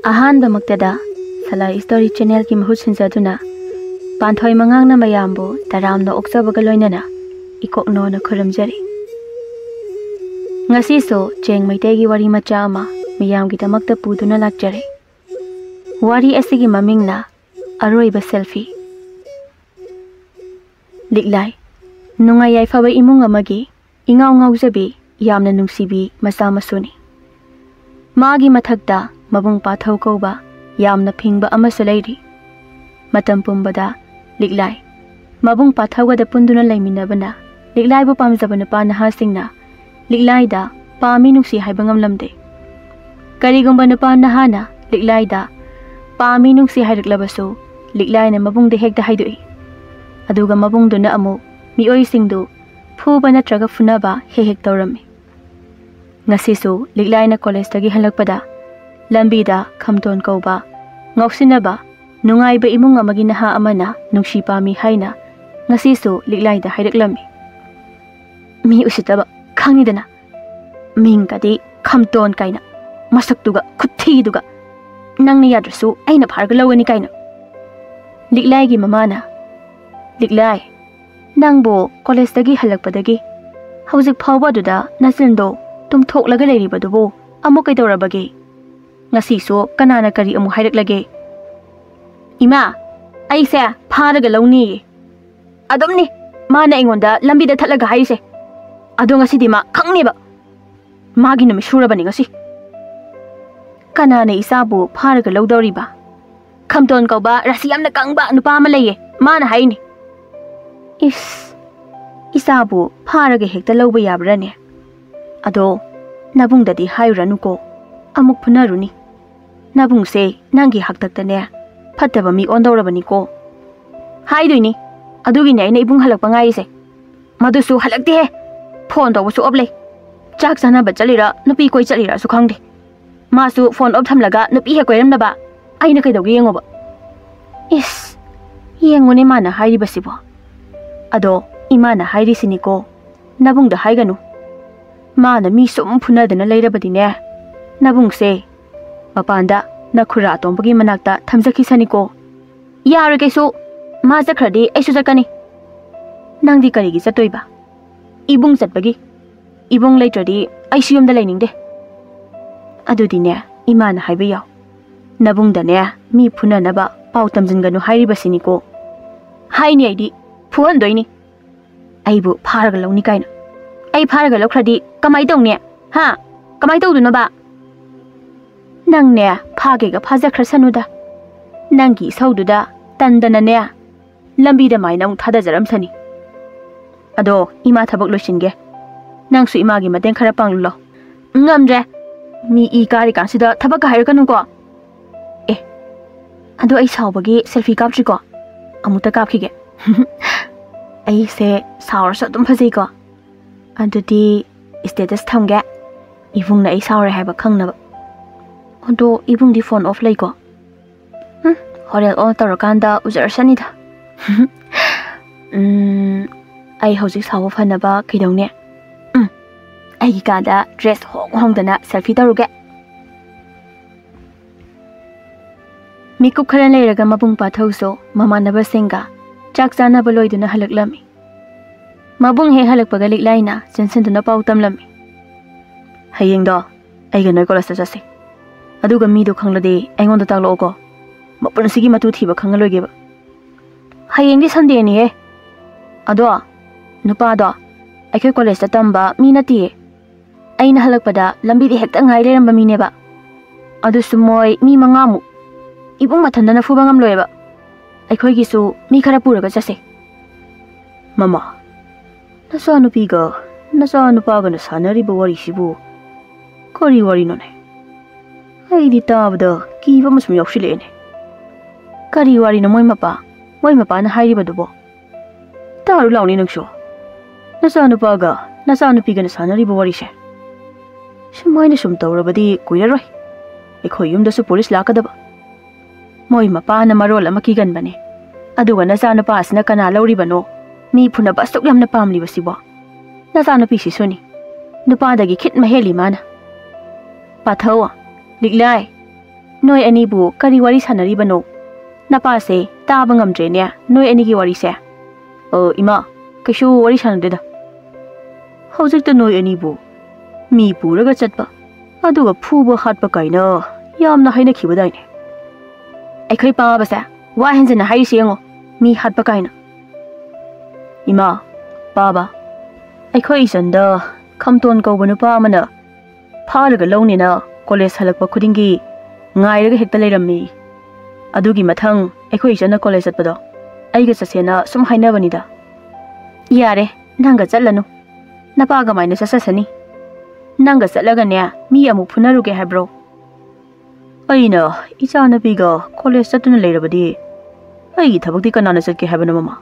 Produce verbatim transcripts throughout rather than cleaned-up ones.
ꯑꯍꯥꯟꯕꯃꯛꯇꯗ ꯁꯂꯥꯏ story ꯆꯦꯅꯦꯜꯒꯤ ꯃꯍꯨꯠ ꯁꯤꯟꯖꯗꯨꯅ ꯄꯥꯟꯊꯣꯏ ꯃꯉꯥꯡꯅ ꯃꯌꯥꯝꯕꯨ ꯇꯔꯥꯝꯅ ꯑꯣꯛꯆꯕꯒ ꯂꯣꯏꯅꯅ ꯏꯀꯣꯛꯅꯣꯅ ꯈꯨꯔꯨꯝꯖꯔꯤ꯫ ꯉꯁꯤꯁꯨ ꯆꯦꯡ ꯃꯩꯇꯩꯒꯤ ꯋꯥꯔꯤ ꯃꯆꯥ ꯑꯃ ꯃꯤꯌꯥꯝꯒꯤꯗꯃꯛꯇ ꯄꯨꯗꯨꯅ ꯂꯥꯛꯆꯔꯦ꯫ ꯋꯥꯔꯤ ꯑꯁꯤꯒꯤ ꯃꯃꯤꯡꯅ ꯑꯔꯣꯏꯕ ꯁꯦꯜꯐꯤ꯫ ꯂꯤꯛꯂꯥꯏ, ꯅꯨꯡꯉꯥꯏ ꯌꯥꯏꯐꯕ ꯏꯃꯨꯡ ꯑꯃꯒꯤ ꯏꯉꯥꯎ ꯉꯥꯎꯖꯕꯤ, ꯌꯥꯝꯅ ꯅꯨꯡꯁꯤꯕꯤ ꯃꯆꯥ ꯃꯁꯨꯅꯤ꯫ ꯃꯥꯒꯤ ꯃꯊꯛꯇ ꯃꯕꯨꯡ ꯄꯥꯊꯧ ꯀꯧꯕ ꯌꯥꯝꯅ ꯐꯤꯡꯕ ꯑꯃꯁꯨ ꯂꯩꯔꯤ꯫ ꯃꯇꯝ ꯄꯨꯝꯕꯗ ꯂꯤꯛꯂꯥꯏ ꯃꯕꯨꯡ ꯄꯥꯊꯧꯒꯗ ꯄꯨꯟꯗꯨꯅ ꯂꯩꯃꯤꯟꯅꯕꯅ ꯂꯤꯛꯂꯥꯏꯕꯨ ꯄꯥꯝꯖꯕ ꯅꯨꯄꯥ ꯅꯍꯥꯁꯤꯡꯅ ꯂꯤꯛꯂꯥꯏꯗ ꯄꯥꯝꯃꯤ ꯅꯨꯡꯁꯤ ꯍꯥꯏꯕ ꯉꯝꯂꯝꯗꯦ꯫ ꯀꯔꯤꯒꯨꯝꯕ ꯅꯨꯄꯥ ꯅꯍꯥꯅ ꯂꯤꯛꯂꯥꯏꯗ ꯄꯥꯝꯃꯤ ꯅꯨꯡꯁꯤ ꯍꯥꯏꯔꯛꯂꯕꯁꯨ ꯂꯤꯛꯂꯥꯏꯅ ꯃꯕꯨꯡꯗ ꯍꯦꯛꯇ ꯍꯥꯏꯗꯣꯛꯏ꯫ ꯑꯗꯨꯒ ꯃꯕꯨꯡꯗꯨꯅ ꯑꯃꯨꯛ ꯃꯤꯑꯣꯏꯁꯤꯡꯗꯨ ꯐꯨꯕ ꯅꯠꯇ꯭ꯔꯒ ꯐꯨꯅꯕ ꯍꯦꯛ ꯍꯦꯛ ꯇꯧꯔꯝꯃꯤ꯫ ꯉꯁꯤꯁꯨ ꯂꯤꯛꯂꯥꯏꯅ ꯀꯣꯂꯦꯖꯇꯒꯤ ꯍꯜꯂꯛꯄꯗ ꯂꯝꯕꯤꯗ ꯈꯝꯇꯣꯟ ꯀꯧꯕ ꯉꯥꯎꯁꯤꯟꯅꯕ ꯅꯨꯡꯉꯥꯏꯕ ꯏꯃꯨꯡ ꯑꯃꯒꯤ ꯅꯍꯥ ꯑꯃꯅ ꯅꯨꯡꯁꯤ ꯄꯥꯝꯃꯤ ꯍꯥꯏꯅ ꯉꯁꯤꯁꯨ ꯂꯤꯛꯂꯥꯏꯗ ꯍꯥꯏꯔꯛꯂꯝꯃꯤ꯫ "ꯃꯤ ꯎꯁꯤꯠꯇꯕ ꯈꯪꯉꯤꯗꯅ, ꯃꯤꯡꯒꯗꯤ ꯈꯝꯇꯣꯟ ꯀꯥꯏꯅ, ꯃꯁꯛꯇꯨꯒ ꯈꯨꯊꯤꯗꯨꯒ, ꯅꯪꯅ ꯌꯥꯗ꯭ꯔꯁꯨ ꯑꯩꯅ ꯐꯥꯔꯒ ꯂꯧꯒꯅꯤ ꯀꯥꯏꯅ꯫" ꯂꯤꯛꯂꯥꯏꯒꯤ ꯃꯃꯥꯅ, "ꯂꯤꯛꯂꯥꯏ, ꯅꯪꯕꯨ ꯀꯣꯂꯦꯖꯇꯒꯤ ꯍꯜꯂꯛꯄꯗꯒꯤ ꯍꯧꯖꯤꯛ ꯐꯥꯎꯕ ꯑꯗꯨꯗ ꯅꯆꯤꯟꯗꯣ ꯇꯨꯝꯊꯣꯛꯂꯒ ꯂꯩꯔꯤꯕꯗꯨꯕꯨ ꯑꯃꯨꯛ ꯀꯩꯗꯧꯔꯕꯒꯦ? ꯉꯁꯤꯁꯨ ꯀꯅꯥꯅ ꯀꯔꯤ ꯑꯃꯨꯛ ꯍꯥꯏꯔꯛꯂꯒꯦ?" "ꯏꯃꯥ, ꯑꯩꯁꯦ ꯐꯥꯔꯒ ꯂꯧꯅꯤꯌꯦ꯫ ꯑꯗꯨꯝꯅꯤ ꯃꯥꯅ ꯑꯩꯉꯣꯟꯗ ꯂꯝꯕꯤꯗ ꯊꯠꯂꯒ ꯍꯥꯏꯔꯤꯁꯦ꯫ ꯑꯗꯣ ꯉꯁꯤꯗꯤ ꯃꯥ ꯈꯪꯅꯦꯕ꯫ ꯃꯥꯒꯤ ꯅꯨꯃꯤꯠ ꯁꯨꯔꯕꯅꯤ ꯉꯁꯤ꯫" "ꯀꯅꯥꯅ ꯏꯆꯥꯕꯨ ꯐꯥꯔꯒ ꯂꯧꯗꯧꯔꯤꯕ?" "ꯈꯝꯇꯣꯟ ꯀꯧꯕ ꯔꯥꯁꯤ ꯌꯥꯝꯅ ꯀꯪꯕ ꯅꯨꯄꯥ ꯑꯃ ꯂꯩꯌꯦ, ꯃꯥꯅ ꯍꯥꯏꯅꯤ꯫" "ꯏꯁ, ꯏꯆꯥꯕꯨ ꯐꯥꯔꯒ ꯍꯦꯛꯇ ꯂꯧꯕ ꯌꯥꯕ꯭ꯔꯥꯅꯦ? ꯑꯗꯣ ꯅꯕꯨꯡꯗꯗꯤ ꯍꯥꯏꯔꯨꯔꯅꯨꯀꯣ, ꯑꯃꯨꯛ ꯐꯨꯅꯔꯨꯅꯤ꯫ ꯅꯕꯨꯡꯁꯦ ꯅꯪꯒꯤ ꯍꯥꯛꯇꯛꯇꯅꯦ ꯐꯠꯇꯕ ꯃꯤ ꯑꯣꯟꯗꯧꯔꯕꯅꯤꯀꯣ꯫" "ꯍꯥꯏꯗꯣꯏꯅꯤ, ꯑꯗꯨꯒꯤꯅꯦ ꯑꯩꯅ ꯏꯕꯨꯡ ꯍꯜꯂꯛꯄ ꯉꯥꯏꯔꯤꯁꯦ꯫ ꯃꯗꯨꯁꯨ ꯍꯜꯂꯛꯇꯦꯍꯦ, ꯐꯣꯟ ꯇꯧꯕꯁꯨ ꯑꯣꯞ ꯂꯩ꯫ ꯆꯥꯛ ꯆꯥꯅꯕ ꯆꯠꯂꯤꯔꯥ ꯅꯨꯄꯤ ꯀꯣꯏ ꯆꯠꯂꯤꯔꯥꯁꯨ ꯈꯪꯗꯦ꯫ ꯃꯥꯁꯨ ꯐꯣꯟ ꯑꯣꯞ ꯊꯝꯂꯒ ꯅꯨꯄꯤ ꯍꯦꯛ ꯀꯣꯏꯔꯝꯅꯕ꯫ ꯑꯩꯅ ꯀꯩꯗꯧꯒꯦ ꯌꯦꯡꯉꯣꯕ꯫" "ꯏꯁ, ꯌꯦꯡꯉꯨꯅꯦ ꯃꯥꯅ ꯍꯥꯏꯔꯤꯕꯁꯤꯕꯣ꯫ ꯑꯗꯣ ꯏꯃꯥꯅ ꯍꯥꯏꯔꯤꯁꯤꯅꯤꯀꯣ, ꯅꯕꯨꯡꯗ ꯍꯥꯏꯒꯅꯨ꯫ ꯃꯥꯅ ꯃꯤ ꯁꯨꯝ ꯐꯨꯅꯗꯅ ꯂꯩꯔꯕꯗꯤꯅꯦ, ꯅꯕꯨꯡꯁꯦ ꯃꯄꯥꯟꯗ ꯅꯈꯨꯔꯥ ꯑꯇꯣꯝꯕꯒꯤ ꯃꯅꯥꯛꯇ ꯊꯝꯖꯈꯤꯁꯅꯤꯀꯣ꯫ ꯌꯥꯔꯣꯏ ꯀꯩꯁꯨ꯫ ꯃꯥ ꯆꯠꯈ꯭ꯔꯗꯤ ꯑꯩꯁꯨ ꯆꯠꯀꯅꯤ꯫ ꯅꯪꯗꯤ ꯀꯔꯤꯒꯤ ꯆꯠꯇꯣꯏꯕ? ꯏꯕꯨꯡ ꯆꯠꯄꯒꯤ꯫ ꯏꯕꯨꯡ ꯂꯩꯇ꯭ꯔꯗꯤ ꯑꯩꯁꯨ ꯌꯨꯝꯗ ꯂꯩꯅꯤꯡꯗꯦ꯫ ꯑꯗꯨꯗꯤꯅꯦ, ꯏꯃꯥꯅ ꯍꯥꯏꯕ ꯌꯥꯎ꯫ ꯅꯕꯨꯡꯗꯅꯦ, ꯃꯤ ꯐꯨꯅꯅꯕ ꯄꯥꯎ ꯇꯝꯖꯤꯟꯒꯅꯨ ꯍꯥꯏꯔꯤꯕꯁꯤꯅꯤꯀꯣ꯫ ꯍꯥꯏꯅꯤ ꯑꯩꯗꯤ, ꯐꯨꯍꯟꯗꯣꯏꯅꯤ꯫ ꯑꯩꯕꯨ ꯐꯥꯔꯒ ꯂꯧꯅꯤ ꯀꯥꯏꯅ꯫ ꯑꯩ ꯐꯥꯔꯒ ꯂꯧꯈ꯭ꯔꯗꯤ ꯀꯃꯥꯏ ꯇꯧꯅꯤ? ꯍꯥ? ꯀꯃꯥꯏ ꯇꯧꯗꯣꯏꯅꯣꯕ? ꯅꯪꯅꯦ, ꯐꯥꯒꯦꯒ ꯐꯥꯖꯈ꯭ꯔꯁꯅꯨꯗ꯫ ꯅꯪꯒꯤ ꯏꯁꯧꯗꯨꯗ ꯇꯟꯗꯅꯅꯦ, ꯂꯝꯕꯤꯗ ꯃꯥꯏꯅ ꯑꯃꯨꯛ ꯊꯥꯗꯖꯔꯝꯁꯅꯤ꯫ ꯑꯗꯣ ꯏꯃꯥ ꯊꯕꯛ ꯂꯣꯏꯁꯤꯟꯒꯦ꯫ ꯅꯪꯁꯨ ꯏꯃꯥꯒꯤ ꯃꯇꯦꯡ ꯈꯔ ꯄꯥꯡꯂꯨ ꯂꯥꯎ꯫ ꯉꯝꯗ꯭ꯔꯦ꯫ ꯃꯤ ꯏ ꯀꯥꯔꯤꯀꯥꯟꯁꯤꯗ ꯊꯕꯛꯀ ꯍꯥꯏꯔꯛꯀꯅꯨꯀꯣ꯫ ꯑꯦ, ꯑꯗꯣ ꯑꯩ ꯁꯥꯎꯕꯒꯤ ꯁꯦꯜꯐꯤ ꯀꯥꯞꯇ꯭ꯔꯤꯀꯣ꯫ ꯑꯃꯨꯛꯇ ꯀꯥꯞꯈꯤꯒꯦ꯫ ꯑꯩꯁꯦ ꯁꯥꯎꯔꯁꯨ ꯑꯗꯨꯝ ꯐꯖꯩꯀꯣ꯫ ꯑꯗꯨꯗꯤ status ꯊꯝꯒꯦ꯫ ꯏꯕꯨꯡꯅ ꯑꯩ ꯁꯥꯎꯔꯦ ꯍꯥꯏꯕ ꯈꯪꯅꯕ꯫ ꯑꯗꯣ ꯏꯕꯨꯡꯗꯤ phone off ꯂꯩꯀꯣ꯫ ꯎꯝ, ꯍꯣꯔꯦꯟ on ꯇꯧꯔꯀꯥꯟꯗ ꯎꯖꯔꯁꯅꯤꯗ꯫ ꯎꯝ, ꯑꯩ ꯍꯧꯖꯤꯛ ꯁꯥꯎꯕ ꯐꯅꯕ ꯀꯩꯗꯧꯅꯤ? ꯎꯝ, ꯑꯩꯒꯤ ꯀꯥꯗ dress ꯍꯣꯡ ꯍꯣꯡꯗꯅ selfie ꯇꯧꯔꯨꯒꯦ꯫ ꯃꯤꯀꯨꯞ ꯈꯔ ꯂꯩꯔꯒ ꯃꯕꯨꯡ ꯄꯥꯊꯧꯁꯨ ꯃꯃꯥꯟꯅꯕꯁꯤꯡꯒ ꯆꯥꯛ ꯆꯥꯅꯕ ꯂꯣꯏꯗꯨꯅ ꯍꯜꯂꯛꯂꯝꯃꯤ꯫ ꯃꯕꯨꯡ ꯍꯦꯛ ꯍꯜꯂꯛꯄꯒ ꯂꯤꯛꯂꯥꯏꯅ ꯆꯦꯟꯁꯤꯟꯗꯨꯅ ꯄꯥꯎ ꯇꯝꯂꯝꯃꯤ꯫ "ꯍꯌꯦꯡꯗꯣ ꯑꯩꯒ ꯅꯣꯏ ꯀꯣꯂꯦꯖꯇ ꯆꯠꯁꯤ꯫ ꯑꯗꯨꯒ ꯃꯤꯗꯣ ꯈꯪꯂꯗꯤ ꯑꯩꯉꯣꯟꯗ ꯇꯥꯛꯂꯛꯑꯣꯀꯣ꯫ ꯃꯄꯨꯟꯁꯤꯒꯤ ꯃꯇꯨ ꯊꯤꯕ ꯈꯪꯉꯂꯣꯏꯒꯦꯕ꯫ ꯍꯌꯦꯡꯗꯤ Sundayꯅꯤꯍꯦ꯫ ꯑꯗꯣ ꯅꯨꯄꯥꯗꯣ ꯑꯩꯈꯣꯏ ꯀꯣꯂꯦꯖꯇ ꯇꯝꯕ ꯃꯤ ꯅꯠꯇꯤꯌꯦ꯫ ꯑꯩꯅ ꯍꯜꯂꯛꯄꯗ ꯂꯝꯕꯤꯗ ꯍꯦꯛꯇ ꯉꯥꯏ ꯂꯩꯔꯝꯕ ꯃꯤꯅꯦꯕ꯫ ꯑꯗꯨꯁꯨ ꯃꯣꯏ ꯃꯤ ꯃꯉꯥꯃꯨꯛ꯫ ꯏꯕꯨꯡ ꯃꯊꯟꯗꯅ ꯐꯨꯕ ꯉꯝꯂꯣꯏꯕ꯫ ꯑꯩꯈꯣꯏꯒꯤꯁꯨ ꯃꯤ ꯈꯔ ꯄꯨꯔꯒ ꯆꯠꯁꯦ꯫" "ꯃꯃꯥ, ꯅꯆꯥꯅꯨꯄꯤꯒ ꯅꯆꯥꯅꯨꯄꯥꯒꯅ ꯁꯥꯟꯅꯔꯤꯕ ꯋꯥꯔꯤꯁꯤꯕꯨ ꯀꯔꯤ ꯋꯥꯔꯤꯅꯣꯅꯦ? ꯑꯩꯗꯤ ꯇꯥꯕꯗ ꯀꯤꯕ ꯑꯃ ꯁꯨꯝ ꯌꯥꯎꯁꯤꯜꯂꯛꯑꯦꯅꯦ꯫ ꯀꯔꯤ ꯋꯥꯔꯤꯅꯣ ꯃꯣꯏ ꯃꯄꯥ, ꯃꯣꯏ ꯃꯄꯥꯅ ꯍꯥꯏꯔꯤꯕꯗꯨꯕꯣ? ꯇꯥꯔꯨ ꯂꯥꯎꯅꯦ ꯅꯪꯁꯨ꯫ ꯅꯆꯥꯅꯨꯄꯥꯒ ꯅꯆꯥꯅꯨꯄꯤꯒꯅ ꯁꯥꯟꯅꯔꯤꯕ ꯋꯥꯔꯤꯁꯦ꯫ ꯁꯨꯃꯥꯏꯅ ꯁꯨꯝ ꯇꯧꯔꯕꯗꯤ ꯀꯨꯏꯔꯔꯣꯏ ꯑꯩꯈꯣꯏ ꯌꯨꯝꯗꯁꯨ ꯄꯨꯂꯤꯁ ꯂꯥꯛꯀꯗꯕ꯫ ꯃꯣꯏ ꯃꯄꯥꯅ ꯃꯔꯣꯜ ꯑꯃ ꯀꯤꯒꯟꯕꯅꯦ꯫ ꯑꯗꯨꯒ ꯅꯆꯥꯅꯨꯄꯥ ꯑꯁꯤꯅ ꯀꯅꯥ ꯂꯧꯔꯤꯕꯅꯣ? ꯃꯤ ꯐꯨꯅꯕ ꯑꯁꯨꯛ ꯌꯥꯝꯅ ꯄꯥꯝꯂꯤꯕꯁꯤꯕꯣ? ꯅꯆꯥꯅꯨꯄꯤꯁꯤꯁꯨꯅꯤ꯫ ꯅꯨꯄꯥꯗꯒꯤ ꯈꯤꯠ ꯃꯍꯦꯜꯂꯤ ꯃꯥꯅ꯫ ꯄꯥꯊꯧ, ꯂꯤꯛꯂꯥꯏ, ꯅꯣꯏ ꯑꯅꯤꯕꯨ ꯀꯔꯤ ꯋꯥꯔꯤ ꯁꯥꯟꯅꯔꯤꯕꯅꯣ? ꯅꯄꯥꯁꯦ ꯇꯥꯕ ꯉꯝꯗ꯭ꯔꯦꯅꯦ ꯅꯣꯏ ꯑꯅꯤꯒꯤ ꯋꯥꯔꯤꯁꯦ꯫ ꯑꯣ, ꯏꯃꯥ, ꯀꯩꯁꯨ ꯋꯥꯔꯤ ꯁꯥꯟꯅꯗꯦꯗ꯫ ꯍꯧꯖꯤꯛꯇ ꯅꯣꯏ ꯑꯅꯤꯕꯨ ꯃꯤ ꯄꯨꯔꯒ ꯆꯠꯄ, ꯑꯗꯨꯒ ꯐꯨꯕ ꯍꯥꯠꯄ ꯀꯥꯏꯅ ꯌꯥꯝꯅ ꯍꯥꯏꯅꯈꯤꯕꯗꯥꯏꯅꯦ꯫ ꯑꯩꯈꯣꯏ ꯄꯥꯕꯁꯦ ꯋꯥ ꯍꯦꯟꯖꯟꯅ ꯍꯥꯏꯔꯤꯁꯤ ꯌꯦꯡꯉꯣ, ꯃꯤ ꯍꯥꯠꯄ ꯀꯥꯏꯅ꯫ ꯏꯃꯥ, ꯄꯥꯕ, ꯑꯩꯈꯣꯏ ꯏꯆꯟꯗ ꯈꯝꯇꯣꯟ ꯀꯧꯕ ꯅꯨꯄꯥ ꯑꯃꯅ ꯐꯥꯔꯒ ꯂꯧꯅꯦꯅ ꯀꯣꯂꯦꯖ ꯍꯜꯂꯛꯄ ꯈꯨꯗꯤꯡꯒꯤ ꯉꯥꯏꯔꯒ ꯍꯦꯛꯇ ꯂꯩꯔꯝꯃꯤ꯫ ꯑꯗꯨꯒꯤ ꯃꯊꯪ ꯑꯩꯈꯣꯏ ꯏꯆꯟꯅ ꯀꯣꯂꯦꯖ ꯆꯠꯄꯗꯣ ꯑꯩꯒ ꯆꯠꯁꯦꯅ ꯁꯨꯝ ꯍꯥꯏꯅꯕꯅꯤꯗ꯫ ꯌꯥꯔꯦ, ꯅꯪꯒ ꯆꯠꯂꯅꯨ꯫ ꯅꯄꯥ ꯀꯃꯥꯏꯅ ꯆꯠꯆꯁꯅꯤ? ꯅꯪꯒ ꯆꯠꯂꯒꯅꯦ ꯃꯤ ꯑꯃꯨꯛ ꯐꯨꯅꯔꯨꯒꯦ ꯍꯥꯏꯕ꯭ꯔꯣ? ꯑꯩꯅ ꯏꯆꯥꯅꯨꯄꯤꯒ ꯀꯣꯂꯦꯖ ꯆꯠꯇꯨꯅ ꯂꯩꯔꯕꯗꯤ ꯑꯩꯒꯤ ꯊꯕꯛꯇꯤ ꯀꯅꯥꯅ ꯆꯠꯀꯦ ꯍꯥꯏꯕꯅꯣ, ꯃꯃꯥ?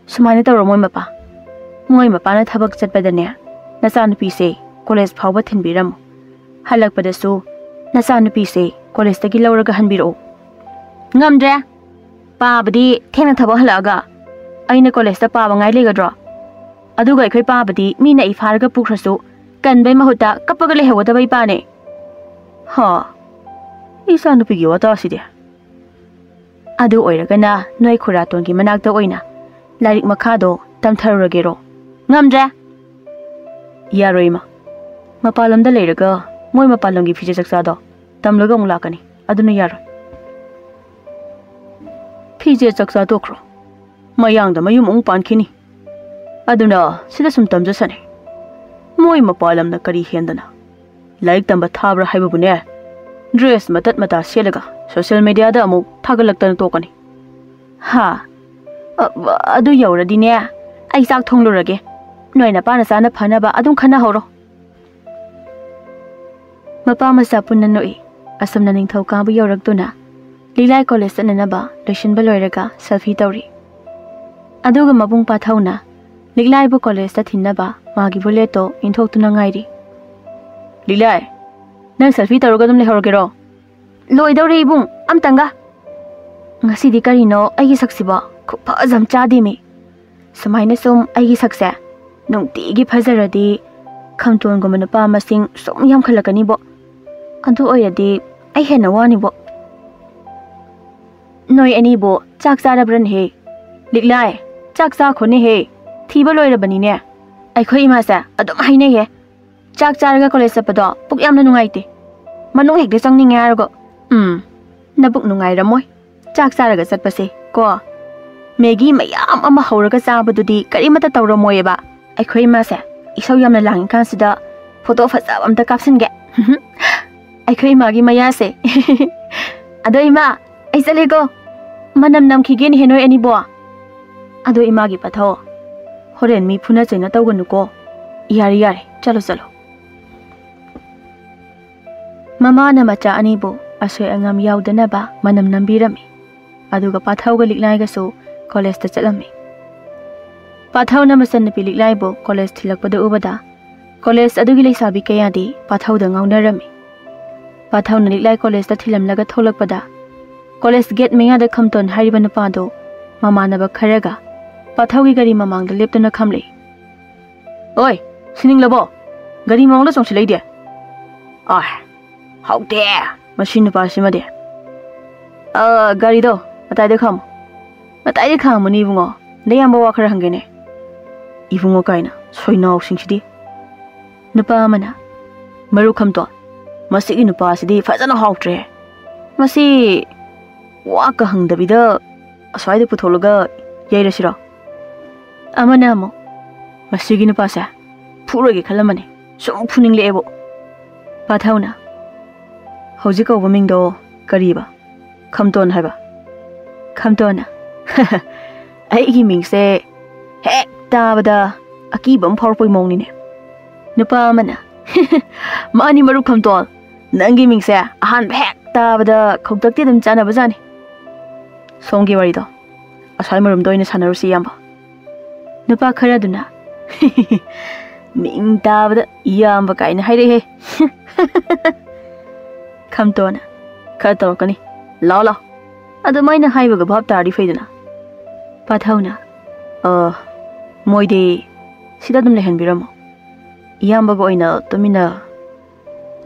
ꯁꯨꯃꯥꯏꯅ ꯇꯧꯔꯣ, ꯃꯣꯏ ꯃꯄꯥ꯫ ꯃꯣꯏ ꯃꯄꯥꯅ ꯊꯕꯛ ꯆꯠꯄꯗꯅꯦ, ꯅꯆꯥꯅꯨꯄꯤꯁꯦ ꯀꯣꯂꯦꯖ ꯐꯥꯎꯕ ꯊꯤꯟꯕꯤꯔꯝꯃꯨ꯫ ꯍꯜꯂꯛꯄꯗꯁꯨ ꯅꯆꯥꯅꯨꯄꯤꯁꯦ ꯀꯣꯂꯦꯖꯇꯒꯤ ꯂꯧꯔꯒ ꯍꯟꯕꯤꯔꯛꯎ꯫ ꯉꯝꯗ꯭ꯔꯦ꯫ ꯄꯥꯕꯗꯤ ꯊꯦꯡꯅ ꯊꯕꯛ ꯍꯜꯂꯛꯑꯒ ꯑꯩꯅ ꯀꯣꯂꯦꯖꯇ ꯄꯥꯕ ꯉꯥꯏ ꯂꯩꯒꯗ꯭ꯔꯣ? ꯑꯗꯨꯒ ꯑꯩꯈꯣꯏ ꯄꯥꯕꯗꯤ ꯃꯤꯅ ꯑꯩ ꯐꯥꯔꯒ ꯄꯨꯈ꯭ꯔꯁꯨ ꯀꯟꯕꯩ ꯃꯍꯨꯠꯇ ꯀꯞꯄꯒ ꯂꯩꯍꯧꯒꯗꯕ ꯏꯄꯥꯅꯦ꯫ ꯍꯥ, ꯏꯆꯥꯅꯨꯄꯤꯒꯤ ꯋꯥꯇꯥꯁꯤꯗꯤ꯫ ꯑꯗꯨ ꯑꯣꯏꯔꯒꯅ ꯅꯣꯏ ꯈꯨꯔꯥꯇꯣꯟꯒꯤ ꯃꯅꯥꯛꯇ ꯑꯣꯏꯅ ꯂꯥꯏꯔꯤꯛ ꯃꯈꯥꯗꯣ ꯇꯝꯊꯔꯨꯔꯒꯦꯔꯣ? ꯉꯝꯗ꯭ꯔꯦ꯫ ꯌꯥꯔꯣꯏ, ꯏꯃꯥ꯫ ꯃꯄꯥꯟ ꯂꯝꯗ ꯂꯩꯔꯒ ꯃꯣꯏ ꯃꯄꯥꯟ ꯂꯝꯒꯤ ꯐꯤꯖꯦꯠ ꯆꯥꯛꯆꯥꯗꯣ ꯇꯝꯂꯒ ꯑꯃꯨꯛ ꯂꯥꯛꯀꯅꯤ, ꯑꯗꯨꯅ ꯌꯥꯔꯣꯏ꯫ ꯐꯤꯖꯦꯠ ꯆꯥꯛꯆꯥ ꯇꯣꯛꯈ꯭ꯔꯣ꯫ ꯃꯌꯥꯡꯗ ꯃꯌꯨꯝ ꯑꯃꯨꯛ ꯄꯥꯟꯈꯤꯅꯤ꯫ ꯑꯗꯨꯅ ꯁꯤꯗ ꯁꯨꯝ ꯇꯝꯖꯁꯅꯤ꯫ ꯃꯣꯏ ꯃꯄꯥꯟ ꯂꯝꯅ ꯀꯔꯤ ꯍꯦꯟꯗꯅ ꯂꯥꯏꯔꯤꯛ ꯇꯝꯕ ꯊꯥꯕ꯭ꯔꯥ ꯍꯥꯏꯕꯕꯨꯅꯦ, ꯗ꯭ꯔꯦꯁ ꯃꯇꯠ ꯃꯇꯥ ꯁꯦꯠꯂꯒ ꯁꯣꯁꯤꯌꯦꯜ ꯃꯦꯗꯤꯌꯥꯗ ꯑꯃꯨꯛ ꯊꯥꯒꯠꯂꯛꯇꯅ ꯇꯣꯛꯀꯅꯤ꯫ ꯍꯥ? ꯑ, ꯑꯗꯨ ꯌꯧꯔꯗꯤꯅꯦ, ꯑꯩ ꯆꯥꯛ ꯊꯣꯡꯂꯨꯔꯒꯦ꯫ ꯅꯣꯏ ꯅꯄꯥ ꯅꯆꯥꯅ ꯐꯅꯕ ꯑꯗꯨꯝ ꯈꯟꯅꯍꯧꯔꯣ꯫ ꯃꯄꯥ ꯃꯆꯥ ꯄꯨꯟꯅ ꯅꯣꯛꯏ꯫ ꯑꯁꯨꯝꯅ ꯅꯤꯡꯊꯧꯀꯥꯕ ꯌꯧꯔꯛꯇꯨꯅ ꯂꯤꯂꯥꯏ ꯀꯣꯂꯦꯖ ꯆꯠꯅꯅꯕ ꯂꯣꯏꯁꯤꯟꯕ ꯂꯣꯏꯔꯒ ꯁꯦꯜꯐꯤ ꯇꯧꯔꯤ꯫ ꯑꯗꯨꯒ ꯃꯕꯨꯡ ꯄꯥꯊꯧꯅ ꯂꯤꯛꯂꯥꯏꯕꯨ ꯀꯣꯂꯦꯖꯇ ꯊꯤꯟꯅꯕ ꯃꯥꯒꯤ ꯕꯨꯂꯦꯠꯇꯣ ꯏꯟꯊꯣꯛꯇꯨꯅ ꯉꯥꯏꯔꯤ꯫ ꯂꯤꯂꯥꯏ, ꯅꯪ ꯁꯦꯜꯐꯤ ꯇꯧꯔꯒ ꯑꯗꯨꯝ ꯂꯩꯍꯧꯔꯒꯦꯔꯣ? ꯂꯣꯏꯗꯧꯔꯦ ꯏꯕꯨꯡ, ꯑꯝꯇꯪꯒ꯫ ꯉꯁꯤꯗꯤ ꯀꯔꯤꯅꯣ ꯑꯩꯒꯤ ꯁꯛꯁꯤꯕꯣ? ꯈꯨꯐꯖ ꯑꯃ ꯆꯥꯗꯦꯃꯤ꯫ ꯁꯨꯃꯥꯏꯅ ꯁꯨꯝ ꯑꯩꯒꯤ ꯁꯛꯁꯦ ꯅꯨꯡꯇꯤꯒꯤ ꯐꯖꯔꯗꯤ ꯈꯝꯇꯣꯟꯒꯨꯝꯕ ꯅꯨꯄꯥ ꯃꯁꯤꯡ ꯁꯨꯝ ꯌꯥꯝꯈꯠꯂꯛꯀꯅꯤꯕꯣ꯫ ꯑꯗꯨ ꯑꯣꯏꯔꯗꯤ ꯑꯩ ꯍꯦꯟꯅ ꯋꯥꯅꯤꯕꯣ꯫ ꯅꯣꯏ ꯑꯅꯤꯕꯨ ꯆꯥꯛ ꯆꯥꯔꯕ꯭ꯔꯅꯦꯍꯦ? ꯂꯤꯛꯂꯥꯏ, ꯆꯥꯛ ꯆꯥꯈꯣꯅꯦꯍꯦ꯫ ꯊꯤꯕ ꯂꯣꯏꯔꯕꯅꯤꯅꯦ꯫ ꯑꯩꯈꯣꯏ ꯏꯃꯥꯁꯦ ꯑꯗꯨꯝ ꯍꯥꯏꯅꯩꯌꯦ, "ꯆꯥꯛ ꯆꯥꯔꯒ ꯀꯣꯂꯦꯖ ꯆꯠꯄꯗꯣ ꯄꯨꯛ ꯌꯥꯝꯅ ꯅꯨꯡꯉꯥꯏꯇꯦ, ꯃꯅꯨꯡ ꯍꯦꯛꯇ ꯆꯪꯅꯤꯡꯉꯦ" ꯍꯥꯏꯔꯒ꯫ ꯎꯝ, ꯅꯕꯨꯛ ꯅꯨꯡꯉꯥꯏꯔꯝꯃꯣꯏ ꯆꯥꯛ ꯆꯥꯔꯒ ꯆꯠꯄꯁꯦ ꯀꯣ꯫ ꯃꯦꯒꯤ ꯃꯌꯥꯝ ꯑꯃ ꯍꯧꯔꯒ ꯆꯥꯕꯗꯨꯗꯤ ꯀꯔꯤꯃꯠꯇ ꯇꯧꯔꯝꯃꯣꯏꯌꯦꯕ꯫ ꯑꯩꯈꯣꯏ ꯏꯃꯥꯁꯦ ꯏꯁꯧ ꯌꯥꯝꯅ ꯂꯥꯡꯉꯤꯀꯥꯟꯁꯤꯗ ꯐꯣꯇꯣ ꯐꯖꯕ ꯑꯝꯇ ꯀꯥꯞꯁꯤꯟꯒꯦ꯫ ꯑꯩꯈꯣꯏ ꯏꯃꯥꯒꯤ ꯃꯌꯥꯁꯦ꯫ ꯑꯗꯣ ꯏꯃꯥ, ꯑꯩ ꯆꯠꯂꯦꯀꯣ꯫ ꯃꯅꯝ ꯅꯝꯈꯤꯒꯦꯅꯦꯍꯦ ꯅꯣꯏ ꯑꯅꯤꯕꯣ꯫ ꯑꯗꯣ ꯏꯃꯥꯒꯤ ꯄꯥꯊꯧ, ꯍꯣꯔꯦꯟ ꯃꯤ ꯐꯨꯅ ꯆꯩꯅ ꯇꯧꯒꯅꯨꯀꯣ꯫ ꯌꯥꯔꯦ, ꯌꯥꯔꯦ, ꯆꯠꯂꯣ, ꯆꯠꯂꯣ꯫ ꯃꯃꯥꯅ ꯃꯆꯥ ꯑꯅꯤꯕꯨ ꯑꯁꯣꯏ ꯑꯉꯥꯝ ꯌꯥꯎꯗꯅꯕ ꯃꯅꯝ ꯅꯝꯕꯤꯔꯝꯃꯤ꯫ ꯑꯗꯨꯒ ꯄꯥꯊꯧꯒ ꯂꯤꯛꯂꯥꯏꯒꯁꯨ ꯀꯣꯂꯦꯖꯇ ꯆꯠꯂꯝꯃꯤ꯫ ꯄꯥꯊꯧꯅ ꯃꯆꯟꯅꯨꯄꯤ ꯂꯤꯛꯂꯥꯏꯕꯨ ꯀꯣꯂꯦꯖ ꯊꯤꯜꯂꯛꯄꯗ ꯎꯕꯗ ꯀꯣꯂꯦꯖ ꯑꯗꯨꯒꯤ ꯂꯩꯁꯥꯕꯤ ꯀꯌꯥꯗꯤ ꯄꯥꯊꯧꯗ ꯉꯥꯎꯅꯔꯝꯃꯤ꯫ ꯄꯥꯊꯧꯅ ꯂꯤꯛꯂꯥꯏ ꯀꯣꯂꯦꯖꯇ ꯊꯤꯜꯂꯝꯂꯒ ꯊꯣꯛꯂꯛꯄꯗ ꯀꯣꯂꯦꯖ ꯒꯦꯠ ꯃꯌꯥꯗ ꯈꯝꯇꯣꯟ ꯍꯥꯏꯔꯤꯕ ꯅꯨꯄꯥꯗꯨ ꯃꯃꯥꯟꯅꯕ ꯈꯔꯒ ꯄꯥꯊꯧꯒꯤ ꯒꯥꯔꯤ ꯃꯃꯥꯡꯗ ꯂꯦꯞꯇꯨꯅ ꯈꯝꯂꯛꯏ꯫ "ꯑꯣꯏ, ꯁꯤꯅꯤꯡꯂꯕꯣ? ꯒꯥꯔꯤ ꯃꯃꯥꯡꯗ ꯆꯣꯡꯁꯤꯜꯂꯛꯏꯗꯤ?" "ꯑꯥꯏ, ꯍꯥꯎꯇꯦ ꯃꯁꯤ ꯅꯨꯄꯥꯁꯤꯃꯗꯤ꯫ ꯑ, ꯒꯥꯔꯤꯗꯣ ꯃꯇꯥꯏꯗ ꯈꯥꯝꯃꯣ꯫ ꯃꯇꯥꯏꯗ ꯈꯥꯝꯃꯨꯅꯦ ꯏꯕꯨꯡꯉꯣ, ꯅꯌꯥꯝꯕ ꯋꯥ ꯈꯔ ꯍꯪꯒꯦꯅꯦ꯫" "ꯏꯕꯨꯡꯉꯣ" ꯀꯥꯏꯅ ꯁꯣꯏꯅꯥꯎꯁꯤꯡꯁꯤꯗꯤ꯫ ꯅꯨꯄꯥ ꯑꯃꯅ, "ꯃꯔꯨꯞ ꯈꯝꯇꯣꯟ, ꯃꯁꯤꯒꯤ ꯅꯨꯄꯥꯁꯤꯗꯤ ꯐꯖꯅ ꯍꯥꯎꯇ꯭ꯔꯦ꯫ ꯃꯁꯤ ꯋꯥꯀ ꯍꯪꯗꯕꯤꯗ ꯑꯁ꯭ꯋꯥꯏꯗ ꯄꯨꯊꯣꯛꯂꯒ ꯌꯩꯔꯁꯤꯔꯣ?" ꯑꯃꯅ ꯑꯃꯨꯛ, "ꯃꯁꯤꯒꯤ ꯅꯨꯄꯥꯁꯦ ꯐꯨꯔꯣꯏꯒꯦ ꯈꯜꯂꯝꯕꯅꯤ, ꯁꯨꯝ ꯐꯨꯅꯤꯡꯂꯛꯑꯦꯕꯨ꯫" ꯄꯥꯊꯧꯅ, "ꯍꯧꯖꯤꯛ ꯀꯧꯕ ꯃꯤꯡꯗꯣ ꯀꯔꯤꯕ?" "ꯈꯝꯇꯣꯟ ꯍꯥꯏꯕ꯫" ꯈꯝꯇꯣꯟꯅ, "ꯑꯩꯒꯤ ꯃꯤꯡꯁꯦ ꯍꯦꯛ ꯇꯥꯕꯗ ꯑꯀꯤꯕ ꯑꯃ ꯐꯥꯎꯔꯛꯄꯒꯤ ꯃꯑꯣꯡꯅꯤꯅꯦ꯫" ꯅꯨꯄꯥ ꯑꯃꯅ, "ꯃꯥꯅꯤ ꯃꯔꯨꯞ ꯈꯝꯇꯣꯟ, ꯅꯪꯒꯤ ꯃꯤꯡꯁꯦ ꯑꯍꯥꯟꯕ ꯍꯦꯛ ꯇꯥꯕꯗ ꯈꯧꯇꯛꯇꯤ ꯑꯗꯨꯝ ꯆꯥꯅꯕꯖꯥꯠꯅꯤ꯫ ꯁꯣꯝꯒꯤ ꯋꯥꯔꯤꯗꯣ ꯑꯁ꯭ꯋꯥꯏ ꯃꯔꯨꯝꯗ ꯑꯣꯏꯅ ꯁꯥꯟꯅꯔꯨꯁꯤ, ꯏꯌꯥꯝꯕ꯫" ꯅꯨꯄꯥ ꯈꯔꯗꯨꯅ, "ꯃꯤꯡ ꯇꯥꯕꯗ ꯏꯌꯥꯝꯕ ꯀꯥꯏꯅ ꯍꯥꯏꯔꯛꯑꯦꯍꯦ꯫" ꯈꯝꯇꯣꯟꯅ, "ꯈꯔ ꯇꯧꯔꯛꯀꯅꯤ, ꯂꯥꯛꯑꯣ, ꯂꯥꯛꯑꯣ꯫ ꯑꯗꯨꯃꯥꯏꯅ ꯍꯥꯏꯕꯒ ꯚꯥꯞ ꯇꯥꯔꯗꯤ ꯐꯩꯗꯅ꯫" ꯄꯥꯊꯧꯅ, "ꯑ, ꯃꯣꯏꯗꯤ ꯁꯤꯗ ꯑꯗꯨꯝ ꯂꯩꯍꯟꯕꯤꯔꯝꯃꯣ꯫ ꯏꯌꯥꯝꯕꯒ ꯑꯣꯏꯅ ꯇꯨꯃꯤꯟꯅ꯫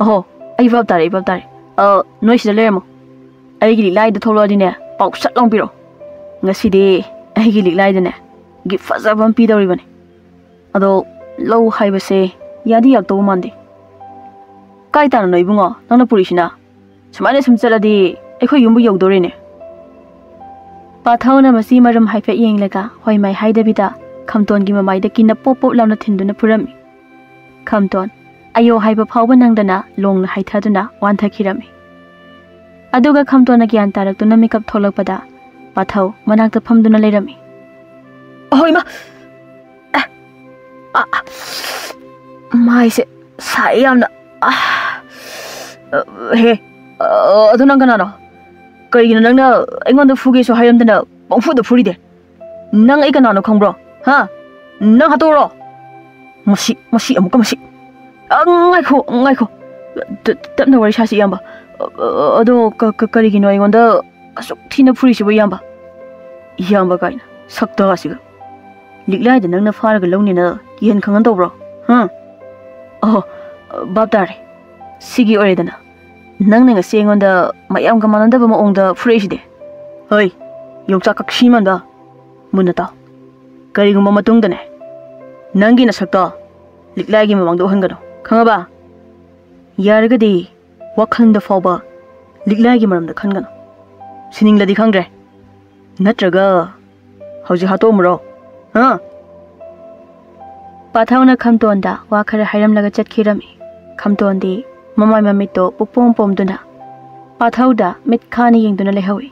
ꯑꯍꯣ, ꯑꯩ ꯚꯥꯞ ꯇꯥꯔꯦ, ꯑꯩ ꯚꯥꯞ ꯇꯥꯔꯦ꯫ ꯑ, ꯅꯣꯏ ꯁꯤꯗ ꯂꯩꯔꯝꯃꯣ꯫ ꯑꯩꯒꯤ ꯂꯤꯛꯂꯥꯏꯗ ꯊꯣꯛꯂꯛꯑꯗꯤꯅꯦ, ꯄꯥꯎ ꯁꯠ ꯂꯥꯎ ꯄꯤꯔꯛꯑꯣ꯫ ꯉꯁꯤꯗꯤ ꯑꯩꯒꯤ ꯂꯤꯛꯂꯥꯏꯗꯅꯦ, ꯒꯤꯐ ꯐꯖꯕ ꯑꯃ ꯄꯤꯗꯧꯔꯤꯕꯅꯤ꯫ ꯑꯗꯣ ꯂꯧ ꯍꯥꯏꯕꯁꯦ ꯌꯥꯗꯤ ꯌꯥꯛꯇꯧꯕ ꯃꯥꯟꯗꯦ꯫ ꯀꯥꯏ ꯇꯥꯟꯅꯅꯣ ꯏꯕꯨꯡꯉꯣ, ꯅꯪꯅ ꯄꯨꯔꯤꯁꯤꯅ? ꯁꯨꯃꯥꯏꯅ ꯁꯨꯝ ꯆꯠꯂꯗꯤ ꯑꯩꯈꯣꯏ ꯌꯨꯝꯕꯨ ꯌꯧꯗꯣꯔꯦꯅꯦ꯫ ꯄꯥꯊꯧꯅ ꯃꯁꯤ ꯃꯔꯝ ꯍꯥꯏꯐꯦꯠ ꯌꯦꯡꯂꯒ ꯍꯣꯏ ꯃꯥꯏ ꯍꯥꯏꯗꯕꯤꯗ ꯈꯝꯇꯣꯟꯒꯤ ꯃꯃꯥꯏꯗ ꯀꯤꯟꯅ ꯄꯣꯞ ꯄꯣꯞ ꯂꯥꯎꯅ ꯊꯤꯟꯗꯨꯅ ꯐꯨꯔꯝꯃꯤ꯫ ꯈꯝꯇꯣꯟ ꯑꯌꯣ ꯍꯥꯏꯕ ꯐꯥꯎꯕ ꯅꯪꯗꯅ ꯂꯣꯡꯅ ꯍꯥꯏꯊꯗꯨꯅ ꯋꯥꯟꯊꯈꯤꯔꯝꯃꯤ꯫ ꯑꯗꯨꯒ ꯈꯝꯇꯣꯟꯅ ꯒ꯭ꯌꯥꯟ ꯇꯥꯔꯛꯇꯨꯅ ꯃꯤꯀꯞ ꯊꯣꯛꯂꯛꯄꯗ ꯄꯥꯊꯧ ꯃꯅꯥꯛꯇ ꯐꯝꯗꯨꯅ ꯂꯩꯔꯝꯃꯤ꯫ ꯑꯍꯣꯏ ꯏꯃꯥ! ꯑ, ꯑ, ꯑ, ꯃꯥꯏꯁꯦ ꯁꯥꯏ ꯌꯥꯝꯅ꯫ ꯑ, ꯑ, ꯍꯦ, ꯑ, ꯑꯗꯨ ꯅꯪ ꯀꯅꯥꯅꯣ? ꯀꯩꯒꯤꯅꯣ ꯅꯪꯅ ꯑꯩꯉꯣꯟꯗ ꯐꯨꯒꯦꯁꯨ ꯍꯥꯏꯔꯝꯗꯅ ꯄꯪꯐꯨꯗ ꯐꯨꯔꯤꯗꯦ? ꯅꯪ ꯑꯩ ꯀꯅꯥꯅꯣ ꯈꯪꯕ꯭ꯔꯣ? ꯍꯥ? ꯅꯪ ꯍꯥꯠꯇꯣꯛꯎꯔꯣ? ꯃꯁꯤ, ꯃꯁꯤ ꯑꯃꯨꯛꯀ ꯃꯁꯤ꯫ ꯑ, ꯉꯥꯏꯈꯣ, ꯉꯥꯏꯈꯣ꯫ ꯇ-, ꯇꯞꯅ ꯋꯥꯔꯤ ꯁꯥꯁꯤ, ꯏꯌꯥꯝꯕ꯫ ꯑ, ꯑ, ꯑꯗꯣ ꯀ-, ꯀ-, ꯀꯔꯤꯒꯤꯅꯣ ꯑꯩꯉꯣꯟꯗ ꯑꯁꯨꯛ ꯊꯤꯅ ꯐꯨꯔꯤꯁꯤꯕꯨ, ꯏꯌꯥꯝꯕ? ꯏꯌꯥꯝꯕ ꯀꯥꯏꯅ ꯁꯛꯇꯥꯁꯤꯒ꯫ ꯂꯤꯛꯂꯥꯏꯗ ꯅꯪꯅ ꯐꯥꯔꯒ ꯂꯧꯅꯤꯅ ꯀꯤꯍꯟ ꯈꯪꯍꯟ ꯇꯧꯕ꯭ꯔꯣ? ꯍꯥ? ꯑꯍꯣ, ꯚꯥꯞ ꯇꯥꯔꯦ꯫ ꯁꯤꯒꯤ ꯑꯣꯏꯔꯦꯗꯅ꯫ ꯅꯪꯅ ꯉꯁꯤ ꯑꯩꯉꯣꯟꯗ ꯃꯌꯥꯝꯒ ꯃꯥꯟꯅꯗꯕ ꯃꯑꯣꯡꯗ ꯐꯨꯔꯛꯏꯁꯤꯗꯤ꯫ ꯍꯣꯏ, ꯌꯣꯡꯆꯥꯛ ꯀꯛꯁꯤ ꯃꯥꯟꯕ꯫ ꯃꯨꯟꯅ ꯇꯥꯎ꯫ ꯀꯔꯤꯒꯨꯝꯕ ꯃꯇꯨꯡꯗꯅꯦ, ꯅꯪꯒꯤ ꯅꯁꯛꯇꯣ ꯂꯤꯛꯂꯥꯏꯒꯤ ꯃꯃꯥꯡꯗ ꯎꯍꯟꯒꯅꯨ꯫ ꯈꯪꯉꯕ? ꯌꯥꯔꯒꯗꯤ ꯋꯥꯈꯜꯗ ꯐꯥꯎꯕ ꯂꯤꯛꯂꯥꯏꯒꯤ ꯃꯔꯝꯗ ꯈꯟꯒꯅꯨ꯫ ꯁꯤꯅꯤꯡꯂꯗꯤ ꯈꯪꯗ꯭ꯔꯦ꯫ ꯅꯠꯇ꯭ꯔꯒ ꯍꯧꯖꯤꯛ ꯍꯥꯠꯇꯣꯛꯑꯝꯃꯨꯔꯣ? ꯍꯥ? ꯄꯥꯊꯧꯅ ꯈꯝꯇꯣꯟꯗ ꯋꯥ ꯈꯔ ꯍꯥꯏꯔꯝꯂꯒ ꯆꯠꯈꯤꯔꯝꯃꯤ꯫ ꯈꯝꯇꯣꯟꯗꯤ ꯃꯃꯥꯏ ꯃꯃꯤꯠꯇꯣ ꯄꯨꯛꯄꯣꯝ ꯄꯣꯝꯗꯨꯅ ꯄꯥꯊꯧꯗ ꯃꯤꯠ ꯈꯥꯅ ꯌꯦꯡꯗꯨꯅ ꯂꯩꯍꯧꯏ꯫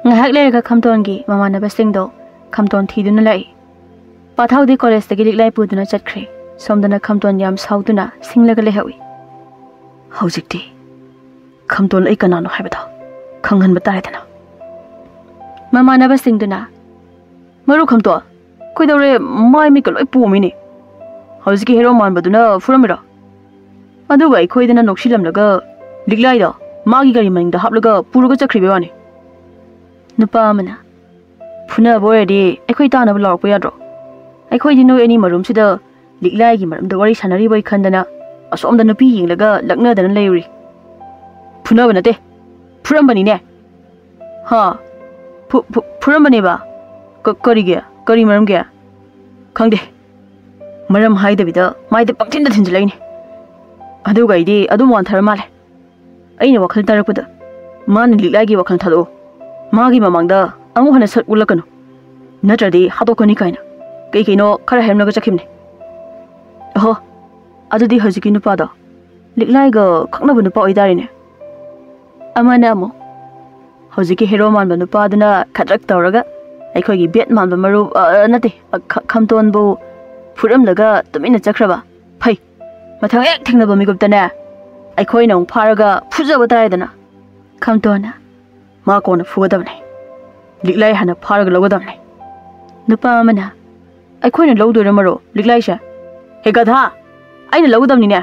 ꯉꯥꯏꯍꯥꯛ ꯂꯩꯔꯒ ꯈꯝꯇꯣꯟꯒꯤ ꯃꯃꯥꯟꯅꯕꯁꯤꯡꯗꯣ ꯈꯝꯇꯣꯟ ꯊꯤꯗꯨꯅ ꯂꯥꯛꯏ꯫ ꯄꯥꯊꯧꯗꯤ ꯀꯣꯂꯦꯖꯇꯒꯤ ꯂꯤꯛꯂꯥꯏ ꯄꯨꯗꯨꯅ ꯆꯠꯈ꯭ꯔꯦ꯫ ꯁꯣꯝꯗꯅ ꯈꯝꯇꯣꯟ ꯌꯥꯝ ꯁꯥꯎꯗꯨꯅ ꯁꯤꯡꯂꯒ ꯂꯩꯍꯧꯏ꯫ ꯍꯧꯖꯤꯛꯇꯤ ꯈꯝꯇꯣꯟ ꯑꯩ ꯀꯅꯥꯅꯣ ꯍꯥꯏꯕꯗꯣ ꯈꯪꯍꯟꯕ ꯇꯥꯔꯦꯗꯅ꯫ ꯃꯃꯥꯟꯅꯕꯁꯤꯡꯗꯨꯅ, "ꯃꯔꯨ ꯈꯝꯇꯣꯟ, ꯀꯩꯗꯧꯔꯦ? ꯃꯥꯏ ꯃꯤꯠꯀ ꯂꯣꯏ ꯄꯣꯝꯃꯤꯅꯦ꯫ ꯍꯧꯖꯤꯛꯀꯤ ꯍꯦꯔꯣ ꯃꯥꯟꯕꯗꯨꯅ ꯐꯨꯔꯝꯃꯤꯔꯣ? ꯑꯗꯨꯒ ꯑꯩꯈꯣꯏꯗꯅ ꯅꯣꯛꯁꯤꯜꯂꯝꯂꯒ ꯂꯤꯛꯂꯥꯏꯗꯣ ꯃꯥꯒꯤ ꯒꯥꯔꯤ ꯃꯅꯤꯡꯗ ꯍꯥꯞꯂꯒ ꯄꯨꯔꯒ ꯆꯠꯈ꯭ꯔꯤꯕꯩ ꯋꯥꯅꯤ꯫" ꯅꯨꯄꯥ ꯑꯃꯅ, "ꯐꯨꯅꯕ ꯑꯣꯏꯔꯗꯤ ꯑꯩꯈꯣꯏ ꯇꯥꯅꯕ ꯂꯥꯎꯔꯛꯄ ꯌꯥꯗ꯭ꯔꯣ? ꯑꯩꯈꯣꯏꯗꯤ ꯅꯣꯏ ꯑꯅꯤ ꯃꯔꯨꯝꯁꯤꯗ ꯂꯤꯛꯂꯥꯏꯒꯤ ꯃꯔꯝꯗ ꯋꯥꯔꯤ ꯁꯥꯟꯅꯔꯤꯕꯣꯏ ꯈꯟꯗꯅ ꯑꯁꯣꯝꯗ ꯅꯨꯄꯤ ꯌꯦꯡꯂꯒ ꯂꯛꯅꯗꯅ ꯂꯩꯔꯨꯔꯤ꯫" ꯐꯨꯅꯕ ꯅꯠꯇꯦ, ꯐꯨꯔꯝꯕꯅꯤꯅꯦ꯫ ꯍꯥ? ꯐꯨ- ꯐꯨ- ꯐꯨꯔꯝꯕꯅꯦꯕ? ꯀ- ꯀꯔꯤꯒꯤ? ꯀꯔꯤ ꯃꯔꯝꯒꯤ? ꯈꯪꯗꯦ꯫ ꯃꯔꯝ ꯍꯥꯏꯗꯕꯤꯗ ꯃꯥꯏꯗ ꯄꯪꯊꯤꯟꯗ ꯊꯤꯟꯖꯤꯜꯂꯛꯏꯅꯦ꯫ ꯑꯗꯨꯒ ꯑꯩꯗꯤ ꯑꯗꯨꯝ ꯋꯥꯟꯊꯔ ꯃꯥꯜꯂꯦ꯫ ꯑꯩꯅ ꯋꯥꯈꯜ ꯇꯥꯔꯛꯄꯗ, ꯃꯥꯅ ꯂꯤꯛꯂꯥꯏꯒꯤ ꯋꯥꯈꯜ ꯊꯥꯗꯣꯛꯑꯣ, ꯃꯥꯒꯤ ꯃꯃꯥꯡꯗ ꯑꯃꯨꯛ ꯍꯟꯅ ꯁꯛ ꯎꯠꯂꯛꯀꯅꯨ, ꯅꯠꯇ꯭ꯔꯗꯤ ꯍꯥꯠꯇꯣꯛꯀꯅꯤ ꯀꯥꯏꯅ ꯀꯩ ꯀꯩꯅꯣ ꯈꯔ ꯍꯥꯏꯔꯝꯂꯒ ꯆꯠꯈꯤꯕꯅꯦ꯫ ꯑꯍꯣ, ꯑꯗꯨꯗꯤ ꯍꯧꯖꯤꯛꯀꯤ ꯅꯨꯄꯥꯗꯣ ꯂꯤꯛꯂꯥꯏꯒ ꯈꯪꯅꯕ ꯅꯨꯄꯥ ꯑꯣꯏꯇꯥꯔꯦꯅꯦ꯫ ꯑꯃꯅ ꯑꯃꯨꯛ ꯍꯧꯖꯤꯛꯀꯤ ꯍꯦꯔꯣ ꯃꯥꯟꯕ ꯅꯨꯄꯥꯗꯨꯅ ꯈꯗ꯭ꯔꯛ ꯇꯧꯔꯒ ꯑꯩꯈꯣꯏꯒꯤ ꯕꯦꯠ ꯃꯥꯟꯕ ꯃꯔꯨꯞ, ꯑ, ꯅꯠꯇꯦ, ꯑ, ꯈ- ꯈꯝꯇꯣꯟꯕꯨ ꯐꯨꯔꯝꯂꯒ ꯇꯨꯃꯤꯟꯅ ꯆꯠꯈ꯭ꯔꯕ꯫ ꯐꯩ, ꯃꯊꯪ ꯍꯦꯛ ꯊꯦꯡꯅꯕ ꯃꯤꯀꯨꯞꯇꯅꯦ, ꯑꯩꯈꯣꯏꯅ ꯑꯃꯨꯛ ꯐꯥꯔꯒ ꯐꯨꯖꯕ ꯇꯥꯔꯦꯗꯅ꯫ ꯈꯝꯇꯣꯟꯅ, ꯃꯥ ꯀꯣꯟꯅ ꯐꯨꯒꯗꯕꯅꯦ꯫ ꯂꯤꯛꯂꯥꯏ ꯍꯥꯟꯅ ꯐꯥꯔꯒ ꯂꯧꯒꯗꯕꯅꯦ꯫ ꯅꯨꯄꯥ ꯑꯃꯅ, ꯑꯩꯈꯣꯏꯅ ꯂꯧꯗꯣꯏꯔꯣ ꯃꯔꯨꯞ ꯂꯤꯛꯂꯥꯏꯁꯦ? ꯍꯦ ꯒꯙꯥ, ꯑꯩꯅ ꯂꯧꯒꯗꯕꯅꯤꯅꯦ꯫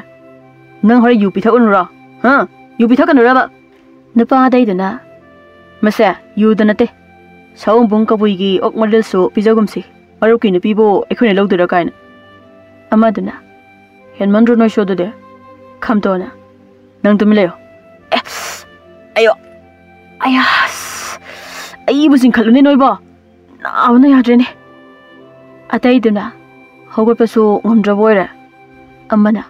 ꯅꯪ ꯍꯣꯔꯦꯟ ꯌꯨ ꯄꯤꯊꯛꯎꯅꯨꯔꯣ? ꯍꯥ? ꯌꯨ ꯄꯤꯊꯛꯀꯅꯨꯔꯕ? ꯅꯨꯄꯥ ꯑꯇꯩꯗꯨꯅ, ꯃꯁꯦ ꯌꯨꯗ ꯅꯠꯇꯦ, ꯁꯑꯣꯝꯕꯨꯡ ꯀꯕꯨꯏꯒꯤ ꯑꯣꯛ ꯃꯔꯤꯜꯁꯨ ꯄꯤꯖꯒꯨꯝꯁꯤ, ꯃꯔꯨꯞꯀꯤ ꯅꯨꯄꯤꯕꯨ ꯑꯩꯈꯣꯏꯅ ꯂꯧꯗꯣꯏꯔꯥ ꯀꯥꯏꯅ꯫ ꯑꯃꯗꯨꯅ, ꯍꯦꯟꯃꯟꯗ꯭ꯔꯣ ꯅꯣꯏꯁꯨ ꯑꯗꯨꯗꯤ? ꯈꯝꯇꯣꯅ, ꯅꯪ ꯇꯨꯃꯤꯟ ꯂꯩꯌꯣ꯫ ꯑꯦ, ꯑꯌꯣ, ꯑꯌꯥ, ꯑꯩꯕꯨ ꯆꯤꯡꯈꯠꯂꯨꯅꯦ ꯅꯣꯏꯕꯣ, ꯅꯥꯕꯅ ꯌꯥꯗ꯭ꯔꯦꯅꯦ꯫ ꯑꯇꯩꯗꯨꯅ ꯍꯧꯒꯠꯄꯁꯨ ꯉꯝꯗ꯭ꯔꯕ ꯑꯣꯏꯔꯦ꯫ ꯑꯃꯅ,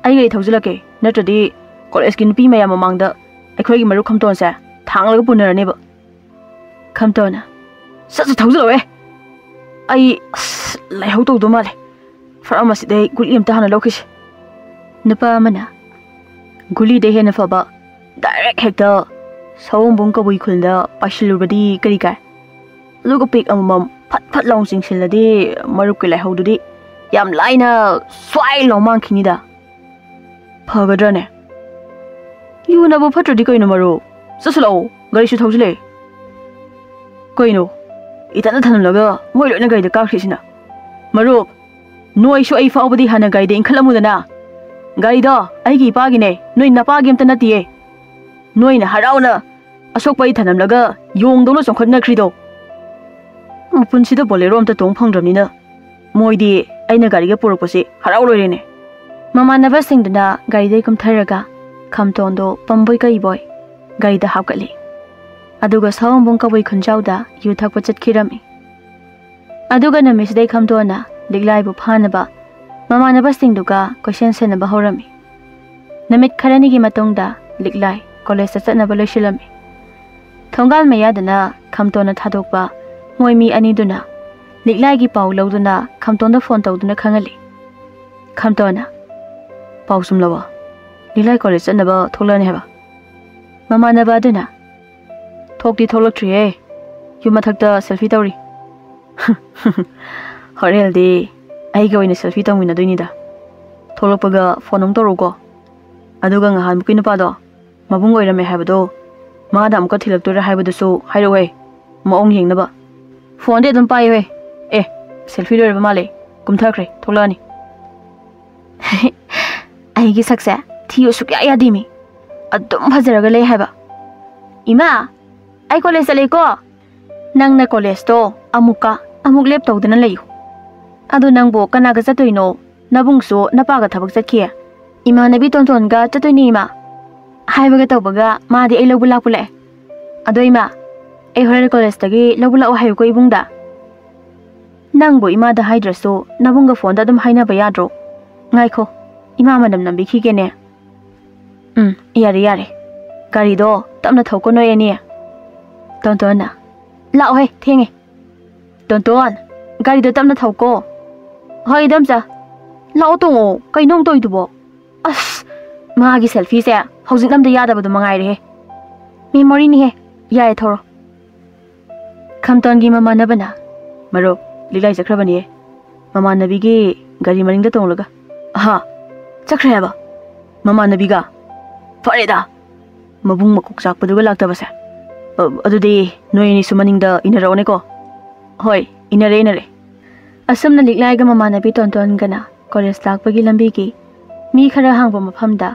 ꯑꯩ ꯒꯥꯔꯤ ꯊꯧꯖꯤꯜꯂꯛꯀꯦ, ꯅꯠꯇ꯭ꯔꯗꯤ ꯀꯣꯂꯦꯖꯀꯤ ꯅꯨꯄꯤ ꯃꯌꯥꯝ ꯃꯃꯥꯡꯗ ꯑꯩꯈꯣꯏꯒꯤ ꯃꯔꯨꯞ ꯈꯝꯇꯣꯟꯁꯦ ꯊꯥꯡꯂꯒ ꯄꯨꯅꯔꯅꯦꯕ꯫ ꯈꯝꯇꯣꯟꯅ, ꯁꯠ ꯁꯠ ꯊꯧꯖꯤꯜꯂꯛꯑꯣꯍꯦ, ꯑꯩ ꯑꯁ ꯂꯥꯏꯍꯧ ꯇꯧꯗꯧ ꯃꯥꯜꯂꯦ, ꯐꯥꯔꯃꯥꯁꯤꯗꯩ ꯒꯨꯂꯤ ꯑꯝꯇ ꯍꯥꯟꯅ ꯂꯧꯈꯤꯁꯤ꯫ ꯅꯨꯄꯥ ꯑꯃꯅ, ꯒꯨꯂꯤꯗꯩ ꯍꯦꯟꯅ ꯐꯕ ꯗꯥꯏꯔꯦꯛ ꯍꯦꯛꯇ ꯁꯑꯣꯝꯕꯨꯡ ꯀꯕꯨꯏ ꯈꯨꯜꯗ ꯄꯥꯏꯁꯤꯜꯂꯨꯕꯗꯤ ꯀꯔꯤ ꯀꯥꯏ? ꯑꯗꯨꯒ ꯄꯦꯛ ꯑꯃꯃꯝ ꯐꯠ ꯐꯠ ꯂꯥꯎ ꯆꯤꯡꯁꯤꯜꯂꯗꯤ ꯃꯔꯨꯞꯀꯤ ꯂꯥꯏꯍꯧꯗꯨꯗꯤ ꯌꯥꯝ ꯂꯥꯏꯅ ꯁ꯭ꯋꯥꯏ ꯂꯥꯎ ꯃꯥꯡꯈꯤꯅꯤꯗ꯫ ꯐꯒꯗ꯭ꯔꯅꯦ? ꯌꯨꯅꯕꯨ ꯐꯠꯇ꯭ꯔꯗꯤ ꯀꯩꯅꯣ ꯃꯔꯨꯞ? ꯆꯠꯁꯤꯜꯂꯛꯑꯣ, ꯒꯥꯔꯤꯁꯨ ꯊꯧꯖꯤꯜꯂꯛꯑꯦ꯫ ꯀꯩꯅꯣ? ꯏꯊꯟꯗ ꯊꯅꯝꯂꯒ ꯃꯣꯏ ꯂꯣꯏꯅ ꯒꯥꯔꯤꯗ ꯀꯥꯈ꯭ꯔꯤꯁꯤꯅ? ꯃꯔꯨꯞ, ꯅꯣꯏꯁꯨ ꯑꯩ ꯐꯥꯎꯕꯗꯤ ꯍꯥꯟꯅ ꯒꯥꯔꯤꯗ ꯏꯟꯈꯠꯂꯝꯃꯨꯗꯅ꯫ ꯒꯥꯔꯤꯗꯣ ꯑꯩꯒꯤ ꯏꯄꯥꯒꯤꯅꯦ, ꯅꯣꯏ ꯅꯄꯥꯒꯤ ꯑꯝꯇ ꯅꯠꯇꯤꯌꯦ꯫ ꯅꯣꯏꯅ ꯍꯔꯥꯎꯅ ꯑꯁꯣꯛꯄ ꯑꯩ ꯊꯅꯝꯂꯒ ꯌꯣꯡꯗꯧꯅ ꯆꯣꯡꯈꯠꯅꯈ꯭ꯔꯤꯗꯣ꯫ ꯃꯄꯨꯟꯁꯤꯗ ꯕꯣꯂꯦꯔꯣ ꯑꯝꯇ ꯇꯣꯡ ꯐꯪꯗ꯭ꯔꯕꯅꯤꯅ ꯃꯣꯏꯗꯤ ꯑꯩꯅ ꯒꯥꯔꯤꯒ ꯄꯨꯔꯛꯄꯁꯤ ꯍꯔꯥꯎ ꯂꯣꯏꯔꯦꯅꯦ꯫ ꯃꯃꯥꯟꯅꯕꯁꯤꯡꯗꯨꯅ ꯒꯥꯔꯤꯗꯩ ꯀꯨꯝꯊꯔꯒ ꯈꯝꯇꯣꯟꯗꯣ ꯄꯝꯕꯣꯏ ꯀꯩꯕꯣꯏ ꯒꯥꯔꯤꯗ ꯍꯥꯞꯀꯠꯂꯤ꯫ ꯑꯗꯨꯒ ꯁꯥꯋꯣꯝꯕꯨꯡ ꯀꯕꯨꯏ ꯈꯨꯟꯖꯥꯎꯗ ꯌꯨ ꯊꯛꯄ ꯆꯠꯈꯤꯔꯝꯃꯤ꯫ ꯑꯗꯨꯒ ꯅꯨꯃꯤꯠꯁꯤꯗꯩ ꯈꯝꯇꯣꯟꯅ ꯂꯤꯛꯂꯥꯏꯕꯨ ꯐꯥꯅꯕ ꯃꯃꯥꯟꯅꯕꯁꯤꯡꯗꯨꯒ ꯀꯣꯏꯁꯦꯟ ꯁꯦꯟꯅꯕ ꯍꯧꯔꯝꯃꯤ꯫ ꯅꯨꯃꯤꯠ ꯈꯔꯅꯤꯒꯤ ꯃꯇꯨꯡꯗ ꯂꯤꯛꯂꯥꯏ ꯀꯣꯂꯦꯖꯇ ꯆꯠꯅꯕ ꯂꯣꯏꯁꯤꯜꯂꯝꯃꯤ꯫ ꯊꯣꯡꯒꯥꯜ ꯃꯌꯥꯗꯅ ꯈꯝꯇꯣꯟꯅ ꯊꯥꯗꯣꯛꯄ ꯃꯣꯏ ꯃꯤ ꯑꯅꯤꯗꯨꯅ ꯂꯤꯛꯂꯥꯏꯒꯤ ꯄꯥꯎ ꯂꯧꯗꯨꯅ ꯈꯝꯇꯣꯟꯗ ꯐꯣꯟ ꯇꯧꯗꯨꯅ ꯈꯪꯍꯜꯂꯤ꯫ ꯈꯝꯇꯣꯟꯅ, "ꯄꯥꯎ ꯆꯨꯝꯂꯕꯣ? ꯂꯤꯛꯂꯥꯏ ꯀꯣꯂꯦꯖ ꯆꯠꯅꯕ ꯊꯣꯛꯂꯛꯑꯅꯤ ꯍꯥꯏꯕ?" ꯃꯃꯥꯟꯅꯕ ꯑꯗꯨꯅ, "ꯊꯣꯛꯇꯤ ꯊꯣꯛꯂꯛꯇ꯭ꯔꯤꯍꯦ, ꯌꯨꯝ ꯃꯊꯛꯇ ꯁꯦꯜꯐꯤ ꯇꯧꯔꯤ꯫ ꯍꯣꯔꯦꯜꯗꯤ ꯑꯩꯒ ꯑꯣꯏꯅ ꯁꯦꯜꯐꯤ ꯇꯧꯃꯤꯟꯅꯗꯣꯏꯅꯤꯗ꯫ ꯊꯣꯛꯂꯛꯄꯒ ꯐꯣꯟ ꯑꯃꯨꯛ ꯇꯧꯔꯛꯎꯀꯣ꯫ ꯑꯗꯨꯒ ꯉꯍꯥꯟꯃꯨꯛꯀꯤ ꯅꯨꯄꯥꯗꯣ ꯃꯕꯨꯡ ꯑꯣꯏꯔꯝꯃꯦ ꯍꯥꯏꯕꯗꯣ, ꯃꯥꯗ ꯑꯃꯨꯛꯀ ꯊꯤꯜꯂꯛꯇꯣꯏꯔꯥ ꯍꯥꯏꯕꯗꯨꯁꯨ ꯍꯥꯏꯔꯛꯎꯍꯦ, ꯃꯑꯣꯡ ꯌꯦꯡꯅꯕ꯫ ꯐꯣꯟꯗꯤ ꯑꯗꯨꯝ ꯄꯥꯏꯌꯨꯍꯦ꯫ ꯑꯦ, ꯁꯦꯜꯐꯤ ꯂꯣꯏꯔꯕ ꯃꯥꯜꯂꯦ, ꯀꯨꯝꯊꯈ꯭ꯔꯦ, ꯊꯣꯛꯂꯛꯑꯅꯤ꯫" ꯑꯩꯒꯤ ꯁꯛꯁꯦ ꯊꯤꯌꯨ ꯁꯨꯛꯌꯥ ꯌꯥꯗꯦꯃꯤ꯫ ꯑꯗꯨꯝ ꯐꯖꯔꯒ ꯂꯩ ꯍꯥꯏꯕ꯫ "ꯏꯃꯥ, ꯑꯩ ꯀꯣꯂꯦꯖ ꯆꯠꯂꯦꯀꯣ꯫ ꯅꯪꯅ ꯀꯣꯂꯦꯖꯇꯣ ꯑꯃꯨꯛꯀ ꯑꯃꯨꯛ ꯂꯦꯞ ꯇꯧꯗꯅ ꯂꯩꯌꯨ꯫ ꯑꯗꯨ ꯅꯪꯕꯨ ꯀꯅꯥꯒ ꯆꯠꯇꯣꯏꯅꯣ? ꯅꯕꯨꯡꯁꯨ ꯅꯄꯥꯒ ꯊꯕꯛ ꯆꯠꯈꯤ꯫ ꯏꯃꯥꯟꯅꯕꯤ ꯇꯣꯟꯇꯣꯟꯒ ꯆꯠꯇꯣꯏꯅꯦ ꯏꯃꯥ" ꯍꯥꯏꯕꯒ ꯇꯧꯕꯒ ꯃꯥꯗꯤ ꯑꯩ ꯂꯧꯕ ꯂꯥꯛꯄ ꯂꯥꯛꯑꯦ꯫ "ꯑꯗꯣ ꯏꯃꯥ, ꯑꯩ ꯍꯣꯔꯦꯟ ꯀꯣꯂꯦꯖꯇꯒꯤ ꯂꯧꯕ ꯂꯥꯛꯑꯣ ꯍꯥꯏꯌꯨꯀꯣ ꯏꯕꯨꯡꯗ꯫" "ꯅꯪꯕꯨ ꯏꯃꯥꯗ ꯍꯥꯏꯗ꯭ꯔꯁꯨ ꯅꯕꯨꯡꯒ ꯐꯣꯟꯗ ꯑꯗꯨꯝ ꯍꯥꯏꯅꯕ ꯌꯥꯗ꯭ꯔꯣ? ꯉꯥꯏꯈꯣ, ꯏꯃꯥ ꯃꯅꯝ ꯅꯝꯕꯤꯈꯤꯒꯦꯅꯦ꯫" "ꯎꯝ, ꯌꯥꯔꯦ, ꯌꯥꯔꯦ꯫ ꯒꯥꯔꯤꯗꯣ ꯇꯞꯅ ꯊꯧꯀꯣ ꯅꯣꯏ ꯑꯅꯤ꯫" ꯇꯣꯟꯇꯣꯟꯅ, "ꯂꯥꯛꯑꯣꯍꯦ, ꯊꯦꯡꯉꯦ꯫" "ꯇꯣꯟꯇꯣꯟ, ꯒꯥꯔꯤꯗꯣ ꯇꯞꯅ ꯊꯧꯀꯣ꯫" "ꯍꯣꯏ, ꯏꯗꯣꯝꯆꯥ꯫ ꯂꯥꯛꯑꯣ, ꯇꯣꯡꯉꯣ꯫ ꯀꯩꯅꯣ ꯑꯃꯨꯛ ꯇꯧꯔꯤꯗꯨꯕꯣ? ꯑꯁ, ꯃꯥꯒꯤ ꯁꯦꯜꯐꯤꯁꯦ ꯍꯧꯖꯤꯛ ꯑꯝꯇ ꯌꯥꯗꯕꯗꯣ ꯃꯉꯥꯏꯔꯦꯍꯦ꯫ ꯃꯦꯃꯣꯔꯤꯅꯤꯍꯦ꯫ ꯌꯥꯏ, ꯊꯧꯔꯣ꯫" ꯈꯝꯇꯣꯟꯒꯤ ꯃꯃꯥꯟꯅꯕꯅ, "ꯃꯔꯨꯞ, ꯂꯤꯛꯂꯥꯏ ꯆꯠꯈ꯭ꯔꯕꯅꯤꯍꯦ꯫ ꯃꯃꯥꯟꯅꯕꯤꯒꯤ ꯒꯥꯔꯤ ꯃꯅꯤꯡꯗ ꯇꯣꯡꯂꯒ꯫" "ꯑꯍꯥ, ꯆꯠꯈ꯭ꯔꯦ ꯍꯥꯏꯕ? ꯃꯃꯥꯟꯅꯕꯤꯒ? ꯐꯔꯦꯗ, ꯃꯕꯨꯡ ꯃꯀꯣꯛ ꯆꯥꯛꯄꯗꯨꯒ ꯂꯥꯛꯇꯕꯁꯦ꯫ ꯑ, ꯑꯗꯨꯗꯤ ꯅꯣꯏ ꯑꯅꯤꯁꯨ ꯃꯅꯤꯡꯗ ꯏꯟꯅꯔꯛꯑꯣꯅꯦꯀꯣ꯫" "ꯍꯣꯏ, ꯏꯟꯅꯔꯦ, ꯏꯟꯅꯔꯦ꯫" ꯑꯁꯨꯝꯅ ꯂꯤꯛꯂꯥꯏꯒ ꯃꯃꯥꯟꯅꯕꯤ ꯇꯣꯟꯇꯣꯟꯒꯅ ꯀꯣꯂꯦꯖ ꯂꯥꯛꯄꯒꯤ ꯂꯝꯕꯤꯒꯤ ꯃꯤ ꯈꯔ ꯍꯥꯡꯕ ꯃꯐꯝꯗ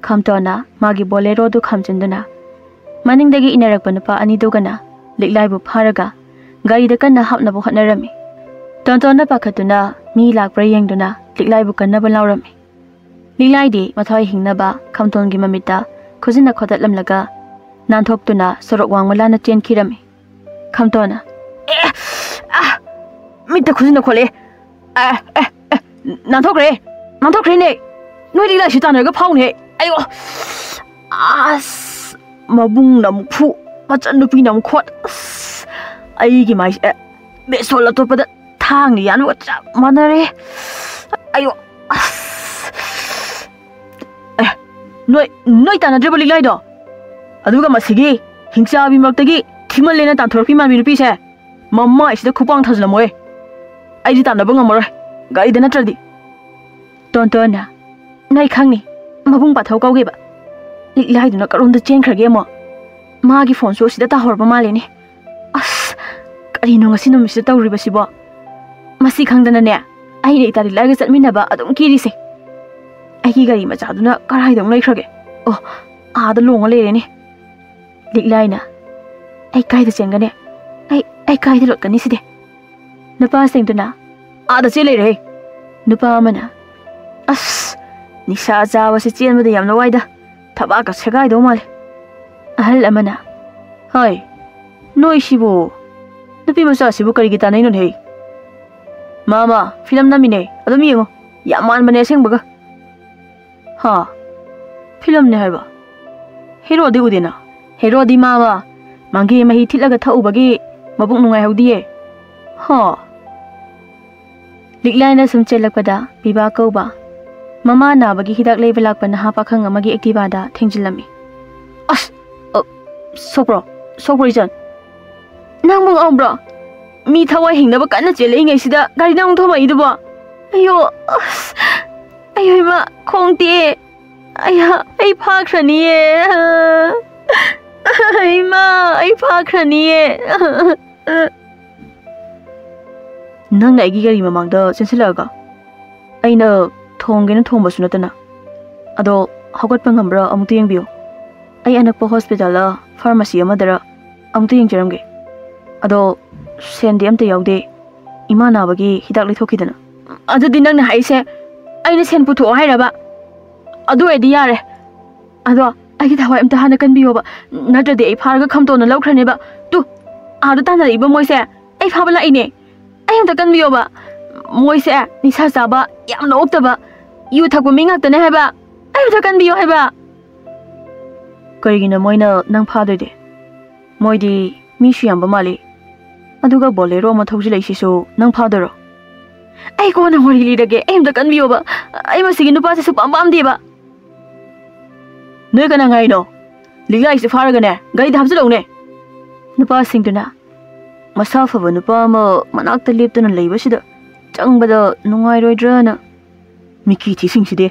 ꯈꯝꯇꯣꯟꯅ ꯃꯥꯒꯤ ꯕꯣꯂꯦꯔꯣꯗꯨ ꯈꯥꯝꯖꯤꯟꯗꯨꯅ ꯃꯅꯤꯡꯗꯒꯤ ꯏꯟꯅꯔꯛꯄ ꯅꯨꯄꯥ ꯑꯅꯤꯗꯨꯒꯅ ꯂꯤꯛꯂꯥꯏꯕꯨ ꯐꯥꯔꯒ ꯒꯥꯔꯤꯗ ꯀꯟꯅ ꯍꯥꯞꯅꯕ ꯍꯣꯠꯅꯔꯝꯃꯤ꯫ ꯇꯣꯟꯇꯣꯟꯅ ꯄꯥꯈꯠꯇꯨꯅ ꯃꯤ ꯂꯥꯛꯄ꯭ꯔꯥ ꯌꯦꯡꯗꯨꯅ ꯂꯤꯛꯂꯥꯏꯕꯨ ꯀꯟꯅꯕ ꯂꯥꯎꯔꯝꯃꯤ꯫ ꯂꯤꯛꯂꯥꯏꯗꯤ ꯃꯊ꯭ꯋꯥꯏ ꯍꯤꯡꯅꯕ ꯈꯝꯇꯣꯟꯒꯤ ꯃꯃꯤꯠꯇ ꯈꯨꯖꯤꯟꯅ ꯈꯣꯠꯇꯠꯂꯝꯂꯒ ꯅꯥꯟꯊꯣꯛꯇꯨꯅ ꯁꯣꯔꯣꯛ ꯋꯥꯡꯃ ꯂꯥꯟꯅ ꯆꯦꯟꯈꯤꯔꯝꯃꯤ꯫ ꯈꯝꯇꯣꯟꯅ, "ꯑꯦ! ꯑ! ꯃꯤꯠꯇ ꯈꯨꯖꯤꯟꯅ ꯈꯣꯠꯂꯦ꯫ ꯑꯦ, ꯑꯦ, ꯑꯦ! ꯅꯥꯟꯊꯣꯛꯈ꯭ꯔꯦ! ꯅꯥꯟꯊꯣꯛꯈ꯭ꯔꯦꯅꯦ! ꯅꯣꯏ ꯂꯤꯛꯂꯥꯏꯁꯤ ꯇꯥꯟꯅꯔꯒ ꯐꯥꯎꯅꯦ! ꯑꯌꯣ! ꯑꯁ! ꯃꯕꯨꯡꯅ ꯑꯃꯨꯛ ꯐꯨ, ꯃꯆꯟꯅꯨꯄꯤꯅ ꯑꯃꯨꯛ ꯈꯣꯠ꯫ ꯑꯁ! ꯑꯩꯒꯤ ꯃꯥꯏꯁꯦ, ꯑꯦ, ꯕꯦꯁꯣꯜ ꯑꯇꯣꯠꯄꯗ ꯊꯥꯡꯅ ꯌꯥꯟꯕꯒ ꯆꯞ ꯃꯥꯟꯅꯔꯦ꯫ ꯑꯌꯣ! ꯑꯁ! ꯑꯦ, ꯅꯣꯏ, ꯅꯣꯏ ꯇꯥꯟꯅꯗ꯭ꯔꯤꯕꯣ ꯂꯤꯛꯂꯥꯏꯗꯣ? ꯑꯗꯨꯒ ꯃꯁꯤꯒꯤ ꯍꯤꯡꯆꯥꯕꯤ ꯃꯔꯛꯇꯒꯤ ꯊꯤꯃꯜꯂꯦꯅ ꯇꯥꯟꯊꯣꯔꯛꯄꯤ ꯃꯥꯟꯕꯤ ꯅꯨꯄꯤꯁꯦ, ꯃꯃꯥꯏꯁꯤꯗ ꯈꯨꯄꯥꯡ ꯊꯥꯖꯤꯜꯂꯝꯃꯣꯏ꯫ ꯑꯩꯗꯤ ꯇꯥꯟꯅꯕ ꯉꯝꯃꯔꯣꯏ, ꯒꯥꯔꯤꯗ ꯅꯠꯇ꯭ꯔꯗꯤ꯫" ꯇꯣꯟꯇꯣꯟꯅ, "ꯅꯣꯏ ꯈꯪꯅꯤ, ꯃꯕꯨꯡ ꯄꯥꯊꯧ ꯀꯧꯒꯦꯕ꯫ ꯂꯤꯛꯂꯥꯏꯗꯨꯅ ꯀꯔꯣꯝꯗ ꯆꯦꯟꯈ꯭ꯔꯒꯦ ꯑꯃꯨꯛ? ꯃꯥꯒꯤ ꯐꯣꯟꯁꯨ ꯑꯁꯤꯗ ꯇꯥꯍꯧꯔꯕ ꯃꯥꯜꯂꯦꯅꯦ꯫ ꯑꯁ, ꯀꯔꯤꯅꯣ ꯉꯁꯤ ꯅꯨꯃꯤꯠꯁꯤꯗ ꯇꯧꯔꯤꯕꯁꯤꯕꯣ? ꯃꯁꯤ ꯈꯪꯗꯅꯅꯦ, ꯑꯩꯅ ꯏꯇꯥ ꯂꯤꯛꯂꯥꯏꯒ ꯆꯠꯃꯤꯟꯅꯕ ꯑꯗꯨꯝ ꯀꯤꯔꯤꯁꯦ꯫ ꯑꯩꯒꯤ ꯒꯥꯔꯤ ꯃꯆꯥꯗꯨꯅ ꯀꯔꯥꯏꯗ ꯑꯃꯨꯛ ꯂꯩꯈ꯭ꯔꯒꯦ? ꯑꯣ, ꯑꯥꯗ ꯂꯣꯡꯉ ꯂꯩꯔꯦꯅꯦ꯫" ꯂꯤꯛꯂꯥꯏꯅ, "ꯑꯩ ꯀꯥꯏꯗ ꯆꯦꯟꯒꯅꯤ? ꯑꯩ, ꯑꯩ ꯀꯥꯏꯗ ꯂꯣꯠꯀꯅꯤ ꯁꯤꯗꯤ?" ꯅꯨꯄꯥꯁꯤꯡꯗꯨꯅ, "ꯑꯥꯗ ꯆꯦꯟ ꯂꯩꯔꯦ!" ꯅꯨꯄꯥ ꯑꯃꯅ, "ꯑꯁ, ꯅꯤꯁꯥ ꯆꯥꯕꯁꯦ ꯆꯦꯟꯕꯗ ꯌꯥꯝꯅ ꯋꯥꯏꯗ, ꯊꯕꯥꯛꯀ ꯁꯦꯒꯥꯏꯗꯧ ꯃꯥꯜꯂꯦ꯫" ꯑꯍꯜ ꯑꯃꯅ, "ꯍꯣꯏ, ꯅꯣꯏꯁꯤꯕꯨ, ꯅꯨꯄꯤ ꯃꯆꯥꯁꯤꯕꯨ ꯀꯔꯤꯒꯤ ꯇꯥꯟꯅꯩꯅꯣꯅꯦ? ꯃꯥ, ꯃꯥ, ꯐꯤꯂꯝ ꯅꯝꯃꯤꯅꯦ, ꯑꯗꯨꯝ ꯌꯦꯡꯉꯣ, ꯌꯥꯝ ꯃꯥꯟꯕꯅꯦ ꯑꯁꯦꯡꯕꯒ꯫" "ꯍꯥ? ꯐꯤꯂꯝꯅꯦ ꯍꯥꯏꯕ? ꯍꯦꯔꯣꯗꯤ ꯎꯗꯦꯅ?" "ꯍꯦꯔꯣꯗꯤ ꯃꯥ, ꯃꯥ, ꯃꯥꯡꯒꯦ ꯃꯍꯤ ꯊꯤꯠꯂꯒ ꯊꯛꯎꯕꯒꯤ ꯃꯕꯨꯛ ꯅꯨꯡꯉꯥꯏꯍꯧꯗꯤꯌꯦ꯫" "ꯍꯥ?" ꯂꯤꯛꯂꯥꯏꯅ ꯁꯨꯝ ꯆꯦꯜꯂꯛꯄꯗ ꯄꯤꯕꯥ ꯀꯧꯕ ꯃꯃꯥ ꯅꯥꯕꯒꯤ ꯍꯤꯗꯥꯛ ꯂꯩꯕ ꯂꯥꯛꯄ ꯅꯍꯥ ꯄꯥꯈꯪ ꯑꯃꯒꯤ ꯑꯦꯛꯇꯤꯚꯥꯗ ꯊꯦꯡꯖꯤꯜꯂꯝꯃꯤ꯫ "ꯑꯁ! ꯑ, ꯁꯣꯛꯄ꯭ꯔꯣ? ꯁꯣꯛꯄ꯭ꯔꯣ, ꯏꯆꯟ? ꯅꯪꯕꯨ ꯉꯥꯎꯕ꯭ꯔꯣ? ꯃꯤ ꯊꯋꯥꯏ ꯍꯤꯡꯅꯕ ꯀꯟꯅ ꯆꯦꯜꯂꯛꯏꯉꯩꯁꯤꯗ ꯒꯥꯔꯤꯗ ꯑꯃꯨꯛ ꯊꯣꯝꯃꯛꯏꯗꯨꯕꯣ? ꯑꯌꯣ, ꯑꯁ! ꯑꯌꯣ, ꯏꯃꯥ, ꯈꯣꯡ ꯇꯦꯛꯑꯦ꯫ ꯑꯌꯥ, ꯑꯩ ꯐꯥꯈ꯭ꯔꯅꯤꯌꯦ꯫ ꯏꯃꯥ, ꯑꯩ ꯐꯥꯈ꯭ꯔꯅꯤꯌꯦ꯫" "ꯅꯪꯅ ꯑꯩꯒꯤ ꯒꯥꯔꯤ ꯃꯃꯥꯡꯗ ꯆꯦꯟꯁꯤꯜꯂꯛꯑꯒ?" "ꯑꯩꯅ ꯊꯣꯝꯒꯦꯅ ꯊꯣꯝꯕꯁꯨ ꯅꯠꯇꯅ꯫ ꯑꯗꯣ ꯍꯧꯒꯠꯄ ꯉꯝꯕ꯭ꯔꯥ ꯑꯃꯨꯛꯇ ꯌꯦꯡꯕꯤꯌꯨ꯫ ꯑꯩ ꯑꯅꯛꯄ ꯍꯣꯁꯄꯤꯇꯥꯜꯂ ꯐꯥꯔꯃꯥꯁꯤ ꯑꯃꯗꯔ ꯑꯃꯨꯛꯇ ꯌꯦꯡꯖꯔꯝꯒꯦ꯫ ꯑꯗꯣ ꯁꯦꯟꯗꯤ ꯑꯝꯇ ꯌꯥꯎꯗꯦ꯫ ꯏꯃꯥ ꯅꯥꯕꯒꯤ ꯍꯤꯗꯥꯛ ꯂꯩꯊꯣꯛꯈꯤꯗꯅ꯫" "ꯑꯗꯨꯗꯤ ꯅꯪꯅ ꯍꯥꯏꯁꯦ ꯑꯩꯅ ꯁꯦꯟ ꯄꯨꯊꯣꯛꯑꯣ ꯍꯥꯏꯔꯕ?" ꯑꯗꯨ ꯑꯣꯏꯔꯗꯤ ꯌꯥꯔꯦ꯫ ꯑꯗꯣ ꯑꯩꯒꯤ ꯊꯋꯥꯏ ꯑꯝꯇ ꯍꯥꯟꯅ ꯀꯟꯕꯤꯌꯣꯕ, ꯅꯠꯇ꯭ꯔꯗꯤ ꯑꯩ ꯐꯥꯔꯒ ꯈꯝꯇꯣꯟꯅ ꯂꯧꯈ꯭ꯔꯅꯦꯕ꯫ ꯇꯨ, ꯑꯥꯗ ꯇꯥꯟꯅꯔꯛꯏꯕ ꯃꯣꯏꯁꯦ ꯑꯩ ꯐꯥꯕ ꯂꯥꯛꯏꯅꯦ꯫ ꯑꯩ ꯑꯝꯇ ꯀꯟꯕꯤꯌꯣꯕ꯫ ꯃꯣꯏꯁꯦ ꯅꯤꯁꯥ ꯆꯥꯕ, ꯌꯥꯝꯅ ꯑꯣꯛꯇꯕ, ꯌꯨ ꯊꯛꯄ ꯃꯤ ꯉꯥꯛꯇꯅꯦ ꯍꯥꯏꯕ꯫ ꯑꯩ ꯑꯝꯇ ꯀꯟꯕꯤꯌꯣ ꯍꯥꯏꯕ꯫ ꯀꯔꯤꯒꯤꯅꯣ ꯃꯣꯏꯅ ꯅꯪ ꯐꯥꯗꯣꯏꯗꯤ? ꯃꯣꯏꯗꯤ ꯃꯤꯁꯨ ꯌꯥꯝꯕ ꯃꯥꯜꯂꯤ꯫ ꯑꯗꯨꯒ ꯕꯣꯂꯦꯔꯣ ꯑꯃ ꯊꯧꯖꯤꯜꯂꯛꯏꯁꯤꯁꯨ ꯅꯪ ꯐꯥꯗꯣꯏꯔꯣ? ꯑꯩ ꯀꯣꯟꯅ ꯋꯥꯔꯤ ꯂꯤꯔꯒꯦ, ꯑꯩ ꯑꯝꯇ ꯀꯟꯕꯤꯌꯣꯕ꯫ ꯑꯩ ꯃꯁꯤꯒꯤ ꯅꯨꯄꯥꯁꯦ ꯁꯨꯛꯄꯥꯝ ꯄꯥꯝꯗꯦꯕ꯫ ꯅꯣꯏ ꯀꯅꯥ ꯉꯥꯏꯅꯣ? ꯂꯤꯛꯂꯥꯏꯁꯦ ꯐꯥꯔꯒꯅꯦ, ꯒꯥꯔꯤꯗ ꯍꯥꯞꯆꯤꯜꯂꯛꯎꯅꯦ꯫ ꯅꯨꯄꯥꯁꯤꯡꯗꯨꯅ ꯃꯁꯥ ꯐꯕ ꯅꯨꯄꯥ ꯑꯃ ꯃꯅꯥꯛꯇ ꯂꯦꯞꯇꯨꯅ ꯂꯩꯕꯁꯤꯗ ꯆꯪꯕꯗ ꯅꯨꯡꯉꯥꯏꯔꯣꯏꯗ꯭ꯔꯅ꯫ ꯃꯤꯀꯤ ꯊꯤꯁꯤꯡꯁꯤꯗꯤ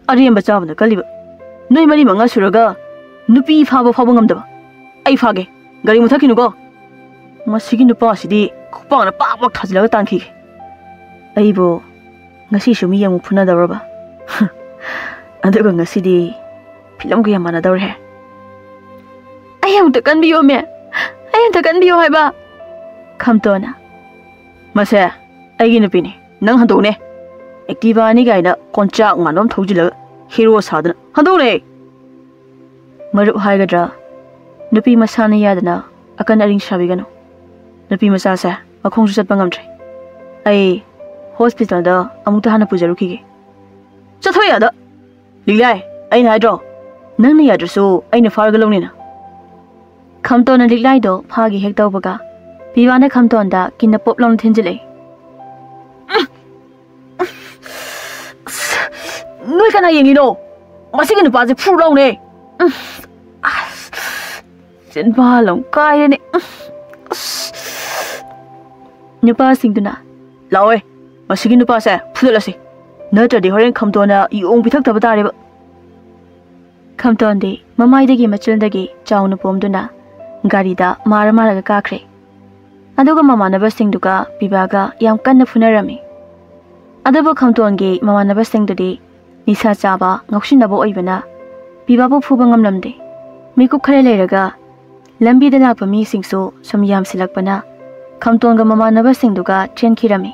ꯑꯔꯦꯝꯕ ꯆꯥꯕꯅ ꯀꯜꯂꯤꯕ꯫ ꯅꯣꯏ ꯃꯔꯤ ꯃꯉꯥ ꯁꯨꯔꯒ ꯅꯨꯄꯤ ꯐꯥꯕ ꯐꯥꯎꯕ ꯉꯝꯗꯕ꯫ ꯑꯩ ꯐꯥꯒꯦ꯫ ꯒꯥꯔꯤ ꯃꯨꯊꯛꯈꯤꯅꯨꯀꯣ꯫ ꯃꯁꯤꯒꯤ ꯅꯨꯄꯥꯁꯤꯗꯤ ꯈꯨꯄꯥꯛꯅ ꯄꯥꯛ ꯄꯥꯛ ꯊꯥꯖꯤꯜꯂꯒ ꯇꯥꯟꯈꯤꯒꯦ꯫ ꯑꯩꯕꯨ ꯉꯁꯤꯁꯨ ꯃꯤ ꯑꯃꯨꯛ ꯐꯨꯅꯗꯧꯔꯕ? ꯑꯗꯨꯒ ꯉꯁꯤꯗꯤ ꯐꯤꯂꯝꯒ ꯌꯥꯝ ꯃꯥꯟꯅꯗꯧꯔꯦ꯫ ꯑꯩ ꯑꯃꯨꯛꯇ ꯀꯟꯕꯤꯌꯣꯃꯦ, ꯑꯩ ꯑꯃꯨꯛꯇ ꯀꯟꯕꯤꯌꯣ ꯍꯥꯏꯕ꯫ ꯈꯝꯇꯣꯟꯅ, ꯃꯁꯦ ꯑꯩꯒꯤ ꯅꯨꯄꯤꯅꯤ, ꯅꯪ ꯍꯟꯗꯣꯛꯎꯅꯦ꯫ ꯑꯦꯛꯇꯤꯚꯥꯅꯤ ꯀꯥꯏꯅ ꯀꯣꯟꯆꯥꯛ ꯃꯥꯟꯕ ꯑꯃ ꯊꯧꯖꯤꯜꯂꯒ ꯍꯦꯔꯣ ꯁꯥꯗꯅ ꯍꯟꯗꯣꯛꯎꯅꯦ꯫ ꯃꯔꯨꯞ ꯍꯥꯏꯒꯗ꯭ꯔꯥ, ꯅꯨꯄꯤ ꯃꯁꯥꯅ ꯌꯥꯗꯅ ꯑꯀꯟ ꯑꯔꯤꯡ ꯁꯥꯕꯤꯒꯅꯨ꯫ ꯅꯨꯄꯤ ꯃꯆꯥꯁꯦ ꯃꯈꯣꯡꯁꯨ ꯆꯠꯄ ꯉꯝꯗ꯭ꯔꯦ꯫ ꯑꯩ ꯍꯣꯁꯄꯤꯇꯥꯜꯗ ꯑꯃꯨꯛꯇ ꯍꯥꯟꯅ ꯄꯨꯖꯔꯨꯈꯤꯒꯦ꯫ ꯆꯠꯊꯣꯛ ꯌꯥꯗ꯫ ꯂꯤꯛꯂꯥꯏ, ꯑꯩꯅ ꯍꯥꯏꯗ꯭ꯔꯣ? ꯅꯪꯅ ꯌꯥꯗ꯭ꯔꯁꯨ ꯑꯩꯅ ꯐꯥꯔꯒ ꯂꯧꯅꯤꯅ꯫ ꯈꯝꯇꯣꯟꯅ ꯂꯤꯛꯂꯥꯏꯗꯣ ꯐꯥꯒꯦ ꯍꯦꯛ ꯇꯧꯕꯒ ꯄꯤꯕꯥꯅ ꯈꯝꯇꯣꯟꯗ ꯀꯤꯟꯅ ꯄꯣꯞ ꯂꯥꯎꯅ ꯊꯤꯟꯖꯤꯜꯂꯛꯏ꯫ ꯑꯁ, ꯅꯣꯏ ꯀꯅꯥ ꯌꯦꯡꯉꯤꯅꯣ? ꯃꯁꯤꯒꯤ ꯅꯨꯄꯥꯁꯦ ꯐꯨꯔꯨ ꯂꯥꯎꯅꯦ꯫ ꯎꯝ, ꯑꯁ, ꯆꯤꯟꯕꯥꯜ ꯑꯃ ꯀꯥꯏꯔꯦꯅꯦ꯫ ꯎꯝ, ꯑꯁ꯫ ꯅꯨꯄꯥꯁꯤꯡꯗꯨꯅ, ꯂꯥꯛꯑꯣꯏ, ꯃꯁꯤꯒꯤ ꯅꯨꯄꯥꯁꯦ ꯐꯨꯗꯠꯂꯁꯤ, ꯅꯠꯇ꯭ꯔꯗꯤ ꯍꯣꯔꯦꯟ ꯈꯝꯇꯣꯟꯅ ꯌꯣꯡ ꯄꯤꯊꯛꯇꯕ ꯇꯥꯔꯦꯕ꯫ ꯈꯝꯇꯣꯟꯗꯤ ꯃꯃꯥꯏꯗꯒꯤ ꯃꯆꯤꯟꯗꯒꯤ ꯆꯥꯎꯅ ꯄꯣꯝꯗꯨꯅ ꯒꯥꯔꯤꯗ ꯃꯥꯔ ꯃꯥꯔꯒ ꯀꯥꯈ꯭ꯔꯦ꯫ ꯑꯗꯨꯒ ꯃꯃꯥꯟꯅꯕꯁꯤꯡꯗꯨꯒ ꯄꯤꯕꯥꯒ ꯌꯥꯝ ꯀꯟꯅ ꯐꯨꯅꯔꯝꯃꯤ꯫ ꯑꯗꯨꯕꯨ ꯈꯝꯇꯣꯟꯒꯤ ꯃꯃꯥꯟꯅꯕꯁꯤꯡꯗꯨꯗꯤ ꯅꯤꯁꯥ ꯆꯥꯕ, ꯉꯥꯎꯁꯤꯟꯅꯕ ꯑꯣꯏꯕꯅ ꯄꯤꯕꯥꯕꯨ ꯐꯨꯕ ꯉꯝꯂꯝꯗꯦ꯫ ꯃꯤꯀꯨꯞ ꯈꯔ ꯂꯩꯔꯒ ꯂꯝꯕꯤꯗ ꯂꯥꯛꯄ ꯃꯤꯁꯤꯡꯁꯨ ꯁꯨꯝ ꯌꯥꯝꯁꯤꯜꯂꯛꯄꯅ ꯈꯝꯇꯣꯟꯒ ꯃꯃꯥꯟꯅꯕꯁꯤꯡꯗꯨꯒ ꯆꯦꯟꯈꯤꯔꯝꯃꯤ꯫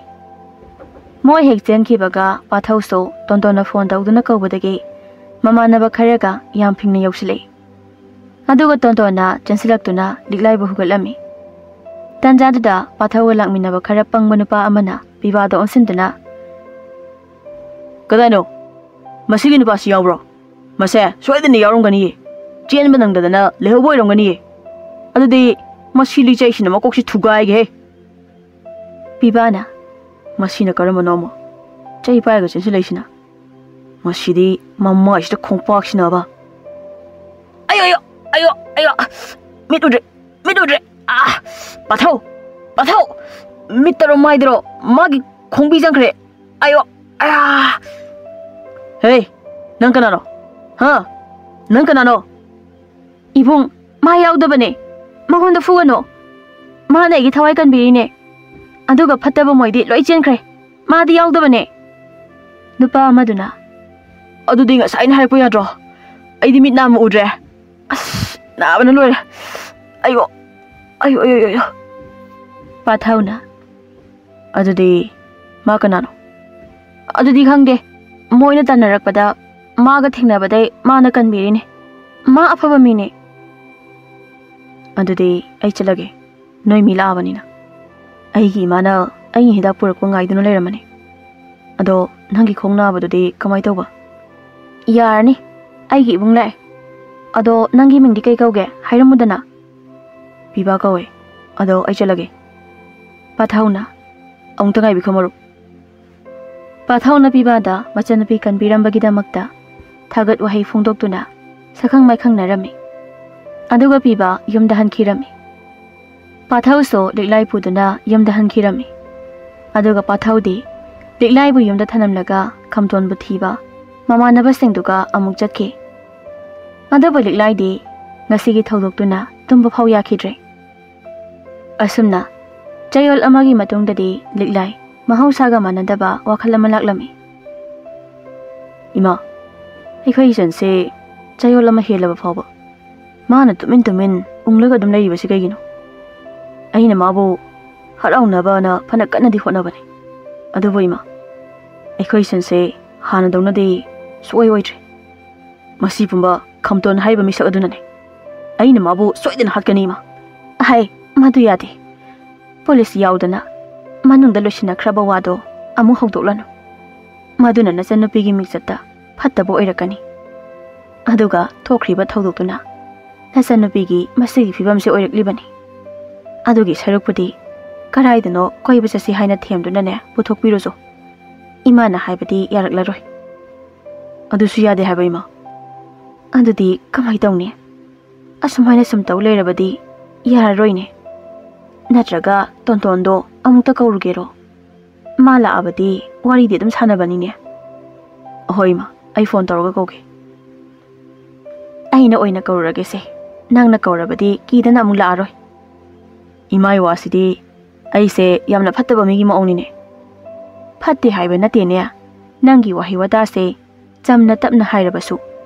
ꯃꯣꯏ ꯍꯦꯛ ꯆꯦꯟꯈꯤꯕꯒ ꯄꯥꯊꯧꯁꯨ ꯇꯣꯟꯇꯣꯟꯅ ꯐꯣꯟ ꯇꯧꯗꯨꯅ ꯀꯧꯕꯗꯒꯤ ꯃꯃꯥꯟꯅꯕ ꯈꯔꯒ ꯌꯥꯝ ꯐꯤꯡꯅ ꯌꯧꯁꯤꯜꯂꯛꯏ꯫ ꯑꯗꯨꯒ ꯇꯣꯟꯇꯣꯟꯅ ꯆꯦꯟꯁꯤꯜꯂꯛꯇꯨꯅ ꯂꯤꯛꯂꯥꯏꯕꯨ ꯍꯨꯒꯠꯂꯝꯃꯤ꯫ ꯇꯟꯖꯥꯗꯨꯗ ꯄꯥꯊꯧꯒ ꯂꯥꯛꯃꯤꯟꯅꯕ ꯈꯔ ꯄꯪꯕ ꯅꯨꯄꯥ ꯑꯃꯅ ꯄꯤꯕꯥꯗ ꯑꯣꯟꯁꯤꯟꯗꯨꯅ, "ꯀꯗꯥꯏꯅꯣ? ꯃꯁꯤꯒꯤ ꯅꯨꯄꯥꯁꯤ ꯌꯥꯎꯕ꯭ꯔꯣ? ꯃꯁꯦ ꯁꯣꯏꯗꯅ ꯌꯥꯎꯔꯝꯒꯅꯤꯌꯦ꯫ ꯆꯦꯟꯕ ꯅꯪꯗꯗꯅ ꯂꯩꯍꯧꯕ ꯑꯣꯏꯔꯝꯒꯅꯤꯌꯦ꯫ ꯑꯗꯨꯗꯤ ꯃꯁꯤ ꯂꯤꯆꯩꯁꯤꯅ ꯃꯀꯣꯛꯁꯤ ꯊꯨꯒꯥꯏꯒꯦꯍꯦ!" ꯄꯤꯕꯥꯅ, "ꯃꯁꯤꯅ ꯀꯔꯝꯕꯅꯣ ꯑꯃꯨꯛ ꯆꯩ ꯄꯥꯏꯔꯒ ꯆꯦꯟꯁꯤꯜꯂꯛꯏꯁꯤꯅ? ꯃꯁꯤꯗꯤ ꯃꯃꯥꯏꯁꯤꯗ ꯈꯣꯡꯄꯥꯛꯁꯤꯅꯕ꯫ ꯑꯌꯣ, ꯑꯌꯣ, ꯑꯌꯣ, ꯑꯌꯣ! ꯃꯤꯠ ꯎꯗ꯭ꯔꯦ, ꯃꯤꯠ ꯎꯗ꯭ꯔꯦ! ꯑꯥ! ꯄꯥꯊꯧ! ꯄꯥꯊꯧ! ꯃꯤꯠꯇꯔꯣ ꯃꯥꯏꯗꯔꯣ? ꯃꯥꯒꯤ ꯈꯣꯡꯕꯤ ꯆꯪꯈ꯭ꯔꯦ! ꯑꯌꯣ! ꯑꯌꯥ!" "ꯍꯦ! ꯅꯪ ꯀꯅꯥꯅꯣ? ꯍꯥ? ꯅꯪ ꯀꯅꯥꯅꯣ?" "ꯏꯕꯨꯡ, ꯃꯥ ꯌꯥꯎꯗꯕꯅꯦ꯫ ꯃꯉꯣꯟꯗ ꯐꯨꯒꯅꯨ꯫ ꯃꯥꯅ ꯑꯩꯒꯤ ꯊꯋꯥꯏ ꯀꯟꯕꯤꯔꯤꯅꯦ꯫ ꯑꯗꯨꯒ ꯐꯠꯇꯕ ꯃꯣꯏꯗꯤ ꯂꯣꯏ ꯆꯦꯟꯈ꯭ꯔꯦ꯫ ꯃꯥꯗꯤ ꯌꯥꯎꯗꯕꯅꯦ꯫" ꯅꯨꯄꯥ ꯑꯃꯗꯨꯅ, "ꯑꯗꯨꯗꯤ ꯉꯁꯥꯏꯅ ꯍꯥꯏꯔꯛꯄ ꯌꯥꯗ꯭ꯔꯣ? ꯑꯩꯗꯤ ꯃꯤꯠ ꯅꯥ ꯑꯃ ꯎꯗ꯭ꯔꯦ꯫ ꯑꯁ, ꯅꯥꯕꯅ ꯂꯣꯏꯔꯦ꯫ ꯑꯌꯣ, ꯑꯌꯣ, ꯑꯌꯣ, ꯑꯌꯣ, ꯑꯌꯣ꯫" ꯄꯥꯊꯧꯅ, "ꯑꯗꯨꯗꯤ ꯃꯥ ꯀꯅꯥꯅꯣ?" "ꯑꯗꯨꯗꯤ ꯈꯪꯗꯦ꯫ ꯃꯣꯏꯅ ꯇꯥꯟꯅꯔꯛꯄꯗ ꯃꯥꯒ ꯊꯦꯡꯅꯕꯗꯩ ꯃꯥꯅ ꯀꯟꯕꯤꯔꯤꯅꯦ꯫ ꯃꯥ ꯑꯐꯕ ꯃꯤꯅꯦ꯫" "ꯑꯗꯨꯗꯤ ꯑꯩ ꯆꯠꯂꯒꯦ꯫ ꯅꯣꯏ ꯃꯤ ꯂꯥꯛꯑꯕꯅꯤꯅ꯫ ꯑꯩꯒꯤ ꯏꯃꯥꯅ ꯑꯩꯒꯤ ꯍꯤꯗꯥꯛ ꯄꯨꯔꯛꯄ ꯉꯥꯏꯗꯨꯅ ꯂꯩꯔꯝꯕꯅꯤ꯫ ꯑꯗꯣ ꯅꯪꯒꯤ ꯈꯣꯡ ꯅꯥꯕꯗꯨꯗꯤ ꯀꯃꯥꯏ ꯇꯧꯕ?" "ꯌꯥꯔꯅꯤ꯫ ꯑꯩꯒꯤ ꯏꯕꯨꯡ ꯂꯥꯛꯑꯦ꯫ ꯑꯗꯣ ꯅꯪꯒꯤ ꯃꯤꯡꯗꯤ ꯀꯩ ꯀꯧꯒꯦ? ꯍꯥꯏꯔꯝꯃꯨꯗꯅ꯫" "ꯄꯤꯕꯥ ꯀꯧꯋꯦ꯫ ꯑꯗꯣ ꯑꯩ ꯆꯠꯂꯒꯦ꯫" ꯄꯥꯊꯧꯅ, "ꯑꯃꯨꯛꯇ ꯉꯥꯏꯕꯤꯈꯣ, ꯃꯔꯨꯞ꯫" ꯄꯥꯊꯧꯅ ꯄꯤꯕꯥꯗ ꯃꯆꯟꯅꯨꯄꯤ ꯀꯟꯕꯤꯔꯝꯕꯒꯤꯗꯃꯛꯇ ꯊꯥꯒꯠ ꯋꯥꯍꯩ ꯐꯣꯡꯗꯣꯛꯇꯨꯅ ꯁꯛꯈꯪ ꯃꯥꯏꯈꯪꯅꯔꯝꯃꯤ꯫ ꯑꯗꯨꯒ ꯄꯤꯕꯥ ꯌꯨꯝꯗ ꯍꯟꯈꯤꯔꯝꯃꯤ꯫ ꯄꯥꯊꯧꯁꯨ ꯂꯤꯛꯂꯥꯏ ꯄꯨꯗꯨꯅ ꯌꯨꯝꯗ ꯍꯟꯈꯤꯔꯝꯃꯤ꯫ ꯑꯗꯨꯒ ꯄꯥꯊꯧꯗꯤ ꯂꯤꯛꯂꯥꯏꯕꯨ ꯌꯨꯝꯗ ꯊꯅꯝꯂꯒ ꯈꯝꯇꯣꯟꯕꯨ ꯊꯤꯕ ꯃꯃꯥꯟꯅꯕꯁꯤꯡꯗꯨꯒ ꯑꯃꯨꯛ ꯆꯠꯈꯤ꯫ ꯑꯗꯨꯕꯨ ꯂꯤꯛꯂꯥꯏꯗꯤ ꯉꯁꯤꯒꯤ ꯊꯧꯗꯣꯛꯇꯨꯅ ꯇꯨꯝꯕ ꯐꯥꯎ ꯌꯥꯈꯤꯗ꯭ꯔꯦ꯫ ꯑꯁꯨꯝꯅ ꯆꯌꯣꯜ ꯑꯃꯒꯤ ꯃꯇꯨꯡꯗꯗꯤ ꯂꯤꯛꯂꯥꯏ ꯃꯍꯧꯁꯥꯒ ꯃꯥꯟꯅꯗꯕ ꯋꯥꯈꯜ ꯑꯃ ꯂꯥꯛꯂꯝꯃꯤ꯫ "ꯏꯃꯥ, ꯑꯩꯈꯣꯏ ꯏꯆꯟꯁꯦ ꯆꯌꯣꯜ ꯑꯃ ꯍꯦꯜꯂꯕ ꯐꯥꯎꯕ ꯃꯥꯅ ꯇꯨꯃꯤꯟ ꯇꯨꯃꯤꯟ ꯎꯪꯂꯒ ꯑꯗꯨꯝ ꯂꯩꯔꯤꯕꯁꯤ ꯀꯩꯒꯤꯅꯣ? ꯑꯩꯅ ꯃꯥꯕꯨ ꯍꯔꯥꯎꯅꯕꯅ ꯐꯅ ꯀꯟꯅꯗꯤ ꯍꯣꯠꯅꯕꯅꯤ꯫ ꯑꯗꯨꯕꯨ ꯏꯃꯥ, ꯑꯩꯈꯣꯏ ꯏꯆꯟꯁꯦ ꯍꯥꯟꯅꯗꯧꯅꯗꯤ ꯁꯨꯛꯑꯣꯏ ꯑꯣꯏꯗ꯭ꯔꯦ꯫ "ꯃꯁꯤ ꯄꯨꯝꯕ ꯈꯝꯇꯣꯟ ꯍꯥꯏꯔꯤꯕ ꯃꯤꯁꯛ ꯑꯗꯨꯅꯅꯦ꯫ ꯑꯩꯅ ꯃꯥꯕꯨ ꯁꯣꯏꯗꯅ ꯍꯥꯠꯀꯅꯤ, ꯏꯃꯥ!" "ꯑꯍꯩ, ꯃꯗꯨ ꯌꯥꯗꯦ꯫ ꯄꯨꯂꯤꯁ ꯌꯥꯎꯗꯅ ꯃꯅꯨꯡꯗ ꯂꯣꯏꯁꯤꯟꯅꯈ꯭ꯔꯕ ꯋꯥꯗꯣ ꯑꯃꯨꯛ ꯍꯧꯗꯣꯛꯂꯅꯨ꯫ ꯃꯗꯨꯅ ꯅꯆꯟꯅꯨꯄꯤꯒꯤ ꯃꯤꯡꯆꯠꯇ ꯐꯠꯇꯕ ꯑꯣꯏꯔꯛꯀꯅꯤ꯫ ꯑꯗꯨꯒ ꯊꯣꯛꯈ꯭ꯔꯤꯕ ꯊꯧꯗꯣꯛꯇꯨꯅ ꯅꯆꯟꯅꯨꯄꯤꯒꯤ ꯃꯁꯤꯒꯤ ꯐꯤꯕꯝꯁꯦ ꯑꯣꯏꯔꯛꯂꯤꯕꯅꯤ꯫ ꯑꯗꯨꯒꯤ ꯁꯔꯨꯛꯄꯨꯗꯤ ꯀꯗꯥꯏꯗꯅꯣ ꯀꯣꯏꯕ ꯆꯠꯁꯤ ꯍꯥꯏꯅ ꯊꯦꯝꯗꯨꯅꯅꯦ ꯄꯨꯊꯣꯛꯄꯤꯔꯨꯆꯣ꯫ ꯏꯃꯥꯅ ꯍꯥꯏꯕꯗꯤ ꯌꯥꯔꯛꯂꯔꯣꯏ꯫" "ꯑꯗꯨꯁꯨ ꯌꯥꯗꯦ ꯍꯥꯏꯕ, ꯏꯃꯥ?" "ꯑꯗꯨꯗꯤ ꯀꯃꯥꯏ ꯇꯧꯅꯤ? ꯑꯁꯨꯃꯥꯏꯅ ꯁꯨꯝ ꯇꯧ ꯂꯩꯔꯕꯗꯤ ꯌꯥꯔꯔꯣꯏꯅꯦ꯫ ꯅꯠꯇ꯭ꯔꯒ ꯇꯣꯟꯇꯣꯟꯗꯣ ꯑꯃꯨꯛꯇ ꯀꯧꯔꯨꯒꯦꯔꯣ? ꯃꯥ ꯂꯥꯛꯑꯕꯗꯤ ꯋꯥꯔꯤꯗꯤ ꯑꯗꯨꯝ ꯁꯥꯟꯅꯕꯅꯤꯅꯦ꯫" "ꯑꯍꯣꯏ, ꯏꯃꯥ, ꯑꯩ ꯐꯣꯟ ꯇꯧꯔꯒ ꯀꯧꯒꯦ꯫" "ꯑꯩꯅ ꯑꯣꯏꯅ ꯀꯧꯔꯒꯦꯁꯦ꯫ ꯅꯪꯅ ꯀꯧꯔꯕꯗꯤ ꯀꯤꯗꯅ ꯑꯃꯨꯛ ꯂꯥꯛꯑꯔꯣꯏ꯫" "ꯏꯃꯥꯏ ꯋꯥꯁꯤꯗꯤ, ꯑꯩꯁꯦ ꯌꯥꯝꯅ ꯐꯠꯇꯕ ꯃꯤꯒꯤ ꯃꯑꯣꯡꯅꯤꯅꯦ꯫" "ꯐꯠꯇꯦ ꯍꯥꯏꯕ ꯅꯠꯇꯦꯅꯦ꯫ ꯅꯪꯒꯤ ꯋꯥꯍꯩ ꯋꯥꯇꯥꯁꯦ ꯆꯝꯅ ꯇꯞꯅ ꯍꯥꯏꯔꯕꯁꯨ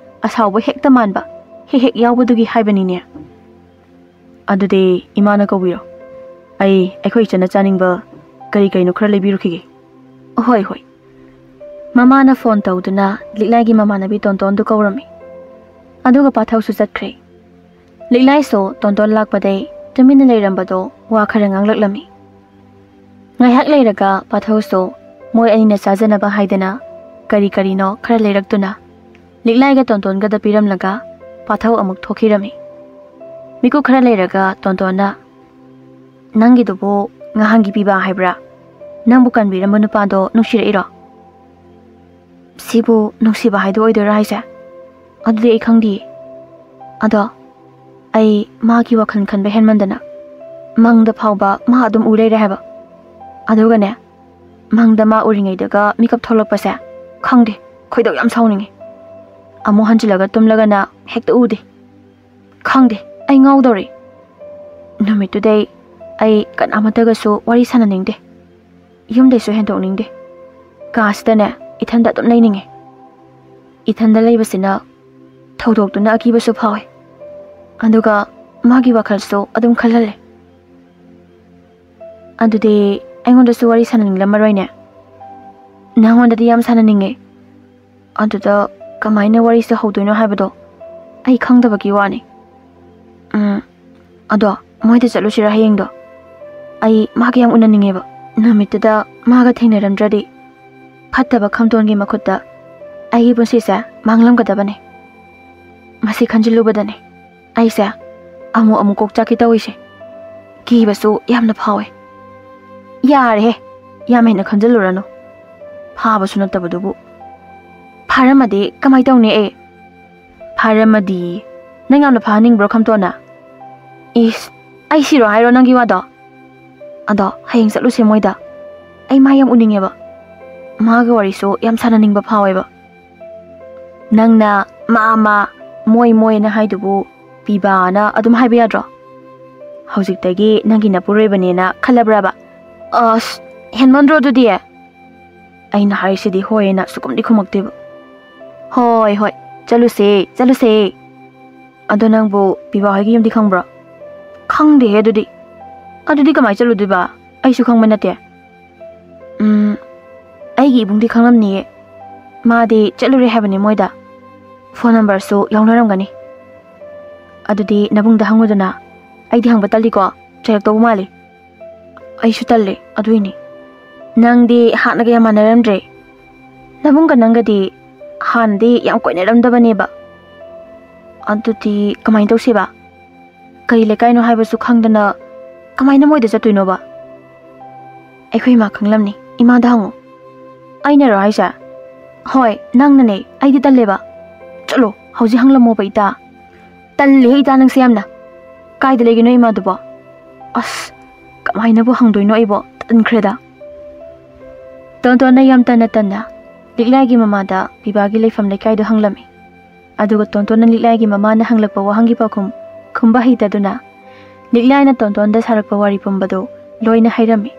ꯑꯁꯥꯎꯕ ꯍꯦꯛꯇ ꯃꯥꯟꯕ, ꯍꯦꯛ ꯍꯦꯛ ꯌꯥꯎꯕꯗꯨꯒꯤ ꯍꯥꯏꯕꯅꯤꯅꯦ꯫" "ꯑꯗꯨꯗꯤ ꯏꯃꯥꯅ ꯀꯧꯕꯤꯔꯣ꯫ ꯑꯩ ꯑꯩꯈꯣꯏ ꯏꯆꯟꯅ ꯆꯥꯅꯤꯡꯕ ꯀꯔꯤ ꯀꯔꯤꯅꯣ ꯈꯔ ꯂꯩꯕꯤꯔꯨꯈꯤꯒꯦ꯫" "ꯍꯣꯏ, ꯍꯣꯏ꯫" ꯃꯃꯥꯅ ꯐꯣꯟ ꯇꯧꯗꯨꯅ ꯂꯤꯛꯂꯥꯏꯒꯤ ꯃꯃꯥꯟꯅꯕꯤ ꯇꯣꯟꯇꯣꯟꯗꯨ ꯀꯧꯔꯝꯃꯤ꯫ ꯑꯗꯨꯒ ꯄꯥꯊꯧꯁꯨ ꯆꯠꯈ꯭ꯔꯦ꯫ ꯂꯤꯛꯂꯥꯏꯁꯨ ꯇꯣꯟꯇꯣꯟ ꯂꯥꯛꯄꯗꯩ ꯇꯨꯃꯤꯟꯅ ꯂꯩꯔꯝꯕꯗꯣ ꯋꯥ ꯈꯔ ꯉꯥꯡꯂꯛꯂꯝꯃꯤ꯫ ꯉꯥꯏꯍꯥꯛ ꯂꯩꯔꯒ ꯄꯥꯊꯧꯁꯨ ꯃꯣꯏ ꯑꯅꯤꯅ ꯆꯥꯖꯅꯕ ꯍꯥꯏꯗꯅ ꯀꯔꯤ ꯀꯔꯤꯅꯣ ꯈꯔ ꯂꯩꯔꯛꯇꯨꯅ ꯂꯤꯛꯂꯥꯏꯒ ꯇꯣꯟꯇꯣꯟꯒꯗ ꯄꯤꯔꯝꯂꯒ ꯄꯥꯊꯧ ꯑꯃꯨꯛ ꯊꯣꯛꯈꯤꯔꯝꯃꯤ꯫ ꯃꯤꯀꯨꯞ ꯈꯔ ꯂꯩꯔꯒ ꯇꯣꯟꯇꯣꯟꯅ, "ꯅꯪꯒꯤꯗꯨꯕꯨ ꯉꯍꯥꯟꯒꯤ ꯄꯤꯕ ꯍꯥꯏꯕ꯭ꯔꯥ? ꯅꯪꯕꯨ ꯀꯟꯕꯤꯔꯝꯕ ꯅꯨꯄꯥꯗꯣ ꯅꯨꯡꯁꯤꯔꯛꯏꯔꯣ?" "ꯁꯤꯕꯨ ꯅꯨꯡꯁꯤꯕ ꯍꯥꯏꯗꯣ ꯑꯣꯏꯗꯣꯏꯔꯥ ꯍꯥꯏꯁꯦ? ꯑꯗꯨꯗꯤ ꯑꯩ ꯈꯪꯗꯤꯌꯦ꯫ ꯑꯗꯣ ꯑꯩ ꯃꯥꯒꯤ ꯋꯥꯈꯜ ꯈꯟꯕ ꯍꯦꯟꯃꯟꯗꯅ ꯃꯪꯗ ꯐꯥꯎꯕ ꯃꯥ ꯑꯗꯨꯝ ꯎ ꯂꯩꯔꯦ ꯍꯥꯏꯕ꯫ ꯑꯗꯨꯒꯅꯦ, ꯃꯪꯗ ꯃꯥ ꯎꯔꯤꯉꯩꯗꯒ ꯃꯤꯀꯞ ꯊꯣꯛꯂꯛꯄꯁꯦ, ꯈꯪꯗꯦ, ꯈꯣꯏꯗꯧ ꯌꯥꯝ ꯁꯥꯎꯅꯤꯡꯉꯤ꯫ ꯑꯃꯨꯛ ꯍꯟꯖꯤꯜꯂꯒ ꯇꯨꯝꯂꯒꯅ ꯍꯦꯛꯇ ꯎꯗꯦ꯫ ꯈꯪꯗꯦ, ꯑꯩ ꯉꯥꯎꯗꯧꯔꯦ꯫ ꯅꯨꯃꯤꯠꯇꯨꯗꯩ ꯑꯩ ꯀꯅꯥꯃꯠꯇꯒꯁꯨ ꯋꯥꯔꯤ ꯁꯥꯟꯅꯅꯤꯡꯗꯦ꯫ ꯌꯨꯝꯗꯩꯁꯨ ꯍꯦꯟꯗꯣꯛꯅꯤꯡꯗꯦ꯫ ꯀꯥꯁꯤꯗꯅꯦ ꯏꯊꯟꯗ ꯑꯗꯨꯝ ꯂꯩꯅꯤꯡꯉꯦ꯫ ꯏꯊꯟꯗ ꯂꯩꯕꯁꯤꯅ ꯊꯧꯗꯣꯛꯇꯨꯅ ꯑꯀꯤꯕꯁꯨ ꯐꯥꯎꯏ꯫ ꯑꯗꯨꯒ ꯃꯥꯒꯤ ꯋꯥꯈꯜꯁꯨ ꯑꯗꯨꯝ ꯈꯜꯍꯜꯂꯦ꯫ ꯑꯗꯨꯗꯤ ꯑꯩꯉꯣꯟꯗꯁꯨ ꯋꯥꯔꯤ ꯁꯥꯟꯅꯅꯤꯡꯂꯝꯃꯔꯣꯏꯅꯦ?" "ꯅꯉꯣꯟꯗꯗꯤ ꯌꯥꯝ ꯁꯥꯟꯅꯅꯤꯡꯉꯦ꯫ ꯑꯗꯨꯗ ꯀꯃꯥꯏꯅ ꯋꯥꯔꯤꯁꯦ ꯍꯧꯗꯣꯏꯅꯣ ꯍꯥꯏꯕꯗꯣ ꯑꯩ ꯈꯪꯗꯕꯒꯤ ꯋꯥꯅꯤ꯫ ꯎꯝ, ꯑꯗꯣ ꯃꯣꯏꯗ ꯆꯠꯂꯨꯁꯤꯔꯥ ꯍꯌꯦꯡꯗꯣ? ꯑꯩ ꯃꯥꯒ ꯌꯥꯝ ꯎꯅꯅꯤꯡꯉꯦꯕ꯫ ꯅꯨꯃꯤꯠꯇꯨꯗ ꯃꯥꯒ ꯊꯦꯡꯅꯔꯝꯗ꯭ꯔꯗꯤ ꯐꯠꯇꯕ ꯈꯝꯇꯣꯟꯒꯤ ꯃꯈꯨꯠꯇ ꯑꯩꯒꯤ ꯄꯨꯟꯁꯤꯁꯦ ꯃꯥꯡꯂꯝꯒꯗꯕꯅꯦ꯫ ꯃꯁꯤ ꯈꯟꯖꯤꯜꯂꯨꯕꯗꯅꯦ ꯑꯩꯁꯦ ꯑꯃꯨꯛ ꯑꯃꯨꯛ ꯀꯣꯛ ꯆꯥꯛꯀꯦ ꯇꯧꯔꯤꯁꯦ꯫ ꯀꯤꯕꯁꯨ ꯌꯥꯝꯅ ꯐꯥꯎꯋꯦ꯫ ꯌꯥꯔꯦꯍꯦ, ꯌꯥꯝ ꯍꯦꯟꯅ ꯈꯟꯖꯤꯜꯂꯨꯔꯅꯨ꯫ ꯐꯥꯕꯁꯨ ꯅꯠꯇꯕꯗꯨꯕꯨ꯫ ꯐꯥꯔꯝꯃꯗꯤ ꯀꯃꯥꯏ ꯇꯧꯅꯤ ꯑꯩ? ꯐꯥꯔꯝꯃꯗꯤ? ꯅꯪ ꯌꯥꯝꯅ ꯐꯥꯍꯟꯅꯤꯡꯕ꯭ꯔꯣ ꯈꯝꯇꯣꯟꯅ? ꯏꯁ, ꯑꯩ ꯁꯤꯔꯣ ꯍꯥꯏꯔꯣ ꯅꯪꯒꯤ ꯋꯥꯗꯣ? ꯑꯗꯣ ꯍꯌꯦꯡ ꯆꯠꯂꯨꯁꯦ ꯃꯣꯏꯗ꯫ ꯑꯩ ꯃꯥ ꯌꯥꯝ ꯎꯅꯤꯡꯉꯦꯕ꯫ ꯃꯥꯒ ꯋꯥꯔꯤꯁꯨ ꯌꯥꯝ ꯁꯥꯟꯅꯅꯤꯡꯕ ꯐꯥꯎꯋꯦꯕ꯫ ꯅꯪꯅ ꯃꯥ ꯃꯥ, ꯃꯣꯏ ꯃꯣꯏꯅ ꯍꯥꯏꯗꯨꯕꯨ ꯄꯤꯕꯥꯅ ꯑꯗꯨꯝ ꯍꯥꯏꯕ ꯌꯥꯗ꯭ꯔꯣ? ꯍꯧꯖꯤꯛꯇꯒꯤ ꯅꯪꯒꯤ ꯅꯄꯨꯔꯣꯏꯕꯅꯦꯅ ꯈꯜꯂꯕ꯭ꯔꯕ? ꯑꯁ, ꯍꯦꯟꯃꯟꯗ꯭ꯔꯣ ꯑꯗꯨꯗꯤ? ꯑꯩꯅ ꯍꯥꯏꯔꯤꯁꯤꯗꯤ ꯍꯣꯏꯅ ꯁꯨꯛꯈꯨꯝꯗꯤ ꯈꯨꯝꯃꯛꯇꯦꯕ꯫ "ꯍꯣꯏ, ꯍꯣꯏ, ꯆꯠꯂꯨꯁꯦ, ꯆꯠꯂꯨꯁꯦ꯫ ꯑꯗꯣ ꯅꯪꯕꯨ ꯄꯤꯕꯥ ꯍꯣꯏꯒꯤ ꯌꯨꯝꯗꯤ ꯈꯪꯕ꯭ꯔꯣ?" "ꯈꯪꯗꯦꯍꯦ ꯑꯗꯨꯗꯤ꯫ ꯑꯗꯨꯗꯤ ꯀꯃꯥꯏ ꯆꯠꯂꯨꯗꯣꯏꯕ? ꯑꯩꯁꯨ ꯈꯪꯕ ꯅꯠꯇꯦ꯫" "ꯎꯝ, ꯑꯩꯒꯤ ꯏꯕꯨꯡꯗꯤ ꯈꯪꯂꯝꯅꯤꯌꯦ꯫ ꯃꯥꯗꯤ ꯆꯠꯂꯨꯔꯦ ꯍꯥꯏꯕꯅꯤ ꯃꯣꯏꯗ꯫ ꯐꯣꯟ ꯅꯝꯕꯔꯁꯨ ꯌꯥꯎꯅꯔꯝꯒꯅꯤ꯫ ꯑꯗꯨꯗꯤ ꯅꯕꯨꯡꯗ ꯍꯪꯉꯨꯗꯅ꯫ ꯑꯩꯗꯤ ꯍꯪꯕ ꯇꯜꯂꯤꯀꯣ, ꯆꯩꯔꯛꯇꯧꯕ ꯃꯥꯜꯂꯤ꯫" "ꯑꯩꯁꯨ ꯇꯜꯂꯦ, ꯑꯗꯨꯏꯅꯤ꯫ ꯅꯪꯗꯤ ꯍꯥꯟꯅꯒ ꯌꯥꯝ ꯃꯥꯟꯅꯔꯝꯗ꯭ꯔꯦ꯫ ꯅꯕꯨꯡꯒ ꯅꯪꯒꯗꯤ ꯍꯥꯟꯅꯗꯤ ꯌꯥꯝ ꯀꯣꯏꯅꯔꯝꯗꯕꯅꯦꯕ꯫ ꯑꯗꯨꯗꯤ ꯀꯃꯥꯏꯅ ꯇꯧꯁꯦꯕ? ꯀꯔꯤ ꯂꯩꯀꯥꯏꯅꯣ ꯍꯥꯏꯕꯁꯨ ꯈꯪꯗꯅ ꯀꯃꯥꯏꯅ ꯃꯣꯏꯗ ꯆꯠꯇꯣꯏꯅꯣꯕ?" "ꯑꯩꯈꯣꯏ ꯏꯃꯥ ꯈꯪꯂꯝꯅꯤ, ꯏꯃꯥꯗ ꯍꯪꯉꯨ꯫" "ꯑꯩꯅꯔꯣ ꯍꯥꯏꯁꯦ?" "ꯍꯣꯏ, ꯅꯪꯅꯅꯦ, ꯑꯩꯗꯤ ꯇꯜꯂꯦꯕ꯫" "ꯆꯠꯂꯣ, ꯍꯧꯖꯤꯛ ꯍꯪꯂꯝꯃꯣꯕ ꯏꯇꯥ꯫" "ꯇꯜꯂꯦꯍꯦ ꯏꯇꯥ ꯅꯪꯁꯦ ꯌꯥꯝꯅ꯫ ꯀꯥꯏꯗ ꯂꯩꯒꯦ ꯅꯣꯏ ꯏꯃꯥꯗꯨꯕꯣ? ꯑꯁ, ꯀꯃꯥꯏꯅꯕꯨ ꯍꯪꯗꯣꯏꯅꯣ ꯑꯩꯕꯣ? ꯇꯟꯈ꯭ꯔꯦꯗ꯫" ꯇꯣꯟꯇꯣꯟꯅ ꯌꯥꯝ ꯇꯟꯅ ꯇꯟꯅ ꯂꯤꯛꯂꯥꯏꯒꯤ ꯃꯃꯥꯗ ꯄꯤꯕꯥꯒꯤ ꯂꯩꯐꯝ ꯂꯩꯀꯥꯏꯗꯨ ꯍꯪꯂꯝꯃꯤ꯫ ꯑꯗꯨꯒ ꯇꯣꯟꯇꯣꯟꯅ ꯂꯤꯛꯂꯥꯏꯒꯤ ꯃꯃꯥꯅ ꯍꯪꯂꯛꯄ ꯋꯥꯍꯪꯒꯤ ꯄꯥꯎꯈꯨꯝ ꯈꯨꯝꯕ ꯍꯩꯇꯗꯨꯅ ꯂꯤꯛꯂꯥꯏꯅ ꯇꯣꯟꯇꯣꯟꯗ ꯁꯥꯔꯛꯄ ꯋꯥꯔꯤ ꯄꯨꯝꯕꯗꯨ ꯂꯣꯏꯅ ꯍꯥꯏꯔꯝꯃꯤ꯫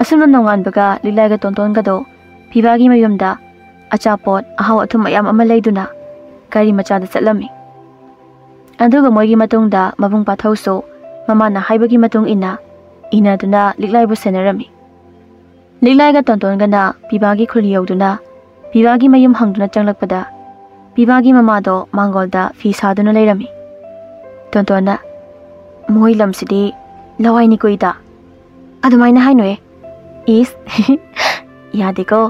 ꯑꯁꯨꯝꯅ ꯅꯣꯡꯉꯥꯟꯕꯒ ꯂꯤꯛꯂꯥꯏꯒ ꯇꯣꯟꯇꯣꯟꯒꯗꯣ ꯄꯤꯕꯥꯒꯤ ꯃꯌꯨꯝꯗ ꯑꯆꯥꯄꯣꯠ ꯑꯍꯥꯎ ꯑꯊꯨꯝ ꯃꯌꯥꯝ ꯑꯃ ꯂꯩꯗꯨꯅ ꯒꯥꯔꯤ ꯃꯆꯥꯗ ꯆꯠꯂꯝꯃꯤ꯫ ꯑꯗꯨꯒ ꯃꯣꯏꯒꯤ ꯃꯇꯨꯡꯗ ꯃꯕꯨꯡ ꯄꯥꯊꯧꯁꯨ ꯃꯃꯥꯅ ꯍꯥꯏꯕꯒꯤ ꯃꯇꯨꯡ ꯏꯟꯅ ꯏꯟꯅꯗꯨꯅ ꯂꯤꯛꯂꯥꯏꯕꯨ ꯁꯦꯟꯅꯔꯝꯃꯤ꯫ ꯂꯤꯛꯂꯥꯏꯒ ꯇꯣꯟꯇꯣꯟꯒꯅ ꯄꯤꯕꯥꯒꯤ ꯈꯨꯜ ꯌꯧꯗꯨꯅ ꯄꯤꯕꯥꯒꯤ ꯃꯌꯨꯝ ꯍꯪꯗꯨꯅ ꯆꯪꯂꯛꯄꯗ ꯄꯤꯕꯥꯒꯤ ꯃꯃꯥꯗꯣ ꯃꯥꯡꯒꯣꯜꯗ ꯐꯤ ꯁꯥꯗꯨꯅ ꯂꯩꯔꯝꯃꯤ꯫ ꯇꯣꯟꯇꯣꯟꯅ, "ꯃꯣꯏ ꯂꯝꯁꯤꯗꯤ ꯂꯋꯥꯏꯅꯤꯀꯣ ꯏꯇꯥ?" "ꯑꯗꯨꯃꯥꯏꯅ ꯍꯥꯏꯅꯨꯍꯦ꯫ ꯏꯁ, ꯌꯥꯗꯦꯀꯣ꯫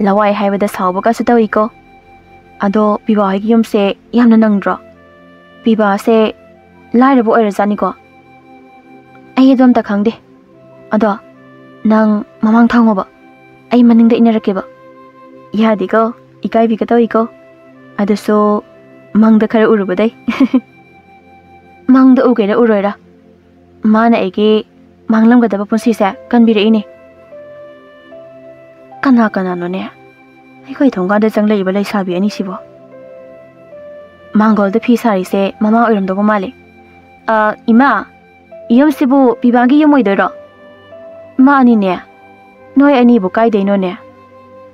ꯂꯋꯥꯏ ꯍꯥꯏꯕꯗ ꯁꯥꯎꯕꯒꯁꯨ ꯇꯧꯏꯀꯣ꯫ ꯑꯗꯣ ꯄꯤꯕꯥ ꯍꯣꯏꯒꯤ ꯌꯨꯝꯁꯦ ꯌꯥꯝꯅ ꯅꯪꯗ꯭ꯔꯣ? ꯄꯤꯕꯥꯁꯦ ꯂꯥꯏꯔꯕ ꯑꯣꯏꯔꯖꯥꯠꯅꯤꯀꯣ꯫ ꯑꯩ ꯑꯗꯣ ꯑꯝꯇ ꯈꯪꯗꯦ꯫ ꯑꯗꯣ ꯅꯪ ꯃꯃꯥꯡ ꯊꯪꯉꯣꯕ, ꯑꯩ ꯃꯅꯤꯡꯗ ꯏꯟꯅꯔꯛꯀꯦꯕ꯫ ꯌꯥꯗꯦꯀꯣ, ꯏꯀꯥꯏꯕꯤꯒ ꯇꯧꯏꯀꯣ꯫ ꯑꯗꯨꯁꯨ ꯃꯪꯗ ꯈꯔ ꯎꯔꯨꯕꯗꯩ꯫" "ꯃꯪꯗ ꯎꯒꯦꯔꯥ ꯎꯔꯣꯏꯔꯥ, ꯃꯥꯅ ꯑꯩꯒꯤ ꯃꯥꯡꯂꯝꯒꯗꯕ ꯄꯨꯟꯁꯤꯁꯦ ꯀꯟꯕꯤꯔꯛꯏꯅꯦ꯫" "ꯀꯅꯥ ꯀꯅꯥꯅꯣꯅꯦ ꯑꯩꯈꯣꯏ ꯊꯣꯡꯒꯥꯟꯗ ꯆꯪꯂꯛꯏꯕ ꯂꯩꯁꯥꯕꯤ ꯑꯅꯤꯁꯤꯕꯣ?" ꯃꯥꯡꯒꯣꯜꯗ ꯐꯤ ꯁꯥꯔꯤꯁꯦ ꯃꯃꯥ ꯑꯣꯏꯔꯝꯗꯧꯕ ꯃꯥꯜꯂꯦ꯫ "ꯑ, ꯏꯃꯥ, ꯌꯨꯝꯁꯤꯕꯨ ꯄꯤꯕꯥꯒꯤ ꯌꯨꯝ ꯑꯣꯏꯗꯣꯏꯔꯣ?" "ꯃꯥꯅꯤꯅꯦ꯫ ꯅꯣꯏ ꯑꯅꯤꯕꯨ ꯀꯥꯏꯗꯩꯅꯣꯅꯦ?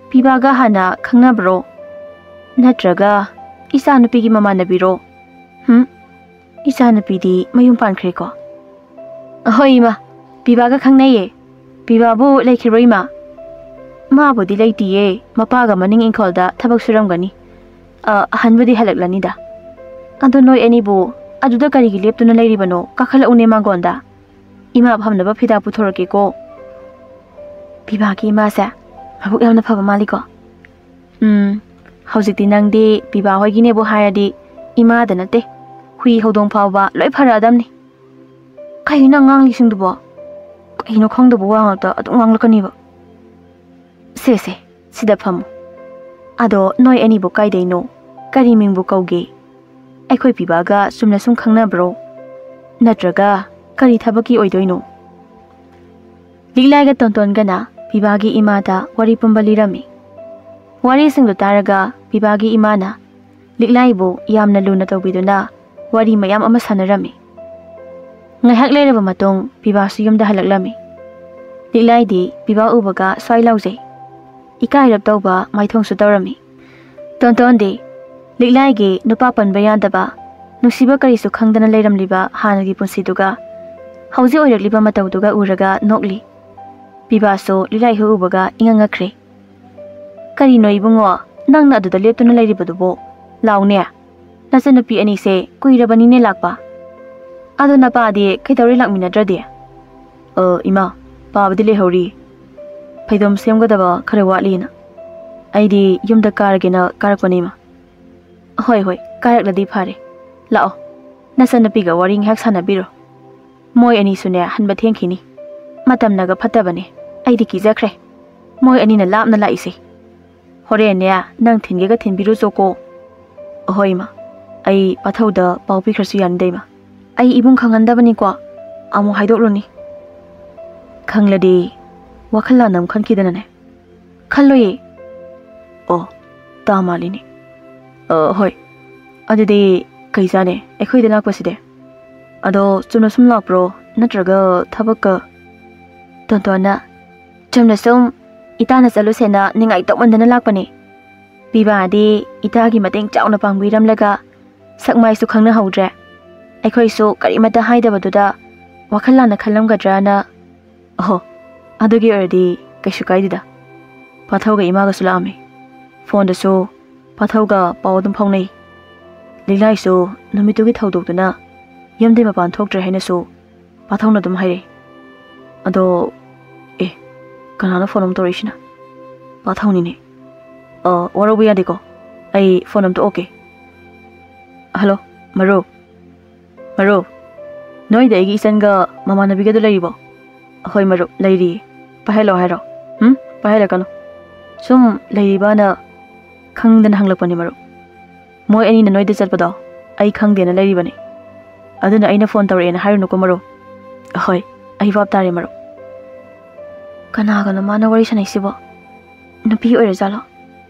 ꯄꯤꯕꯥꯒ ꯍꯥꯟꯅ ꯈꯪꯅꯕ꯭ꯔꯣ? ꯅꯠꯇ꯭ꯔꯒ ꯏꯆꯥꯅꯨꯄꯤꯒꯤ ꯃꯃꯥꯟꯅꯕꯤꯔꯣ?" "ꯍꯨꯝ, ꯏꯆꯥꯅꯨꯄꯤꯗꯤ ꯃꯌꯨꯝ ꯄꯥꯟꯈ꯭ꯔꯦꯀꯣ?" "ꯑꯍꯣꯏ ꯏꯃꯥ, ꯄꯤꯕꯥꯒ ꯈꯪꯅꯩꯌꯦ꯫ ꯄꯤꯕꯥꯕꯨ ꯂꯩꯈꯤꯕ꯭ꯔꯣ ꯏꯃꯥ?" "ꯃꯥꯕꯨꯗꯤ ꯂꯩꯇꯤꯌꯦ, ꯃꯄꯥꯒ ꯃꯅꯤꯡ ꯏꯪꯈꯣꯜꯗ ꯊꯕꯛ ꯁꯨꯔꯝꯒꯅꯤ꯫ ꯑ, ꯑꯍꯟꯕꯨꯗꯤ ꯍꯜꯂꯛꯂꯅꯤꯗ꯫ ꯑꯗꯣ ꯅꯣꯏ ꯑꯅꯤꯕꯨ ꯑꯗꯨꯗ ꯀꯔꯤꯒꯤ ꯂꯦꯞꯇꯨꯅ ꯂꯩꯔꯤꯕꯅꯣ? ꯀꯥꯈꯠꯂꯛꯎꯅꯦ ꯃꯥꯡꯒꯣꯟꯗ꯫ ꯏꯃꯥ ꯐꯝꯅꯕ ꯐꯤꯗꯥ ꯄꯨꯊꯣꯔꯛꯀꯦꯀꯣ꯫" ꯄꯤꯕꯥꯒꯤ ꯏꯃꯥꯁꯦ ꯃꯕꯨꯛ ꯌꯥꯝꯅ ꯐꯕ ꯃꯥꯜꯂꯤꯀꯣ꯫ ꯎꯝ, ꯍꯧꯖꯤꯛꯇꯤ ꯅꯪꯗꯤ ꯄꯤꯕꯥ ꯍꯣꯏꯒꯤꯅꯦꯕꯨ ꯍꯥꯏꯔꯗꯤ ꯏꯃꯥꯗ ꯅꯠꯇꯦ, ꯍꯨꯏ ꯍꯧꯗꯣꯡ ꯐꯥꯎꯕ ꯂꯣꯏ ꯐꯔꯛꯑꯗꯝꯅꯤ꯫ ꯀꯩꯅꯣ ꯅꯪ ꯉꯥꯡꯂꯤꯁꯤꯡꯗꯨꯕꯣ? ꯀꯩꯅꯣ ꯈꯪꯗꯕ ꯋꯥ ꯉꯥꯛꯇ ꯑꯗꯨꯝ ꯉꯥꯡꯂꯛꯀꯅꯤꯕ꯫ ꯁꯦ ꯁꯦ, ꯁꯤꯗ ꯐꯝꯃꯨ꯫ ꯑꯗꯣ ꯅꯣꯏ ꯑꯅꯤꯕꯨ ꯀꯥꯏꯗꯩꯅꯣ? ꯀꯔꯤ ꯃꯤꯡꯕꯨ ꯀꯧꯒꯦ? ꯑꯩꯈꯣꯏ ꯄꯤꯕꯥꯒ ꯆꯨꯝꯅ ꯁꯨꯝ ꯈꯪꯅꯕ꯭ꯔꯣ? ꯅꯠꯇ꯭ꯔꯒ ꯀꯔꯤ ꯊꯕꯛꯀꯤ ꯑꯣꯏꯗꯣꯏꯅꯣ? ꯂꯤꯛꯂꯥꯏꯒ ꯇꯣꯟꯇꯣꯟꯒꯅ ꯄꯤꯕꯥꯒꯤ ꯏꯃꯥꯗ ꯋꯥꯔꯤ ꯄꯨꯝꯕ ꯂꯤꯔꯝꯃꯤ꯫ ꯋꯥꯔꯤꯁꯤꯡꯗꯨ ꯇꯥꯔꯒ ꯄꯤꯕꯥꯒꯤ ꯏꯃꯥꯅ ꯂꯤꯛꯂꯥꯏꯕꯨ ꯌꯥꯝꯅ ꯂꯨꯅ ꯇꯧꯕꯤꯗꯨꯅ ꯋꯥꯔꯤ ꯃꯌꯥꯝ ꯑꯃ ꯁꯥꯟꯅꯔꯝꯃꯤ꯫ ꯉꯥꯏꯍꯥꯛ ꯂꯩꯔꯕ ꯃꯇꯨꯡ ꯄꯤꯕꯥꯁꯨ ꯌꯨꯝꯗ ꯍꯜꯂꯛꯂꯝꯃꯤ꯫ ꯂꯤꯛꯂꯥꯏꯗꯤ ꯄꯤꯕꯥ ꯎꯕꯒ ꯁ꯭ꯋꯥꯏ ꯂꯥꯎꯖꯩ꯫ ꯏꯀꯥꯏꯔꯞ ꯇꯧꯕ ꯃꯥꯏꯊꯣꯡꯁꯨ ꯇꯧꯔꯝꯃꯤ꯫ ꯇꯣꯟꯇꯣꯟꯗꯤ ꯂꯤꯛꯂꯥꯏꯒꯤ ꯅꯨꯄꯥ ꯄꯟꯕ ꯌꯥꯗꯕ, ꯅꯨꯡꯁꯤꯕ ꯀꯔꯤꯁꯨ ꯈꯪꯗꯅ ꯂꯩꯔꯝꯂꯤꯕ ꯍꯥꯟꯅꯒꯤ ꯄꯨꯟꯁꯤꯗꯨꯒ ꯍꯧꯖꯤꯛ ꯑꯣꯏꯔꯛꯂꯤꯕ ꯃꯇꯧꯗꯨꯒ ꯎꯔꯒ ꯅꯣꯛꯂꯤ꯫ ꯄꯤꯕꯥꯁꯨ ꯂꯤꯛꯂꯥꯏ ꯍꯦꯛ ꯎꯕꯒ ꯏꯉꯛ ꯉꯛꯈ꯭ꯔꯦ꯫ "ꯀꯔꯤꯅꯣ ꯏꯕꯨꯡꯉꯣ, ꯅꯪꯅ ꯑꯗꯨꯗ ꯂꯦꯞꯇꯨꯅ ꯂꯩꯔꯤꯕꯗꯨꯕꯣ? ꯂꯥꯎꯅꯦ, ꯅꯆꯟꯅꯨꯄꯤ ꯑꯅꯤꯁꯦ ꯀꯨꯏꯔꯕꯅꯤꯅꯦ ꯂꯥꯛꯄ꯫ ꯑꯗꯣ ꯅꯄꯥꯗꯤ ꯀꯩꯗꯧꯔꯦ ꯂꯥꯛꯃꯤꯟꯅꯗ꯭ꯔꯗꯤ? ꯑ, ꯏꯃꯥ, ꯄꯥꯕꯗꯤ ꯂꯩꯍꯧꯔꯤ꯫ ꯐꯩꯗꯣꯝ ꯁꯦꯝꯒꯗꯕ ꯈꯔ ꯋꯥꯠꯂꯤꯅ꯫ ꯑꯩꯗꯤ ꯌꯨꯝꯗ ꯀꯥꯔꯒꯦꯅ ꯀꯥꯔꯛꯄꯅꯦ, ꯏꯃꯥ꯫ ꯍꯣꯏ, ꯍꯣꯏ, ꯀꯥꯔꯛꯂꯗꯤ ꯐꯔꯦ꯫ ꯂꯥꯛꯑꯣ, ꯅꯆꯟꯅꯨꯄꯤꯒ ꯋꯥꯔꯤ ꯉꯥꯏꯍꯥꯛ ꯁꯥꯟꯅꯕꯤꯔꯣ꯫ ꯃꯣꯏ ꯑꯅꯤꯁꯨꯅꯦ ꯍꯟꯕ ꯊꯦꯡꯈꯤꯅꯤ꯫ ꯃꯇꯝꯅꯒ ꯐꯠꯇꯕꯅꯦ꯫ ꯑꯩꯗꯤ ꯀꯤꯖꯈ꯭ꯔꯦ꯫ ꯃꯣꯏ ꯑꯅꯤꯅ ꯂꯥꯞꯅ ꯂꯥꯛꯏꯁꯦ꯫ ꯍꯣꯔꯦꯟꯅꯦ ꯅꯪ ꯊꯤꯟꯒꯦꯒ ꯊꯤꯟꯕꯤꯔꯨꯆꯣꯀꯣ꯫ ꯑꯍꯣꯏ, ꯏꯃꯥ꯫ ꯑꯩ ꯄꯥꯊꯧꯗ ꯄꯥꯎ ꯄꯤꯈ꯭ꯔꯁꯨ ꯌꯥꯅꯤꯗ, ꯏꯃꯥ꯫ ꯑꯩ ꯏꯕꯨꯡ ꯈꯪꯍꯟꯗꯕꯅꯤꯀꯣ꯫ ꯑꯃꯨꯛ ꯍꯥꯏꯗꯣꯛꯂꯨꯅꯤ꯫ ꯈꯪꯂꯗꯤ ꯋꯥꯈꯜ ꯂꯥꯟꯅ ꯑꯃꯨꯛ ꯈꯟꯈꯤꯗꯅꯅꯦ꯫ ꯈꯜꯂꯣꯏꯌꯦ꯫ ꯑꯣ, ꯇꯥ ꯃꯥꯜꯂꯤꯅꯦ꯫ ꯑ, ꯍꯣꯏ꯫ ꯑꯗꯨꯗꯤ ꯀꯩ ꯆꯥꯅꯤ ꯑꯩꯈꯣꯏꯗ ꯂꯥꯛꯄꯁꯤꯗꯤ? ꯑꯗꯣ ꯆꯨꯝꯅ ꯁꯨꯝ ꯂꯥꯛꯄ꯭ꯔꯣ? ꯅꯠꯇ꯭ꯔꯒ ꯊꯕꯛꯀ? ꯇꯣꯟꯇꯣꯟꯅ, ꯆꯨꯝꯅ ꯁꯨꯝ ꯏꯇꯥꯅ ꯆꯠꯂꯨꯁꯦꯅ ꯅꯤꯡꯉꯥꯏ ꯇꯧꯃꯟꯗꯅ ꯂꯥꯛꯄꯅꯦ꯫ ꯄꯤꯕꯥꯗꯤ ꯏꯇꯥꯒꯤ ꯃꯇꯦꯡ ꯆꯥꯎꯅ ꯄꯥꯡꯕꯤꯔꯝꯂꯒ ꯁꯛ ꯃꯥꯏꯁꯨ ꯈꯪꯅꯍꯧꯗ꯭ꯔꯦ꯫ ꯑꯩꯈꯣꯏꯁꯨ ꯀꯔꯤꯃꯠꯇ ꯍꯥꯏꯗꯕꯗꯨꯗ ꯋꯥꯈꯜ ꯂꯥꯟꯅ ꯈꯜꯂꯝꯒꯗ꯭ꯔꯅ꯫ ꯑꯍꯣ, ꯑꯗꯨꯒꯤ ꯑꯣꯏꯔꯗꯤ ꯀꯩꯁꯨ ꯀꯥꯏꯗꯦꯗ꯫ ꯄꯥꯊꯧꯒ ꯏꯃꯥꯒꯁꯨ ꯂꯥꯛꯑꯝꯃꯤ꯫ ꯐꯣꯟꯗꯁꯨ ꯄꯥꯊꯧꯒ ꯄꯥꯎ ꯑꯗꯨꯝ ꯐꯥꯎꯅꯩ꯫ ꯂꯤꯛꯂꯥꯏꯁꯨ ꯅꯨꯃꯤꯠꯇꯨꯒꯤ ꯊꯧꯗꯣꯛꯇꯨꯅ ꯌꯨꯝꯗꯩ ꯃꯄꯥꯟ ꯊꯣꯛꯇ꯭ꯔꯦ ꯍꯥꯏꯅꯁꯨ ꯄꯥꯊꯧꯅ ꯑꯗꯨꯝ ꯍꯥꯏꯔꯛꯏ꯫ ꯑꯗꯣ, ꯑꯦ, ꯀꯅꯥꯅꯣ ꯐꯣꯟ ꯑꯃ ꯇꯧꯔꯛꯏꯁꯤꯅ? ꯄꯥꯊꯧꯅꯤꯅꯦ꯫ ꯑ, ꯋꯥꯔꯧꯕ ꯌꯥꯗꯦꯀꯣ꯫ ꯑꯩ ꯐꯣꯟ ꯑꯝꯇ ꯑꯣꯛꯀꯦ꯫ ꯍꯜꯂꯣ, ꯃꯔꯨꯞ꯫ ꯃꯔꯨꯞ, ꯅꯣꯏꯗ ꯑꯩꯒꯤ ꯏꯆꯟꯒ ꯃꯃꯥꯟꯅꯕꯤꯒꯗꯣ ꯂꯩꯔꯤꯕꯣ? ꯑꯍꯣꯏ ꯃꯔꯨꯞ, ꯂꯩꯔꯤꯌꯦ꯫ ꯄꯥꯏꯍꯜꯂꯣ ꯍꯥꯏꯔꯣ? ꯎꯝ? ꯄꯥꯏꯍꯜꯂꯛꯀꯅꯨ꯫ ꯁꯨꯝ ꯂꯩꯔꯤꯕꯅ ꯈꯪꯗꯅ ꯍꯪꯂꯛꯄꯅꯦ ꯃꯔꯨꯞ꯫ ꯃꯣꯏ ꯑꯅꯤꯅ ꯅꯣꯏꯗ ꯆꯠꯄꯗꯣ ꯑꯩ ꯈꯪꯗꯦꯅ ꯂꯩꯔꯤꯕꯅꯤ꯫ ꯑꯗꯨꯅ ꯑꯩꯅ ꯐꯣꯟ ꯇꯧꯔꯛꯑꯦꯅ ꯍꯥꯏꯔꯨꯅꯨꯀꯣ ꯃꯔꯨꯞ꯫ ꯑꯍꯣꯏ, ꯑꯩ ꯚꯥꯞ ꯇꯥꯔꯦ ꯃꯔꯨꯞ꯫ ꯀꯅꯥꯒꯅꯣ ꯃꯥꯅ ꯋꯥꯔꯤ ꯁꯥꯟꯅꯩꯁꯤꯕꯣ? ꯅꯨꯄꯤ ꯑꯣꯏꯔꯖꯥꯠꯂꯣ?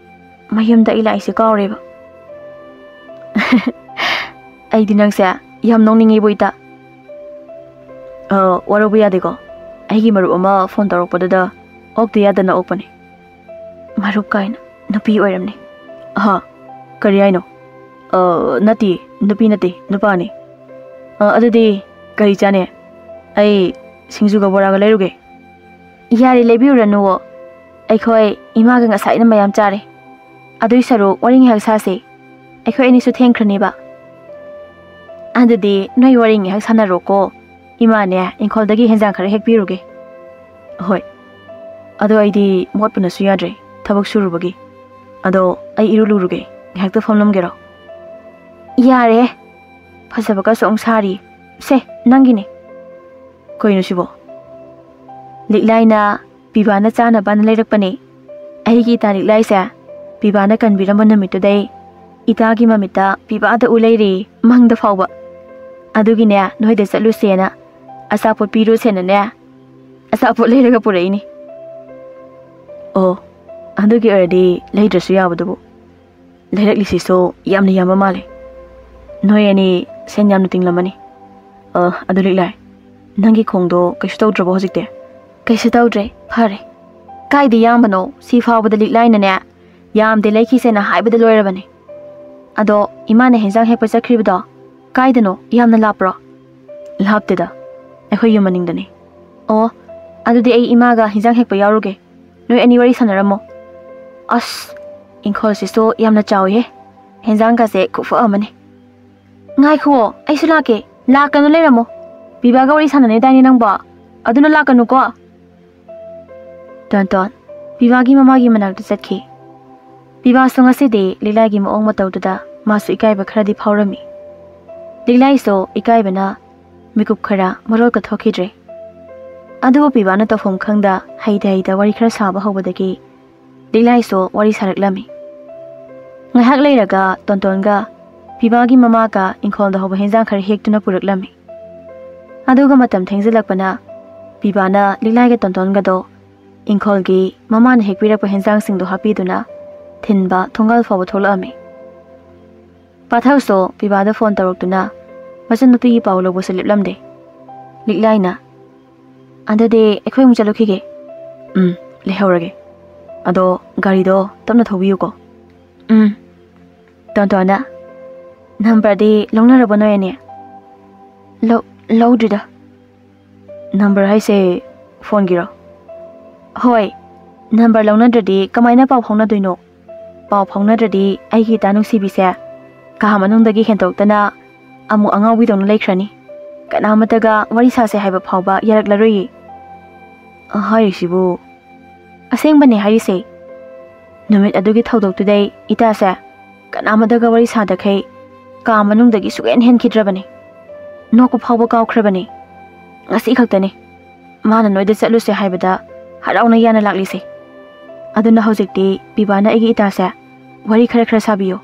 ꯃꯌꯨꯝꯗ ꯑꯩ ꯂꯥꯛꯏꯁꯦ ꯀꯥꯎꯔꯦꯕ꯫ ꯑꯩꯗꯤ ꯅꯪꯁꯦ ꯌꯥꯝ ꯅꯣꯛꯅꯤꯡꯉꯤꯕꯣ, ꯏꯇꯥ꯫ ꯑ, ꯋꯥꯔꯧꯕ ꯌꯥꯗꯦꯀꯣ꯫ ꯑꯩꯒꯤ ꯃꯔꯨꯞ ꯑꯃ ꯐꯣꯟ ꯇꯧꯔꯛꯄꯗꯨꯗ ꯑꯣꯛꯇ ꯌꯥꯗꯅ ꯑꯣꯛꯄꯅꯦ꯫ ꯃꯔꯨꯞ ꯀꯥꯏꯅ ꯅꯨꯄꯤ ꯑꯣꯏꯔꯝꯅꯤ꯫ ꯑꯍꯥ, ꯀꯔꯤ ꯍꯥꯏꯅꯣ? ꯑ, ꯅꯠꯇꯦ, ꯅꯨꯄꯤ ꯅꯠꯇꯦ, ꯅꯨꯄꯥꯅꯤ꯫ ꯑ, ꯑꯗꯨꯗꯤ ꯀꯔꯤ ꯆꯥꯅꯤ? ꯑꯩ ꯁꯤꯡꯖꯨꯒ ꯕꯣꯔꯥꯒ ꯂꯩꯔꯨꯒꯦ꯫ ꯌꯥꯔꯦ, ꯂꯩꯕꯤꯔꯨꯔꯅꯨꯋꯣ꯫ ꯑꯩꯈꯣꯏ ꯏꯃꯥꯒ ꯉꯁꯥꯏꯅ ꯃꯌꯥꯝ ꯆꯥꯔꯦ꯫ ꯑꯗꯨꯏ ꯁꯔꯨꯛ ꯋꯥꯔꯤ ꯉꯥꯏꯍꯥꯛ ꯁꯥꯁꯦ꯫ ꯑꯩꯈꯣꯏ ꯑꯅꯤꯁꯨ ꯊꯦꯡꯈ꯭ꯔꯅꯦꯕ꯫ ꯑꯗꯨꯗꯤ ꯅꯣꯏ ꯋꯥꯔꯤ ꯉꯥꯏꯍꯥꯛ ꯁꯥꯟꯅꯔꯣꯀꯣ꯫ ꯏꯃꯥꯅꯦ ꯏꯪꯈꯣꯜꯗꯒꯤ ꯍꯦꯟꯖꯥꯡ ꯈꯔ ꯍꯦꯛꯄꯤꯔꯨꯒꯦ꯫ ꯍꯣꯏ꯫ ꯑꯗꯣ ꯑꯩꯗꯤ ꯃꯣꯠꯄꯅꯁꯨ ꯌꯥꯗ꯭ꯔꯦ, ꯊꯕꯛ ꯁꯨꯔꯨꯕꯒꯤ꯫ ꯑꯗꯣ ꯑꯩ ꯏꯔꯨ ꯂꯨꯔꯨꯒꯦ, ꯉꯥꯏꯍꯥꯛꯇ ꯐꯝꯂꯝꯒꯦꯔꯣ? ꯌꯥꯔꯦ꯫ ꯐꯖꯕꯒꯁꯨ ꯑꯃꯨꯛ ꯁꯥꯔꯤ꯫ ꯁꯦ, ꯅꯪꯒꯤꯅꯦ꯫ ꯀꯩꯅꯣ ꯁꯤꯕꯣ? ꯂꯤꯛꯂꯥꯏꯅ ꯄꯤꯕꯥꯅ ꯆꯥꯅꯕꯅ ꯂꯩꯔꯛꯄꯅꯦ꯫ ꯑꯩꯒꯤ ꯏꯇꯥ ꯂꯤꯛꯂꯥꯏꯁꯦ ꯄꯤꯕꯥꯅ ꯀꯟꯕꯤꯔꯝꯕ ꯅꯨꯃꯤꯠꯇꯨꯗꯩ ꯏꯇꯥꯒꯤ ꯃꯃꯤꯠꯇ ꯄꯤꯕꯥꯗ ꯎ ꯂꯩꯔꯦ, ꯃꯪꯗ ꯐꯥꯎꯕ꯫ ꯑꯗꯨꯒꯤꯅꯦ, ꯅꯣꯏꯗ ꯆꯠꯂꯨꯁꯦꯅ ꯑꯆꯥꯄꯣꯠ ꯄꯤꯔꯨꯁꯦꯅꯅꯦ, ꯑꯆꯥꯄꯣꯠ ꯂꯩꯔꯒ ꯄꯨꯔꯛꯏꯅꯦ꯫ ꯑꯣ, ꯑꯗꯨꯒꯤ ꯑꯣꯏꯔꯗꯤ ꯂꯩꯗ꯭ꯔꯁꯨ ꯌꯥꯕꯗꯨꯕꯨ꯫ ꯂꯩꯔꯛꯂꯤꯁꯤꯁꯨ ꯌꯥꯝꯅ ꯌꯥꯝꯕ ꯃꯥꯜꯂꯦ꯫ ꯅꯣꯏ ꯑꯅꯤ ꯁꯦꯟ ꯌꯥꯝꯅ ꯇꯤꯡꯂꯝꯃꯅꯤ꯫ ꯑ, ꯑꯗꯨ ꯂꯤꯛꯂꯥꯏ, ꯅꯪꯒꯤ ꯈꯣꯡꯗꯣ ꯀꯩꯁꯨ ꯇꯧꯗ꯭ꯔꯕꯣ ꯍꯧꯖꯤꯛꯇꯤ? ꯀꯩꯁꯨ ꯇꯧꯗ꯭ꯔꯦ, ꯐꯔꯦ꯫ ꯀꯥꯏꯗ ꯌꯥꯝꯕꯅꯣ? ꯁꯤ ꯐꯥꯎꯕꯗ ꯂꯤꯛꯂꯥꯏꯅꯅꯦ, ꯌꯥꯝꯗꯦ ꯂꯩꯈꯤꯁꯦꯅ ꯍꯥꯏꯕꯗ ꯂꯣꯏꯔꯕꯅꯦ꯫ ꯑꯗꯣ ꯏꯃꯥꯅ ꯍꯦꯟꯖꯥꯡ ꯍꯦꯛꯄ ꯆꯠꯈ꯭ꯔꯤꯕꯗꯣ ꯀꯥꯏꯗꯅꯣ? ꯌꯥꯝꯅ ꯂꯥꯞꯄ꯭ꯔꯣ? ꯂꯥꯞꯇꯦꯗ, ꯑꯩꯈꯣꯏ ꯌꯨꯝ ꯃꯅꯤꯡꯗꯅꯦ꯫ ꯑꯣ, ꯑꯗꯨꯗꯤ ꯑꯩ ꯏꯃꯥꯒ ꯍꯦꯟꯖꯥꯡ ꯍꯦꯛꯄ ꯌꯥꯎꯔꯨꯒꯦ꯫ ꯅꯣꯏ ꯑꯅꯤ ꯋꯥꯔꯤ ꯁꯥꯟꯅꯔꯝꯃꯣ꯫ ꯑꯁ, ꯏꯪꯈꯣꯜꯁꯤꯁꯨ ꯌꯥꯝꯅ ꯆꯥꯎꯏꯍꯦ꯫ ꯍꯦꯟꯖꯥꯡꯒꯁꯦ ꯈꯨꯐ ꯑꯃꯅꯤ꯫ ꯉꯥꯏꯈꯨꯑꯣ, ꯑꯩꯁꯨ ꯂꯥꯛꯀꯦ꯫ ꯂꯥꯛꯀꯅꯨ, ꯂꯩꯔꯝꯃꯣ꯫ ꯄꯤꯕꯥꯒ ꯋꯥꯔꯤ ꯁꯥꯟꯅꯅꯤꯗꯥꯏꯅꯦ ꯅꯪꯕꯣ? ꯑꯗꯨꯅ ꯂꯥꯛꯀꯅꯨꯀꯣ꯫ ꯇꯣꯟꯇꯣꯟ ꯄꯤꯕꯥꯒꯤ ꯃꯃꯥꯒꯤ ꯃꯅꯥꯛꯇ ꯆꯠꯈꯤ꯫ ꯄꯤꯕꯥꯁꯨ ꯉꯁꯤꯗꯤ ꯂꯤꯛꯂꯥꯏꯒꯤ ꯃꯑꯣꯡ ꯃꯇꯧꯗꯨꯗ ꯃꯥꯁꯨ ꯏꯀꯥꯏꯕ ꯈꯔꯗꯤ ꯐꯥꯎꯔꯝꯃꯤ꯫ ꯂꯤꯛꯂꯥꯏꯁꯨ ꯏꯀꯥꯏꯕꯅ ꯃꯤꯀꯨꯞ ꯈꯔ ꯃꯔꯣꯜꯒ ꯊꯣꯛꯈꯤꯗ꯭ꯔꯦ꯫ ꯑꯗꯨꯕꯨ ꯄꯤꯕꯥꯅ ꯇꯧꯐꯝ ꯈꯪꯗ ꯍꯩꯇ ꯍꯩꯇ ꯋꯥꯔꯤ ꯈꯔ ꯁꯥꯕ ꯍꯧꯕꯗꯒꯤ ꯂꯤꯛꯂꯥꯏꯁꯨ ꯋꯥꯔꯤ ꯁꯥꯔꯛꯂꯝꯃꯤ꯫ ꯉꯥꯏꯍꯥꯛ ꯂꯩꯔꯒ ꯇꯣꯟꯇꯣꯟꯒ ꯄꯤꯕꯥꯒꯤ ꯃꯃꯥꯒ ꯏꯪꯈꯣꯜꯗ ꯍꯧꯕ ꯍꯦꯟꯖꯥꯡ ꯈꯔ ꯍꯦꯛꯇꯨꯅ ꯄꯨꯔꯛꯂꯝꯃꯤ꯫ ꯑꯗꯨꯒ ꯃꯇꯝ ꯊꯦꯡꯖꯤꯜꯂꯛꯄꯅ ꯄꯤꯕꯥꯅ ꯂꯤꯛꯂꯥꯏꯒ ꯇꯣꯟꯇꯣꯟꯒꯗꯣ ꯏꯪꯈꯣꯜꯒꯤ ꯃꯃꯥꯅ ꯍꯦꯛꯄꯤꯔꯛꯄ ꯍꯦꯟꯖꯥꯡꯁꯤꯡꯗꯣ ꯍꯥꯞꯄꯤꯗꯨꯅ ꯊꯤꯟꯕ ꯊꯣꯡꯒꯥꯜ ꯐꯥꯎꯕ ꯊꯣꯛꯂꯛꯑꯝꯃꯤ꯫ ꯄꯥꯊꯧꯁꯨ ꯄꯤꯕꯥꯗ ꯐꯣꯟ ꯇꯧꯔꯛꯇꯨꯅ ꯃꯆꯟꯅꯨꯄꯤꯒꯤ ꯄꯥꯎ ꯂꯧꯕꯁꯨ ꯂꯦꯞꯂꯝꯗꯦ꯫ ꯂꯤꯛꯂꯥꯏꯅ, "ꯑꯗꯨꯗꯤ ꯑꯩꯈꯣꯏ ꯑꯃꯨꯛ ꯆꯠꯂꯨꯈꯤꯒꯦ꯫" "ꯎꯝ, ꯂꯩꯍꯧꯔꯒꯦ꯫ ꯑꯗꯣ ꯒꯥꯔꯤꯗꯣ ꯇꯞꯅ ꯊꯧꯕꯤꯌꯨꯀꯣ꯫" "ꯎꯝ꯫" ꯇꯣꯟꯇꯣꯟꯅ, "ꯅꯝꯕꯔꯗꯤ ꯂꯧꯅꯔꯕꯣ ꯅꯣꯏ ꯑꯅꯤ?" "ꯂꯧ-, ꯂꯧꯗ꯭ꯔꯤꯗ꯫" "ꯅꯝꯕꯔ ꯍꯥꯏꯁꯦ ꯐꯣꯟꯒꯤꯔꯣ?" "ꯍꯣꯏ, ꯅꯝꯕꯔ ꯂꯧꯅꯗ꯭ꯔꯗꯤ ꯀꯃꯥꯏꯅ ꯄꯥꯎ ꯐꯥꯎꯅꯗꯣꯏꯅꯣ? ꯄꯥꯎ ꯐꯥꯎꯅꯗ꯭ꯔꯗꯤ ꯑꯩꯒꯤ ꯏꯇꯥ ꯅꯨꯡꯁꯤꯕꯤꯁꯦ ꯀꯥ ꯃꯅꯨꯡꯗꯒꯤ ꯍꯦꯟꯗꯣꯛꯇꯅ ꯑꯃꯨꯛ ꯑꯉꯥꯎꯕꯤꯗꯧꯅ ꯂꯩꯈ꯭ꯔꯅꯤ꯫ ꯀꯅꯥꯃꯠꯇꯒ ꯋꯥꯔꯤ ꯁꯥꯁꯦ ꯍꯥꯏꯕ ꯐꯥꯎꯕ ꯌꯥꯔꯛꯂꯔꯣꯏꯌꯦ꯫ ꯑ, ꯍꯥꯏꯔꯤꯁꯤꯕꯨ? ꯑꯁꯦꯡꯕꯅꯦ ꯍꯥꯏꯔꯤꯁꯦ꯫ ꯅꯨꯃꯤꯠ ꯑꯗꯨꯒꯤ ꯊꯧꯗꯣꯛꯇꯨꯗꯩ ꯏꯇꯥꯁꯦ ꯀꯅꯥꯃꯠꯇꯒ ꯋꯥꯔꯤ ꯁꯥꯗꯈꯩ ꯀꯥ ꯃꯅꯨꯡꯗꯒꯤ ꯁꯨꯛꯍꯦꯟ ꯍꯦꯟꯈꯤꯗ꯭ꯔꯕꯅꯤ꯫ ꯅꯣꯛꯄ ꯐꯥꯎꯕ ꯀꯥꯎꯈ꯭ꯔꯕꯅꯤ꯫ ꯉꯁꯤ ꯈꯛꯇꯅꯤ ꯃꯥꯅ ꯅꯣꯏꯗ ꯆꯠꯂꯨꯁꯦ ꯍꯥꯏꯕꯗ ꯍꯔꯥꯎꯅ ꯌꯥꯅ ꯂꯥꯛꯂꯤꯁꯦ꯫ ꯑꯗꯨꯅ ꯍꯧꯖꯤꯛꯇꯤ ꯄꯤꯕꯥꯅ ꯑꯩꯒꯤ ꯏꯇꯥꯁꯦ ꯋꯥꯔꯤ ꯈꯔ ꯈꯔ ꯁꯥꯕꯤꯌꯨ꯫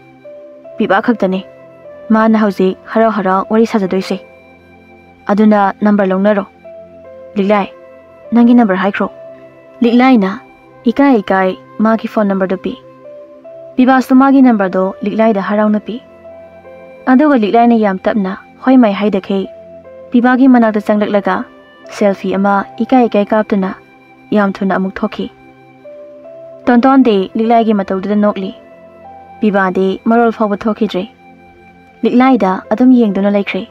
ꯄꯤꯕꯥ ꯈꯛꯇꯅꯤ ꯃꯥꯅ ꯍꯧꯖꯤꯛ ꯍꯔꯥꯎ ꯍꯔꯥꯎ ꯋꯥꯔꯤ ꯁꯥꯖꯗꯣꯏꯁꯦ꯫ ꯑꯗꯨꯅ ꯅꯝꯕꯔ ꯂꯧꯅꯔꯣ꯫ ꯂꯤꯛꯂꯥꯏ, ꯅꯪꯒꯤ ꯅꯝꯕꯔ ꯍꯥꯏꯈ꯭ꯔꯣ꯫ ꯂꯤꯛꯂꯥꯏꯅ ꯏꯀꯥꯏ ꯏꯀꯥꯏ ꯃꯥꯒꯤ ꯐꯣꯟ ꯅꯝꯕꯔꯗꯨ ꯄꯤ꯫ ꯄꯤꯕꯥꯁꯨ ꯃꯥꯒꯤ ꯅꯝꯕꯔꯗꯣ ꯂꯤꯛꯂꯥꯏꯗ ꯍꯔꯥꯎꯅ ꯄꯤ꯫ ꯑꯗꯨꯒ ꯂꯤꯛꯂꯥꯏꯅ ꯌꯥꯝ ꯇꯞꯅ ꯍꯣꯏ ꯃꯥꯏ ꯍꯥꯏꯗꯈꯩ ꯄꯤꯕꯥꯒꯤ ꯃꯅꯥꯛꯇ ꯆꯪꯂꯛꯂꯒ ꯁꯦꯜꯐꯤ ꯑꯃ ꯏꯀꯥꯏ ꯏꯀꯥꯏ ꯀꯥꯞꯇꯨꯅ ꯌꯥꯝ ꯊꯨꯅ ꯑꯃꯨꯛ ꯊꯣꯛꯈꯤ꯫ ꯇꯣꯟꯇꯣꯟꯗꯤ ꯂꯤꯛꯂꯥꯏꯒꯤ ꯃꯇꯧꯗꯨꯗ ꯅꯣꯛꯂꯤ꯫ ꯄꯤꯕꯥꯗꯤ ꯃꯔꯣꯜ ꯐꯥꯎꯕ ꯊꯣꯛꯈꯤꯗ꯭ꯔꯦ꯫ ꯂꯤꯛꯂꯥꯏꯗ ꯑꯗꯨꯝ ꯌꯦꯡꯗꯨꯅ ꯂꯩꯈ꯭ꯔꯦ꯫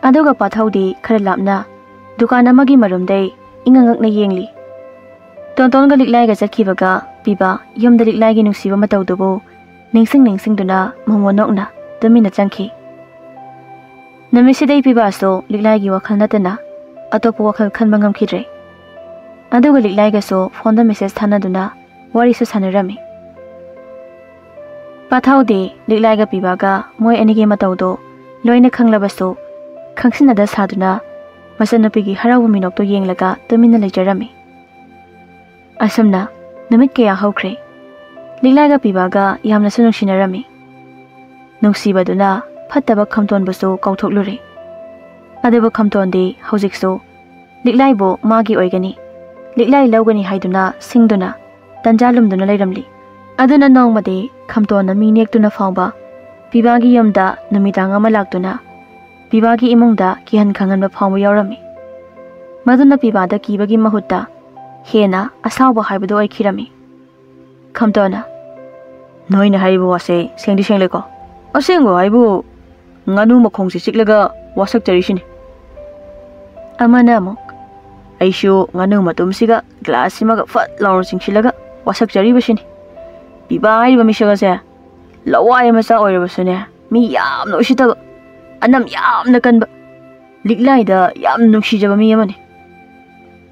ꯑꯗꯨꯒ ꯄꯥꯊꯧꯗꯤ ꯈꯔ ꯂꯥꯞꯅ ꯗꯨꯀꯥꯟ ꯑꯃꯒꯤ ꯃꯔꯨꯝꯗꯩ ꯏꯉꯛ ꯉꯛꯅ ꯌꯦꯡꯂꯤ꯫ ꯇꯣꯟꯇꯣꯟꯒ ꯂꯤꯛꯂꯥꯏꯒ ꯆꯠꯈꯤꯕꯒ ꯄꯤꯕꯥ ꯌꯨꯝꯗ ꯂꯤꯛꯂꯥꯏꯒꯤ ꯅꯨꯡꯁꯤꯕ ꯃꯇꯧꯗꯨꯕꯨ ꯅꯤꯡꯁꯤꯡ ꯅꯤꯡꯁꯤꯡꯗꯨꯅ ꯃꯣꯃꯣꯟ ꯅꯣꯛꯅ ꯇꯨꯃꯤꯟꯅ ꯆꯪꯈꯤ꯫ ꯅꯨꯃꯤꯠꯁꯤꯗꯩ ꯄꯤꯕꯥꯁꯨ ꯂꯤꯛꯂꯥꯏꯒꯤ ꯋꯥꯈꯜ ꯅꯠꯇꯅ ꯑꯇꯣꯞꯄ ꯋꯥꯈꯜ ꯈꯟꯕ ꯉꯝꯈꯤꯗ꯭ꯔꯦ꯫ ꯑꯗꯨꯒ ꯂꯤꯛꯂꯥꯏꯒꯁꯨ ꯐꯣꯟꯗ ꯃꯦꯁꯦꯖ ꯊꯥꯅꯗꯨꯅ ꯋꯥꯔꯤꯁꯨ ꯁꯥꯟꯅꯔꯝꯃꯤ꯫ ꯄꯥꯊꯧꯗꯤ ꯂꯤꯛꯂꯥꯏꯒ ꯄꯤꯕꯥꯒ ꯃꯣꯏ ꯑꯅꯤꯒꯤ ꯃꯇꯧꯗꯣ ꯂꯣꯏꯅ ꯈꯪꯂꯕꯁꯨ ꯈꯪꯁꯤꯟꯅꯗ ꯁꯥꯗꯨꯅ ꯃꯆꯟꯅꯨꯄꯤꯒꯤ ꯍꯔꯥꯎꯕ ꯃꯤꯅꯣꯛꯇꯣ ꯌꯦꯡꯂꯒ ꯇꯨꯃꯤꯟꯅ ꯂꯩꯖꯔꯝꯃꯤ꯫ ꯑꯁꯨꯝꯅ ꯅꯨꯃꯤꯠ ꯀꯌꯥ ꯍꯧꯈ꯭ꯔꯦ꯫ ꯂꯤꯛꯂꯥꯏꯒ ꯄꯤꯕꯥꯒ ꯌꯥꯝꯅꯁꯨ ꯅꯨꯡꯁꯤꯅꯔꯝꯃꯤ꯫ ꯅꯨꯡꯁꯤꯕꯗꯨꯅ ꯐꯠꯇꯕ ꯈꯝꯇꯣꯟꯕꯨꯁꯨ ꯀꯥꯎꯊꯣꯛꯂꯨꯔꯦ꯫ ꯑꯗꯨꯕꯨ ꯈꯝꯇꯣꯟꯗꯤ ꯍꯧꯖꯤꯛꯁꯨ ꯂꯤꯛꯂꯥꯏꯕꯨ ꯃꯥꯒꯤ ꯑꯣꯏꯒꯅꯤ, ꯂꯤꯛꯂꯥꯏ ꯂꯧꯒꯅꯤ ꯍꯥꯏꯗꯨꯅ ꯁꯤꯡꯗꯨꯅ ꯇꯟꯖꯥ ꯂꯨꯝꯗꯨꯅ ꯂꯩꯔꯝꯂꯤ꯫ ꯑꯗꯨꯅ ꯅꯣꯡꯃꯗꯤ ꯈꯝꯇꯣꯟꯅ ꯃꯤ ꯅꯦꯛꯇꯨꯅ ꯐꯥꯎꯕ ꯄꯤꯕꯥꯒꯤ ꯌꯨꯝꯗ ꯅꯨꯃꯤꯗꯥꯡ ꯑꯃ ꯂꯥꯛꯇꯨꯅ ꯄꯤꯕꯥꯒꯤ ꯏꯃꯨꯡꯗ ꯀꯤꯍꯟ ꯈꯪꯍꯟꯕ ꯐꯥꯎꯕ ꯌꯥꯎꯔꯝꯃꯤ꯫ ꯃꯗꯨꯅ ꯄꯤꯕꯥꯗ ꯀꯤꯕꯒꯤ ꯃꯍꯨꯠꯇ ꯍꯦꯟꯅ ꯑꯁꯥꯎꯕ ꯍꯥꯏꯕꯗꯨ ꯑꯣꯏꯈꯤꯔꯝꯃꯤ꯫ ꯈꯝꯇꯣꯟꯅ, "ꯅꯣꯏꯅ ꯍꯥꯏꯔꯤꯕ ꯋꯥꯁꯦ ꯁꯦꯡꯗꯤ ꯁꯦꯡꯂꯦꯀꯣ? ꯑꯁꯦꯡꯕ ꯍꯥꯏꯕꯨ ꯉꯥꯅꯨ ꯃꯈꯣꯡꯁꯦ ꯆꯤꯛꯂꯒ ꯋꯥꯁꯛꯆꯔꯤꯁꯤꯅꯤ꯫" ꯑꯃꯅ ꯑꯃꯨꯛ, "ꯑꯩꯁꯨ ꯉꯥꯅꯨ ꯃꯇꯨꯝꯁꯤꯒ ꯒ꯭ꯂꯥꯁ ꯁꯤꯃꯒ ꯐꯠ ꯂꯥꯎꯅ ꯆꯤꯡꯁꯤꯜꯂꯒ ꯋꯥꯁꯛꯆꯔꯤꯕꯁꯤꯅꯤ꯫ ꯄꯤꯕꯥ ꯍꯥꯏꯔꯤꯕ ꯃꯤꯁꯛ ꯑꯁꯦ ꯂꯋꯥꯏ ꯃꯆꯥ ꯑꯣꯏꯔꯕꯁꯨꯅꯦ, ꯃꯤ ꯌꯥꯝꯅ ꯎꯁꯤꯠꯇꯕ, ꯑꯅꯝ ꯌꯥꯝꯅ ꯀꯟꯕ, ꯂꯤꯛꯂꯥꯏꯗ ꯌꯥꯝꯅ ꯅꯨꯡꯁꯤꯖꯕ ꯃꯤ ꯑꯃꯅꯤ꯫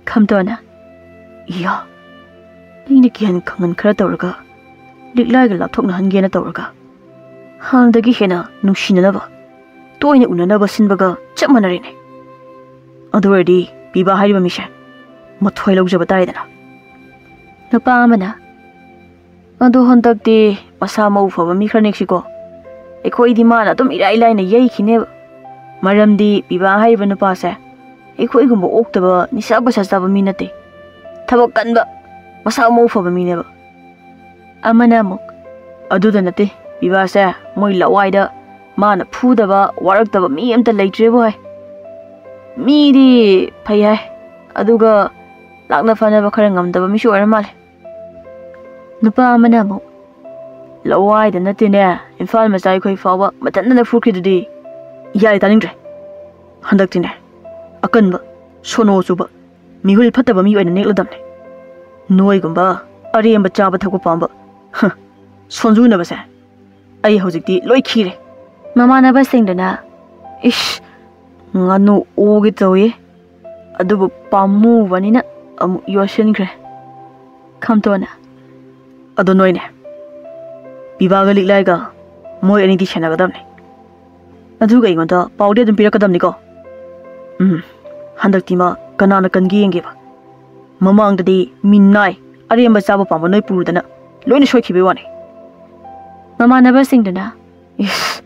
ꯈꯝꯇꯣꯟꯅ, "ꯏꯌꯥ, ꯑꯩꯅ ꯀꯤꯍꯟ ꯈꯪꯍꯟ ꯈꯔ ꯇꯧꯔꯒ ꯂꯤꯛꯂꯥꯏꯒ ꯂꯥꯞꯊꯣꯛꯅꯍꯟꯒꯦꯅ ꯇꯧꯔꯒ ꯍꯥꯟꯅꯗꯒꯤ ꯍꯦꯟꯅ ꯅꯨꯡꯁꯤꯅꯅꯕ, ꯇꯣꯏꯅ ꯎꯅꯅꯕ ꯁꯤꯟꯕꯒ ꯆꯞ ꯃꯥꯟꯅꯔꯦꯅꯦ꯫ ꯑꯗꯨ ꯑꯣꯏꯔꯗꯤ ꯄꯤꯕꯥ ꯍꯥꯏꯔꯤꯕ ꯃꯤꯁꯦ ꯃꯊ꯭ꯋꯥꯏ ꯂꯧꯖꯕ ꯇꯥꯔꯦꯗꯅ꯫" ꯅꯨꯄꯥ ꯑꯃꯅ, "ꯑꯗꯣ ꯍꯟꯗꯛꯇꯤ ꯃꯁꯥ ꯃꯎ ꯐꯕ ꯃꯤ ꯈꯔ ꯅꯦꯛꯁꯤꯀꯣ꯫ ꯑꯩꯈꯣꯏꯗꯤ ꯃꯥꯅ ꯑꯗꯨꯝ ꯏꯔꯥꯏ ꯂꯥꯏꯅ ꯌꯩꯈꯤꯅꯦꯕ꯫ ꯃꯔꯝꯗꯤ ꯄꯤꯕꯥ ꯍꯥꯏꯔꯤꯕ ꯅꯨꯄꯥꯁꯦ ꯑꯩꯈꯣꯏꯒꯨꯝꯕ ꯑꯣꯛꯇꯕ ꯅꯤꯁꯥ ꯄꯩꯁꯥ ꯆꯥꯕ ꯃꯤ ꯅꯠꯇꯦ꯫ ꯊꯕꯛ ꯀꯟꯕ, ꯃꯁꯥ ꯃꯎ ꯐꯕ ꯃꯤꯅꯦꯕ꯫" ꯑꯃꯅ ꯑꯃꯨꯛ, "ꯑꯗꯨꯗ ꯅꯠꯇꯦ, ꯄꯤꯕꯥꯁꯦ ꯃꯣꯏ ꯂꯋꯥꯏꯗ ꯃꯥꯅ ꯐꯨꯗꯕ, ꯋꯥꯔꯛꯇꯕ ꯃꯤ ꯑꯝꯇ ꯂꯩꯇ꯭ꯔꯦꯕꯨ ꯍꯥꯏ꯫ ꯃꯤꯗꯤ ꯐꯩ ꯍꯥꯏ, ꯑꯗꯨꯒ ꯂꯥꯛꯅ ꯐꯅꯕ ꯈꯔ ꯉꯝꯗꯕ ꯃꯤꯁꯨ ꯑꯣꯏꯔ ꯃꯥꯜꯂꯦ꯫" ꯅꯨꯄꯥ ꯑꯃꯅ ꯑꯃꯨꯛ, "ꯂꯋꯥꯏꯗ ꯅꯠꯇꯦꯅꯦ, ꯏꯝꯐꯥꯜ ꯃꯆꯥ ꯑꯩꯈꯣꯏ ꯐꯥꯎꯕ ꯃꯊꯟꯇꯅ ꯐꯨꯈꯤꯗꯨꯗꯤ꯫ ꯌꯥꯔꯦ, ꯇꯥꯅꯤꯡꯗ꯭ꯔꯦ꯫ ꯍꯟꯗꯛꯇꯤꯅꯦ, ꯑꯀꯟꯕ, ꯁꯣꯅꯣ ꯆꯨꯕ, ꯃꯤꯍꯨꯜ ꯐꯠꯇꯕ ꯃꯤ ꯑꯣꯏꯅ ꯅꯦꯛꯂꯗꯝꯅꯦ꯫ ꯅꯣꯏꯒꯨꯝꯕ ꯑꯔꯦꯝꯕ ꯆꯥꯕ ꯊꯛꯄ ꯄꯥꯝꯕ, ꯍ, ꯁꯣꯟꯖꯨꯅꯕꯁꯦ ꯑꯩ ꯍꯧꯖꯤꯛꯇꯤ ꯂꯣꯏ ꯈꯤꯔꯦ꯫" ꯃꯃꯥꯟꯅꯕꯁꯤꯡꯗꯨꯅ, "ꯏꯁ, ꯉꯥꯅꯨ ꯑꯣꯒꯦ ꯇꯧꯏ, ꯑꯗꯨꯕꯨ ꯄꯥꯝꯃꯨꯕꯅꯤꯅ ꯑꯃꯨꯛ ꯌꯣꯠꯁꯤꯟꯈ꯭ꯔꯦ꯫" ꯈꯝꯇꯣꯟꯅ, "ꯑꯗꯣ ꯅꯣꯏꯅꯦ, ꯄꯤꯕꯥꯒ ꯂꯤꯛꯂꯥꯏꯒ ꯃꯣꯏ ꯑꯅꯤꯗꯤ ꯁꯦꯟꯅꯒꯗꯕꯅꯤ꯫ ꯑꯗꯨꯒ ꯑꯩꯉꯣꯟꯗ ꯄꯥꯎꯗꯤ ꯑꯗꯨꯝ ꯄꯤꯔꯛꯀꯗꯕꯅꯤꯀꯣ꯫ ꯎꯝ, ꯍꯟꯗꯛꯇꯤ ꯃꯥ ꯀꯅꯥꯅ ꯀꯟꯒꯦ ꯌꯦꯡꯒꯦꯕ꯫ ꯃꯃꯥꯡꯗꯗꯤ ꯃꯤꯅꯥꯏ ꯑꯔꯦꯝꯕ ꯆꯥꯕ ꯄꯥꯝꯕ ꯅꯣꯏ ꯄꯨꯔꯨꯗꯅ ꯂꯣꯏꯅ ꯁꯣꯏꯈꯤꯕꯩ ꯋꯥꯅꯤ꯫" ꯃꯃꯥꯟꯅꯕꯁꯤꯡꯗꯨꯅ, "ꯏꯁ,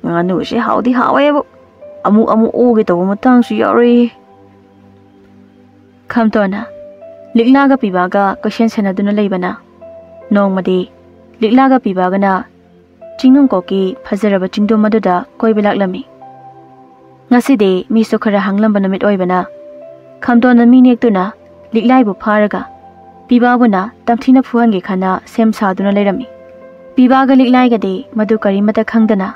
ꯉꯥꯅꯨꯁꯦ ꯍꯥꯎꯗꯤ ꯍꯥꯎꯋꯦꯕꯨ, ꯑꯃꯨꯛ ꯑꯃꯨꯛ ꯑꯣꯒꯦ ꯇꯧꯕ ꯃꯇꯥꯡꯁꯨ ꯌꯥꯎꯔꯛꯏ꯫" ꯈꯝꯇꯣꯟꯅ ꯂꯤꯛꯂꯥꯒ ꯄꯤꯕꯥꯒ ꯀꯣꯏꯁꯦꯟ ꯁꯦꯟꯅꯗꯨꯅ ꯂꯩꯕꯅ ꯅꯣꯡꯃꯗꯤ ꯂꯤꯛꯂꯥꯒ ꯄꯤꯕꯥꯒꯅ ꯆꯤꯡꯅꯨꯡꯀꯣꯛꯀꯤ ꯐꯖꯔꯕ ꯆꯤꯡꯗꯨꯝ ꯑꯗꯨꯗ ꯀꯣꯏꯕ ꯂꯥꯛꯂꯝꯃꯤ꯫ ꯉꯁꯤꯗꯤ ꯃꯤꯁꯨ ꯈꯔ ꯍꯥꯡꯂꯝꯕ ꯅꯨꯃꯤꯠ ꯑꯣꯏꯕꯅ ꯈꯝꯇꯣꯟꯅ ꯃꯤ ꯅꯦꯛꯇꯨꯅ ꯂꯤꯛꯂꯥꯏꯕꯨ ꯐꯥꯔꯒ ꯄꯤꯕꯥꯕꯨꯅ ꯇꯝꯊꯤꯅ ꯐꯨꯍꯟꯒꯦ ꯈꯟꯅ ꯁꯦꯝ ꯁꯥꯗꯨꯅ ꯂꯩꯔꯝꯃꯤ꯫ ꯄꯤꯕꯥꯒ ꯂꯤꯛꯂꯥꯏꯒꯗꯤ ꯃꯗꯨ ꯀꯔꯤꯃꯠꯇ ꯈꯪꯗꯅ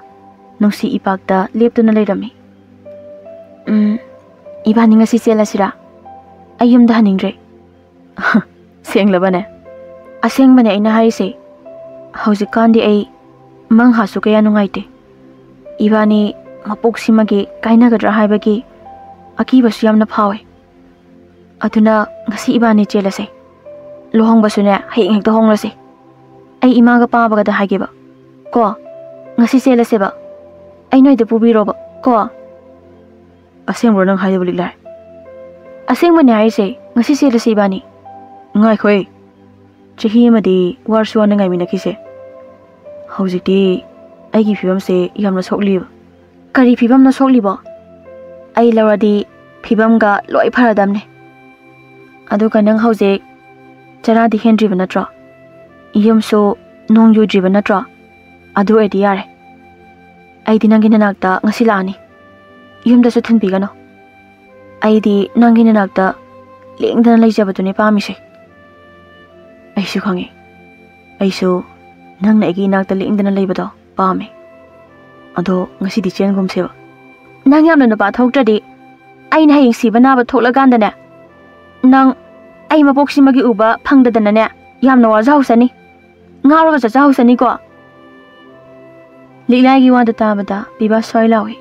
ꯅꯨꯡꯁꯤ ꯏꯄꯥꯛꯇ ꯂꯦꯞꯇꯨꯅ ꯂꯩꯔꯝꯃꯤ꯫ "ꯎꯝ, ꯏꯕꯥꯅꯤ ꯉꯁꯤ ꯆꯦꯜꯂꯁꯤꯔꯥ? ꯑꯩ ꯌꯨꯝꯗ ꯍꯟꯅꯤꯡꯗ꯭ꯔꯦ꯫" "ꯁꯦꯡꯂꯕꯅꯦ?" "ꯑꯁꯦꯡꯕꯅꯦ ꯑꯩꯅ ꯍꯥꯏꯔꯤꯁꯦ꯫ ꯍꯧꯖꯤꯛꯀꯥꯟꯗꯤ ꯑꯩ ꯃꯪꯍꯥꯁꯨ ꯀꯌꯥ ꯅꯨꯡꯉꯥꯏꯇꯦ꯫ ꯏꯕꯥꯅꯤ ꯃꯄꯣꯛꯁꯤꯃꯒꯤ ꯀꯥꯏꯅꯒꯗ꯭ꯔꯥ ꯍꯥꯏꯕꯒꯤ ꯑꯀꯤꯕꯁꯨ ꯌꯥꯝꯅ ꯐꯥꯎꯋꯦ꯫ ꯑꯗꯨꯅ ꯉꯁꯤ ꯏꯕꯥꯅꯤ ꯆꯦꯜꯂꯁꯦ꯫ ꯂꯨꯍꯣꯡꯕꯁꯨꯅꯦ, ꯍꯌꯦꯡ ꯍꯦꯛꯇ ꯍꯣꯡꯂꯁꯦ꯫ ꯑꯩ ꯏꯃꯥꯒ ꯄꯥꯕꯒꯗ ꯍꯥꯏꯒꯦꯕ꯫ ꯀꯣ? ꯉꯁꯤ ꯆꯦꯜꯂꯁꯦꯕ꯫ ꯑꯩ ꯅꯣꯏꯗ ꯄꯨꯕꯤꯔꯣꯕ꯫ ꯀꯣ? ꯑꯁꯦꯡꯕ꯭ꯔꯣ ꯅꯪ ꯍꯥꯏꯗꯨꯕꯨ, ꯂꯤꯛꯂꯥꯏ? ꯑꯁꯦꯡꯕꯅꯦ ꯍꯥꯏꯔꯤꯁꯦ꯫ ꯉꯁꯤ ꯆꯦꯜꯂꯁꯦ ꯏꯕꯥꯅꯤ꯫ ꯉꯥꯏꯈꯣꯍꯦ꯫ ꯆꯍꯤ ꯑꯃꯗꯤ ꯋꯥꯔꯁꯨ ꯋꯥꯅ ꯉꯥꯏꯃꯤꯟꯅꯈꯤꯁꯦ꯫ ꯍꯧꯖꯤꯛꯇꯤ ꯑꯩꯒꯤ ꯐꯤꯕꯝꯁꯦ ꯌꯥꯝꯅ ꯁꯣꯛꯂꯤꯕ꯫ ꯀꯔꯤ ꯐꯤꯕꯝꯅꯣ ꯁꯣꯛꯂꯤꯕꯣ? ꯑꯩ ꯂꯧꯔꯗꯤ ꯐꯤꯕꯝꯒ ꯂꯣꯏ ꯐꯔꯗꯝꯅꯦ꯫ ꯑꯗꯨꯒ ꯅꯪ ꯍꯧꯖꯤꯛ ꯆꯔꯥꯗꯤ ꯍꯦꯟꯗ꯭ꯔꯤꯕ ꯅꯠꯇ꯭ꯔꯣ? ꯌꯨꯝꯁꯨ ꯅꯣꯡ ꯌꯨꯗ꯭ꯔꯤꯕ ꯅꯠꯇ꯭ꯔꯣ? ꯑꯗꯨ ꯑꯣꯏꯔꯗꯤ ꯌꯥꯔꯦ꯫ ꯑꯩꯗꯤ ꯅꯪꯒꯤ ꯅꯅꯥꯛꯇ ꯉꯁꯤ ꯂꯥꯛꯑꯅꯤ꯫ ꯌꯨꯝꯗꯁꯨ ꯊꯤꯟꯕꯤꯒꯅꯨ꯫ ꯑꯩꯗꯤ ꯅꯪꯒꯤ ꯅꯅꯥꯛꯇ ꯂꯦꯡꯗꯅ ꯂꯩꯖꯕꯗꯨꯅꯦ ꯄꯥꯝꯃꯤꯁꯦ꯫ ꯑꯩꯁꯨ ꯈꯪꯉꯤ꯫ ꯑꯩꯁꯨ ꯅꯪꯅ ꯑꯩꯒꯤ ꯏꯅꯥꯛꯇ ꯂꯦꯡꯗꯅ ꯂꯩꯕꯗꯣ ꯄꯥꯝꯃꯦ꯫ ꯑꯗꯣ ꯉꯁꯤꯗꯤ ꯆꯦꯟꯒꯨꯝꯁꯦꯕ꯫ ꯅꯪ ꯌꯥꯝꯅ ꯅꯨꯄꯥ ꯊꯣꯛꯇ꯭ꯔꯗꯤ, ꯑꯩꯅ ꯍꯌꯦꯡ ꯁꯤꯕ ꯅꯥꯕ ꯊꯣꯛꯂꯀꯥꯟꯗꯅꯦ, ꯅꯪ ꯑꯩ ꯃꯄꯣꯛꯁꯤꯃꯒꯤ ꯎꯕ ꯐꯪꯗꯗꯅꯅꯦ, ꯌꯥꯝꯅ ꯋꯥꯖꯍꯧꯁꯅꯤ꯫ ꯉꯥꯎꯔꯒ ꯆꯠꯆꯍꯧꯁꯅꯤꯀꯣ꯫ ꯂꯤꯛꯂꯥꯏꯒꯤ ꯋꯥꯗꯨ ꯇꯥꯕꯗ ꯄꯤꯕꯥ ꯁ꯭ꯋꯥꯏ ꯂꯥꯎꯏ꯫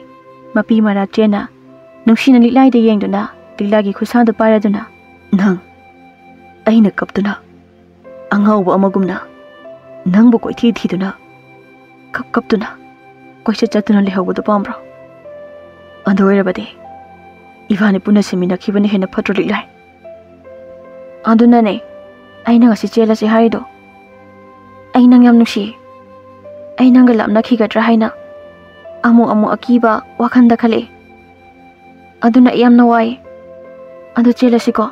ꯃꯄꯤ ꯃꯔꯥ ꯆꯦꯟꯅ ꯅꯨꯡꯁꯤꯅ ꯂꯤꯛꯂꯥꯏꯗ ꯌꯦꯡꯗꯨꯅ, ꯂꯤꯛꯂꯥꯏꯒꯤ ꯈꯨꯠꯁꯥꯗꯨ ꯄꯥꯏꯔꯗꯨꯅ, "ꯅꯪ ꯑꯩꯅ ꯀꯞꯇꯨꯅ, ꯑꯉꯥꯎꯕ ꯑꯃꯒꯨꯝꯅ ꯅꯪꯕꯨ ꯀꯣꯏꯊꯤ ꯊꯤꯗꯨꯅ, ꯀꯞ ꯀꯞꯇꯨꯅ ꯀꯣꯏꯆꯠ ꯆꯠꯇꯨꯅ ꯂꯩꯍꯧꯕꯗꯨ ꯄꯥꯝꯕ꯭ꯔꯣ? ꯑꯗꯨ ꯑꯣꯏꯔꯕꯗꯤ ꯏꯕꯥꯅꯤ ꯄꯨꯟꯅ ꯁꯤꯃꯤꯟꯅꯈꯤꯕꯅ ꯍꯦꯟꯅ ꯐꯠꯇ꯭ꯔꯣ, ꯂꯤꯛꯂꯥꯏ?" ꯑꯗꯨꯅꯅꯦ ꯑꯩꯅ ꯉꯁꯤ ꯆꯦꯜꯂꯁꯤ ꯍꯥꯏꯔꯤꯗꯣ꯫ ꯑꯩ ꯅꯪ ꯌꯥꯝ ꯅꯨꯡꯁꯤꯌꯦ꯫ ꯑꯩ ꯅꯪꯒ ꯂꯥꯞꯅꯈꯤꯒꯗ꯭ꯔꯥ ꯍꯥꯏꯅ ꯑꯃꯨꯛ ꯑꯃꯨꯛ ꯑꯀꯤꯕ ꯋꯥꯈꯜꯗ ꯈꯜꯂꯛꯑꯦ꯫ ꯑꯗꯨꯅ ꯑꯩ ꯌꯥꯝꯅ ꯋꯥꯏꯌꯦ꯫ ꯑꯗꯨ ꯆꯦꯜꯂꯁꯤꯀꯣ?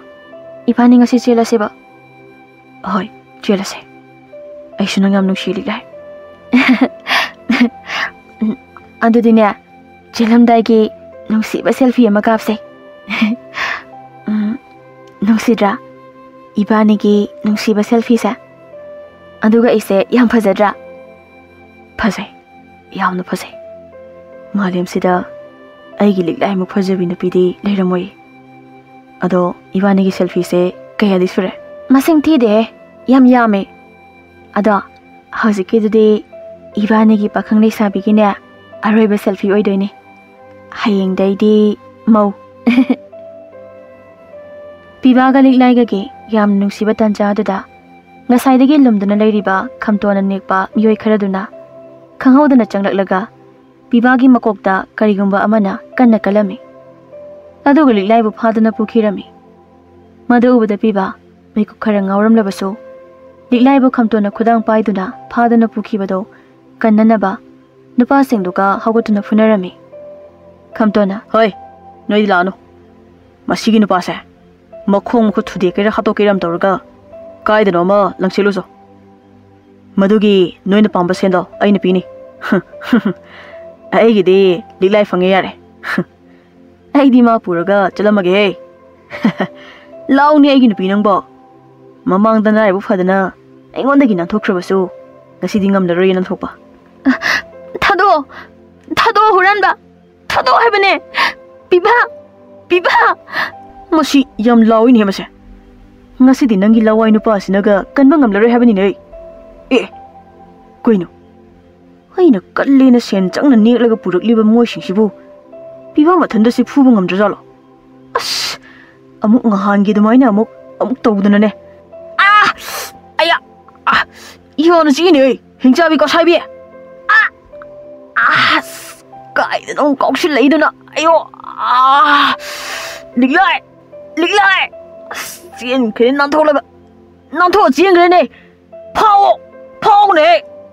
ꯏꯕꯥꯅꯤ ꯉꯁꯤ ꯆꯦꯜꯂꯁꯦꯕ? ꯍꯣꯏ, ꯆꯦꯜꯂꯁꯦ꯫ ꯑꯩꯁꯨ ꯅꯪ ꯌꯥꯝ ꯅꯨꯡꯁꯤ, ꯂꯤꯛꯂꯥꯏ꯫ ꯎꯝ, ꯑꯗꯨꯗꯤꯅꯦ, ꯆꯦꯜꯂꯝꯗꯥꯏꯒꯤ ꯅꯨꯡꯁꯤꯕ ꯁꯦꯜꯐꯤ ꯑꯃ ꯀꯥꯞꯁꯦ꯫ ꯎꯝ, ꯅꯨꯡꯁꯤꯗ꯭ꯔꯥ? ꯏꯕꯥꯅꯤꯒꯤ ꯅꯨꯡꯁꯤꯕ ꯁꯦꯜꯐꯤꯁꯦ꯫ ꯑꯗꯨꯒ ꯑꯩꯁꯦ ꯌꯥꯝ ꯐꯖꯗ꯭ꯔꯥ? ꯐꯖꯩ, ꯌꯥꯝꯅ ꯐꯖꯩ꯫ ꯃꯥꯂꯦꯝꯁꯤꯗ ꯑꯩꯒꯤ ꯂꯤꯛꯂꯥꯏꯃꯨꯛ ꯐꯖꯕꯤ ꯅꯨꯄꯤꯗꯤ ꯂꯩꯔꯝꯃꯣꯏ꯫ ꯑꯗꯣ ꯏꯕꯥꯅꯤꯒꯤ ꯁꯦꯜꯐꯤꯁꯦ ꯀꯌꯥꯗꯤ ꯁꯨꯔꯦ? ꯃꯁꯤꯡ ꯊꯤꯗꯦꯍꯦ, ꯌꯥꯝ ꯌꯥꯝꯃꯦ꯫ ꯑꯗꯣ ꯍꯧꯖꯤꯛꯀꯤꯗꯨꯗꯤ ꯏꯕꯥꯅꯤꯒꯤ ꯄꯥꯈꯪ ꯂꯩꯁꯥꯕꯤꯒꯤꯅꯦ, ꯑꯔꯣꯏꯕ ꯁꯦꯜꯐꯤ ꯑꯣꯏꯗꯣꯏꯅꯦ꯫ ꯍꯌꯦꯡꯗꯩꯗꯤ ꯃꯧ꯫ ꯄꯤꯕꯥꯒ ꯂꯤꯛꯂꯥꯏꯒꯒꯤ ꯌꯥꯝꯅ ꯅꯨꯡꯁꯤꯕ ꯇꯥꯟꯖꯥ ꯑꯗꯨꯗ, ꯉꯁꯥꯏꯗꯒꯤ ꯂꯨꯝꯗꯨꯅ ꯂꯩꯔꯤꯕ ꯈꯝꯇꯣꯟꯅ ꯅꯦꯛꯄ ꯃꯤꯑꯣꯏ ꯈꯔꯗꯨꯅ ꯈꯪꯍꯧꯗꯅ ꯆꯪꯂꯛꯂꯒ ꯄꯤꯕꯥꯒꯤ ꯃꯀꯣꯛꯇ ꯀꯔꯤꯒꯨꯝꯕ ꯑꯃꯅ ꯀꯟꯅ ꯀꯜꯂꯝꯃꯤ꯫ ꯑꯗꯨꯒ ꯂꯤꯛꯂꯥꯏꯕꯨ ꯐꯥꯗꯨꯅ ꯄꯨꯈꯤꯔꯝꯃꯤ꯫ ꯃꯗꯨ ꯎꯕꯗ ꯄꯤꯕꯥ ꯃꯤꯀꯨꯞ ꯈꯔ ꯉꯥꯎꯔꯝꯂꯕꯁꯨ, ꯂꯤꯛꯂꯥꯏꯕꯨ ꯈꯝꯇꯣꯟꯅ ꯈꯨꯗꯥꯡ ꯄꯥꯏꯗꯨꯅ ꯐꯥꯗꯨꯅ ꯄꯨꯈꯤꯕꯗꯣ ꯀꯟꯅꯅꯕ ꯅꯨꯄꯥꯁꯤꯡꯗꯨꯒ ꯍꯧꯒꯠꯇꯨꯅ ꯐꯨꯅꯔꯝꯃꯤ꯫ ꯈꯝꯇꯣꯟꯅ, "ꯍꯣꯏ, ꯅꯣꯏꯗꯤ ꯂꯥꯛꯑꯅꯨ꯫ ꯃꯁꯤꯒꯤ ꯅꯨꯄꯥꯁꯦ ꯃꯈꯣꯡ ꯃꯈꯨꯠ ꯊꯨꯗꯦꯛꯀꯦꯔꯥ ꯍꯥꯠꯇꯣꯛꯀꯦꯔꯥ ꯑꯃ ꯇꯧꯔꯒ ꯀꯥꯏꯗꯅꯣ ꯑꯃ ꯂꯪꯁꯤꯜꯂꯨꯆꯣ꯫ ꯃꯗꯨꯒꯤ ꯅꯣꯏꯅ ꯄꯥꯝꯕ ꯁꯦꯟꯗꯣ ꯑꯩꯅ ꯄꯤꯅꯤ꯫ ꯑꯩꯒꯤꯗꯤ ꯂꯤꯛꯂꯥꯏ ꯐꯪꯉꯦ ꯌꯥꯔꯦ꯫" "ꯑꯩꯗꯤ ꯃꯥ ꯄꯨꯔꯒ ꯆꯠꯂꯝꯃꯒꯦꯍꯦ꯫" "ꯂꯥꯎꯅꯦ ꯑꯩꯒꯤ ꯅꯨꯄꯤ ꯅꯪꯕꯣ꯫ ꯃꯃꯥꯡꯗ ꯅꯔꯥꯏꯕꯛ ꯐꯗꯅ ꯑꯩꯉꯣꯟꯗꯒꯤ ꯅꯥꯟꯊꯣꯛꯈ꯭ꯔꯕꯁꯨ, ꯉꯁꯤꯗꯤ ꯉꯝꯂꯔꯣꯏꯌꯦ ꯅꯥꯟꯊꯣꯛꯄ꯫" "ꯊꯥꯗꯣꯛꯑꯣ, ꯊꯥꯗꯣꯛꯑꯣ ꯍꯨꯔꯥꯟꯕ, ꯊꯥꯗꯣꯛꯑꯣ ꯍꯥꯏꯕꯅꯦ꯫ ꯄꯤꯕꯥ, ꯄꯤꯕꯥ꯫" "ꯃꯁꯤ ꯌꯥꯝ ꯂꯥꯎꯏꯅꯦ ꯃꯁꯦ꯫ ꯉꯁꯤꯗꯤ ꯅꯪꯒꯤ ꯂꯋꯥꯏ ꯅꯨꯄꯥꯁꯤꯅꯒ ꯀꯟꯕ ꯉꯝꯂꯔꯣꯏ ꯍꯥꯏꯕꯅꯤꯅꯦ ꯑꯩ꯫ ꯑꯦ, ꯀꯩꯅꯣ? ꯑꯩꯅ ꯀꯜꯂꯦꯅ ꯁꯦꯟ ꯆꯪꯅ ꯅꯦꯛꯂꯒ ꯄꯨꯔꯛꯂꯤꯕ ꯃꯣꯏꯁꯤꯡꯁꯤꯕꯨ ꯄꯤꯕꯥ ꯃꯊꯟꯗ ꯁꯤ ꯐꯨꯕ ꯉꯝꯗ꯭ꯔꯖꯥꯠꯂꯣ? ꯑꯁ, ꯑꯃꯨꯛ ꯅꯍꯥꯟꯒꯤ ꯑꯗꯨꯃꯥꯏꯅ ꯑꯃꯨꯛ, ꯑꯃꯨꯛ ꯇꯧꯗꯅꯅꯦ꯫ ꯑꯥ! ꯑꯌꯥ! ꯑꯥ! ꯏꯍꯣꯅ ꯆꯤꯛꯏꯅꯦ ꯑꯩ, ꯍꯤꯡꯆꯥꯕꯤ ꯀꯣꯁꯥꯏꯕꯤ!" ꯑꯥ! ꯑꯁ! ꯀꯥꯏꯗꯅꯣ ꯀꯥꯎꯁꯤꯜꯂꯛꯏꯗꯨꯅ? ꯑꯌꯣ! ꯑꯥ! ꯂꯤꯛꯂꯥꯏ! ꯂꯤꯛꯂꯥꯏ! ꯑꯁ! ꯆꯦꯟꯈ꯭ꯔꯦ ꯅꯥꯟꯊꯣꯛꯂꯒ꯫ ꯅꯥꯟꯊꯣꯛꯑ ꯆꯦꯟꯈ꯭ꯔꯦꯅꯦ꯫ ꯐꯥꯎꯑꯣ! ꯐꯥꯎꯅꯦ!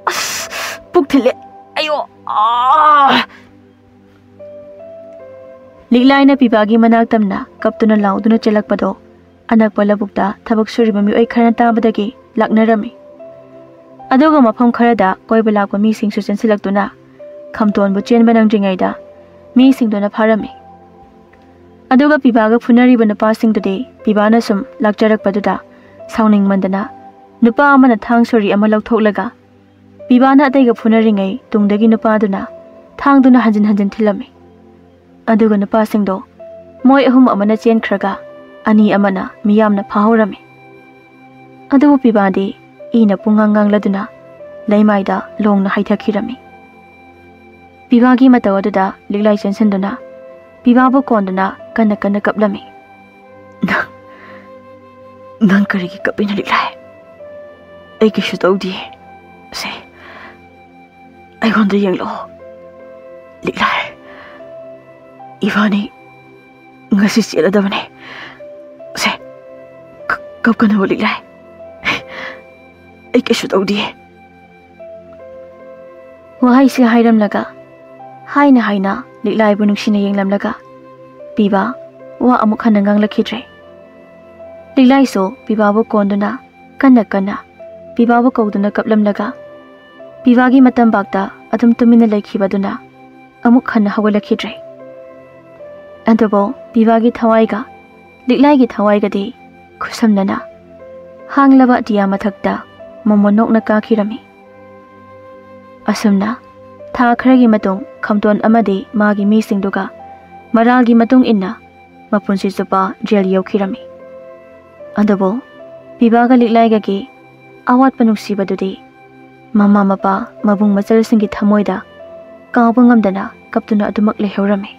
ꯑꯁ! ꯄꯨꯛ ꯊꯤꯜꯂꯦ꯫ ꯑꯌꯣ! ꯑꯥ! ꯂꯤꯛꯂꯥꯏꯅ ꯄꯤꯕꯥꯒꯤ ꯃꯅꯥꯛ ꯇꯝꯅ ꯀꯞꯇꯨꯅ ꯂꯥꯎꯗꯨꯅ ꯆꯦꯜꯂꯛꯄꯗꯣ ꯑꯅꯛꯄ ꯂꯧꯕꯨꯛꯇ ꯊꯕꯛ ꯁꯨꯔꯤꯕ ꯃꯤꯑꯣꯏ ꯈꯔꯅ ꯇꯥꯕꯗꯒꯤ ꯂꯥꯛꯅꯔꯝꯃꯤ꯫ ꯑꯗꯨꯒ ꯃꯐꯝ ꯈꯔꯗ ꯀꯣꯏꯕ ꯂꯥꯛꯄ ꯃꯤꯁꯤꯡꯁꯨ ꯆꯦꯟꯁꯤꯜꯂꯛꯇꯨꯅ ꯈꯝꯇꯣꯟꯕꯨ ꯆꯦꯟꯕ ꯅꯪꯗ꯭ꯔꯤꯉꯩꯗ ꯃꯤꯁꯤꯡꯗꯨꯅ ꯐꯥꯔꯝꯃꯤ꯫ ꯑꯗꯨꯒ ꯄꯤꯕꯥꯒ ꯐꯨꯅꯔꯤꯕ ꯅꯨꯄꯥꯁꯤꯡꯗꯨꯗꯤ ꯄꯤꯕꯥꯅ ꯁꯨꯝ ꯂꯥꯛꯆꯔꯛꯄꯗꯨꯗ ꯁꯥꯎꯅꯤꯡꯃꯟꯗꯅ ꯅꯨꯄꯥ ꯑꯃꯅ ꯊꯥꯡ ꯁꯣꯔꯤ ꯑꯃ ꯂꯧꯊꯣꯛꯂꯒ ꯄꯤꯕꯥꯅ ꯑꯇꯩꯒ ꯐꯨꯅꯔꯤꯉꯩ ꯇꯨꯡꯗꯒꯤ ꯅꯨꯄꯥꯗꯨꯅ ꯊꯥꯡꯗꯨꯅ ꯍꯟꯖꯤꯟ ꯍꯟꯖꯤꯟ ꯊꯤꯜꯂꯝꯃꯤ꯫ ꯑꯗꯨꯒ ꯅꯨꯄꯥꯁꯤꯡꯗꯣ ꯃꯣꯏ ꯑꯍꯨꯝ ꯑꯃꯅ ꯆꯦꯟꯈ꯭ꯔꯒ ꯑꯅꯤ ꯑꯃꯅ ꯃꯤꯌꯥꯝꯅ ꯐꯥꯍꯧꯔꯝꯃꯤ꯫ ꯑꯗꯨꯕꯨ ꯄꯤꯕꯥꯗꯤ ꯏꯅ ꯄꯨꯡꯉꯥꯡ ꯉꯥꯡꯂꯗꯨꯅ ꯂꯩꯃꯥꯏꯗ ꯂꯣꯡꯅ ꯍꯩꯊꯈꯤꯔꯝꯃꯤ꯫ ꯄꯤꯕꯥꯒꯤ ꯃꯇꯧ ꯑꯗꯨꯗ ꯂꯤꯛꯂꯥꯏ ꯆꯦꯟꯁꯤꯟꯗꯨꯅ ꯄꯤꯕꯥꯕꯨ ꯀꯣꯟꯗꯨꯅ ꯀꯟꯅ ꯀꯟꯅ ꯀꯞꯂꯝꯃꯤ꯫ "ꯅꯪ, ꯅꯪ ꯀꯔꯤꯒꯤ ꯀꯞꯄꯤꯅꯣ ꯂꯤꯛꯂꯥꯏ? ꯑꯩ ꯀꯩꯁꯨ ꯇꯧꯗꯤꯌꯦ꯫ ꯁꯦ, ꯑꯩꯉꯣꯟꯗ ꯌꯦꯡꯂꯛꯑꯣ ꯂꯤꯛꯂꯥꯏ꯫ ꯏꯕꯥꯅꯤ ꯉꯁꯤ ꯆꯦꯜꯂꯗꯕꯅꯦ꯫ ꯁꯦ, ꯀ-, ꯀꯞꯀꯅꯨ ꯂꯤꯛꯂꯥꯏ꯫ ꯑꯩ ꯀꯩꯁꯨ ꯇꯧꯗꯤꯌꯦ"꯫ ꯋꯥꯍꯩꯁꯤ ꯍꯥꯏꯔꯝꯂꯒ, ꯍꯥꯏꯅ ꯍꯥꯏꯅ ꯂꯤꯛꯂꯥꯏꯕꯨ ꯅꯨꯡꯁꯤꯅ ꯌꯦꯡꯂꯝꯂꯒ, ꯄꯤꯕꯥ ꯋꯥ ꯑꯃꯨꯛ ꯍꯟꯅ ꯉꯥꯡꯂꯛꯈꯤꯗ꯭ꯔꯦ꯫ ꯂꯤꯛꯂꯥꯏꯁꯨ ꯄꯤꯕꯥꯕꯨ ꯀꯣꯟꯗꯨꯅ ꯀꯟꯅ ꯀꯟꯅ ꯄꯤꯕꯥꯕꯨ ꯀꯧꯗꯨꯅ ꯀꯞꯂꯝꯂꯒ, ꯄꯤꯕꯥꯒꯤ ꯃꯇꯝꯕꯥꯛꯇ ꯑꯗꯨꯝ ꯇꯨꯃꯤꯟꯅ ꯂꯩꯈꯤꯕꯗꯨꯅ ꯑꯃꯨꯛ ꯍꯟꯅ ꯍꯧꯒꯠꯂꯛꯈꯤꯗ꯭ꯔꯦ꯫ ꯑꯗꯨꯕꯨ ꯄꯤꯕꯥꯒꯤ ꯊꯋꯥꯏꯒ ꯂꯤꯛꯂꯥꯏꯒꯤ ꯊꯋꯥꯏꯒꯗꯤ ꯈꯨꯠꯁꯝꯅꯅ ꯍꯥꯡꯂꯕ ꯑꯇꯤꯌꯥ ꯃꯊꯛꯇ ꯃꯃꯣꯟ ꯅꯣꯛꯅ ꯀꯥꯈꯤꯔꯝꯃꯤ꯫ ꯑꯁꯨꯝꯅ ꯊꯥ ꯈꯔꯒꯤ ꯃꯇꯨꯡ ꯈꯝꯇꯣꯟ ꯑꯃꯗꯤ ꯃꯥꯒꯤ ꯃꯤꯁꯤꯡꯗꯨꯒ ꯃꯔꯥꯜꯒꯤ ꯃꯇꯨꯡ ꯏꯟꯅ ꯃꯄꯨꯟꯁꯤ ꯆꯨꯞꯄ ꯖꯦꯜ ꯌꯧꯈꯤꯔꯝꯃꯤ꯫ ꯑꯗꯨꯕꯨ ꯄꯤꯕꯥꯒ ꯂꯤꯛꯂꯥꯏꯒꯒꯤ ꯑꯋꯥꯠꯄ ꯅꯨꯡꯁꯤꯕꯗꯨꯗꯤ ꯃꯃꯥ ꯃꯄꯥ ꯃꯕꯨꯡ ꯃꯆꯜꯁꯤꯡꯒꯤ ꯊꯃꯣꯏꯗ ꯀꯥꯎꯕ ꯉꯝꯗꯅ ꯀꯞꯇꯨꯅ ꯑꯗꯨꯃꯛ ꯂꯩꯍꯧꯔꯝꯃꯤ꯫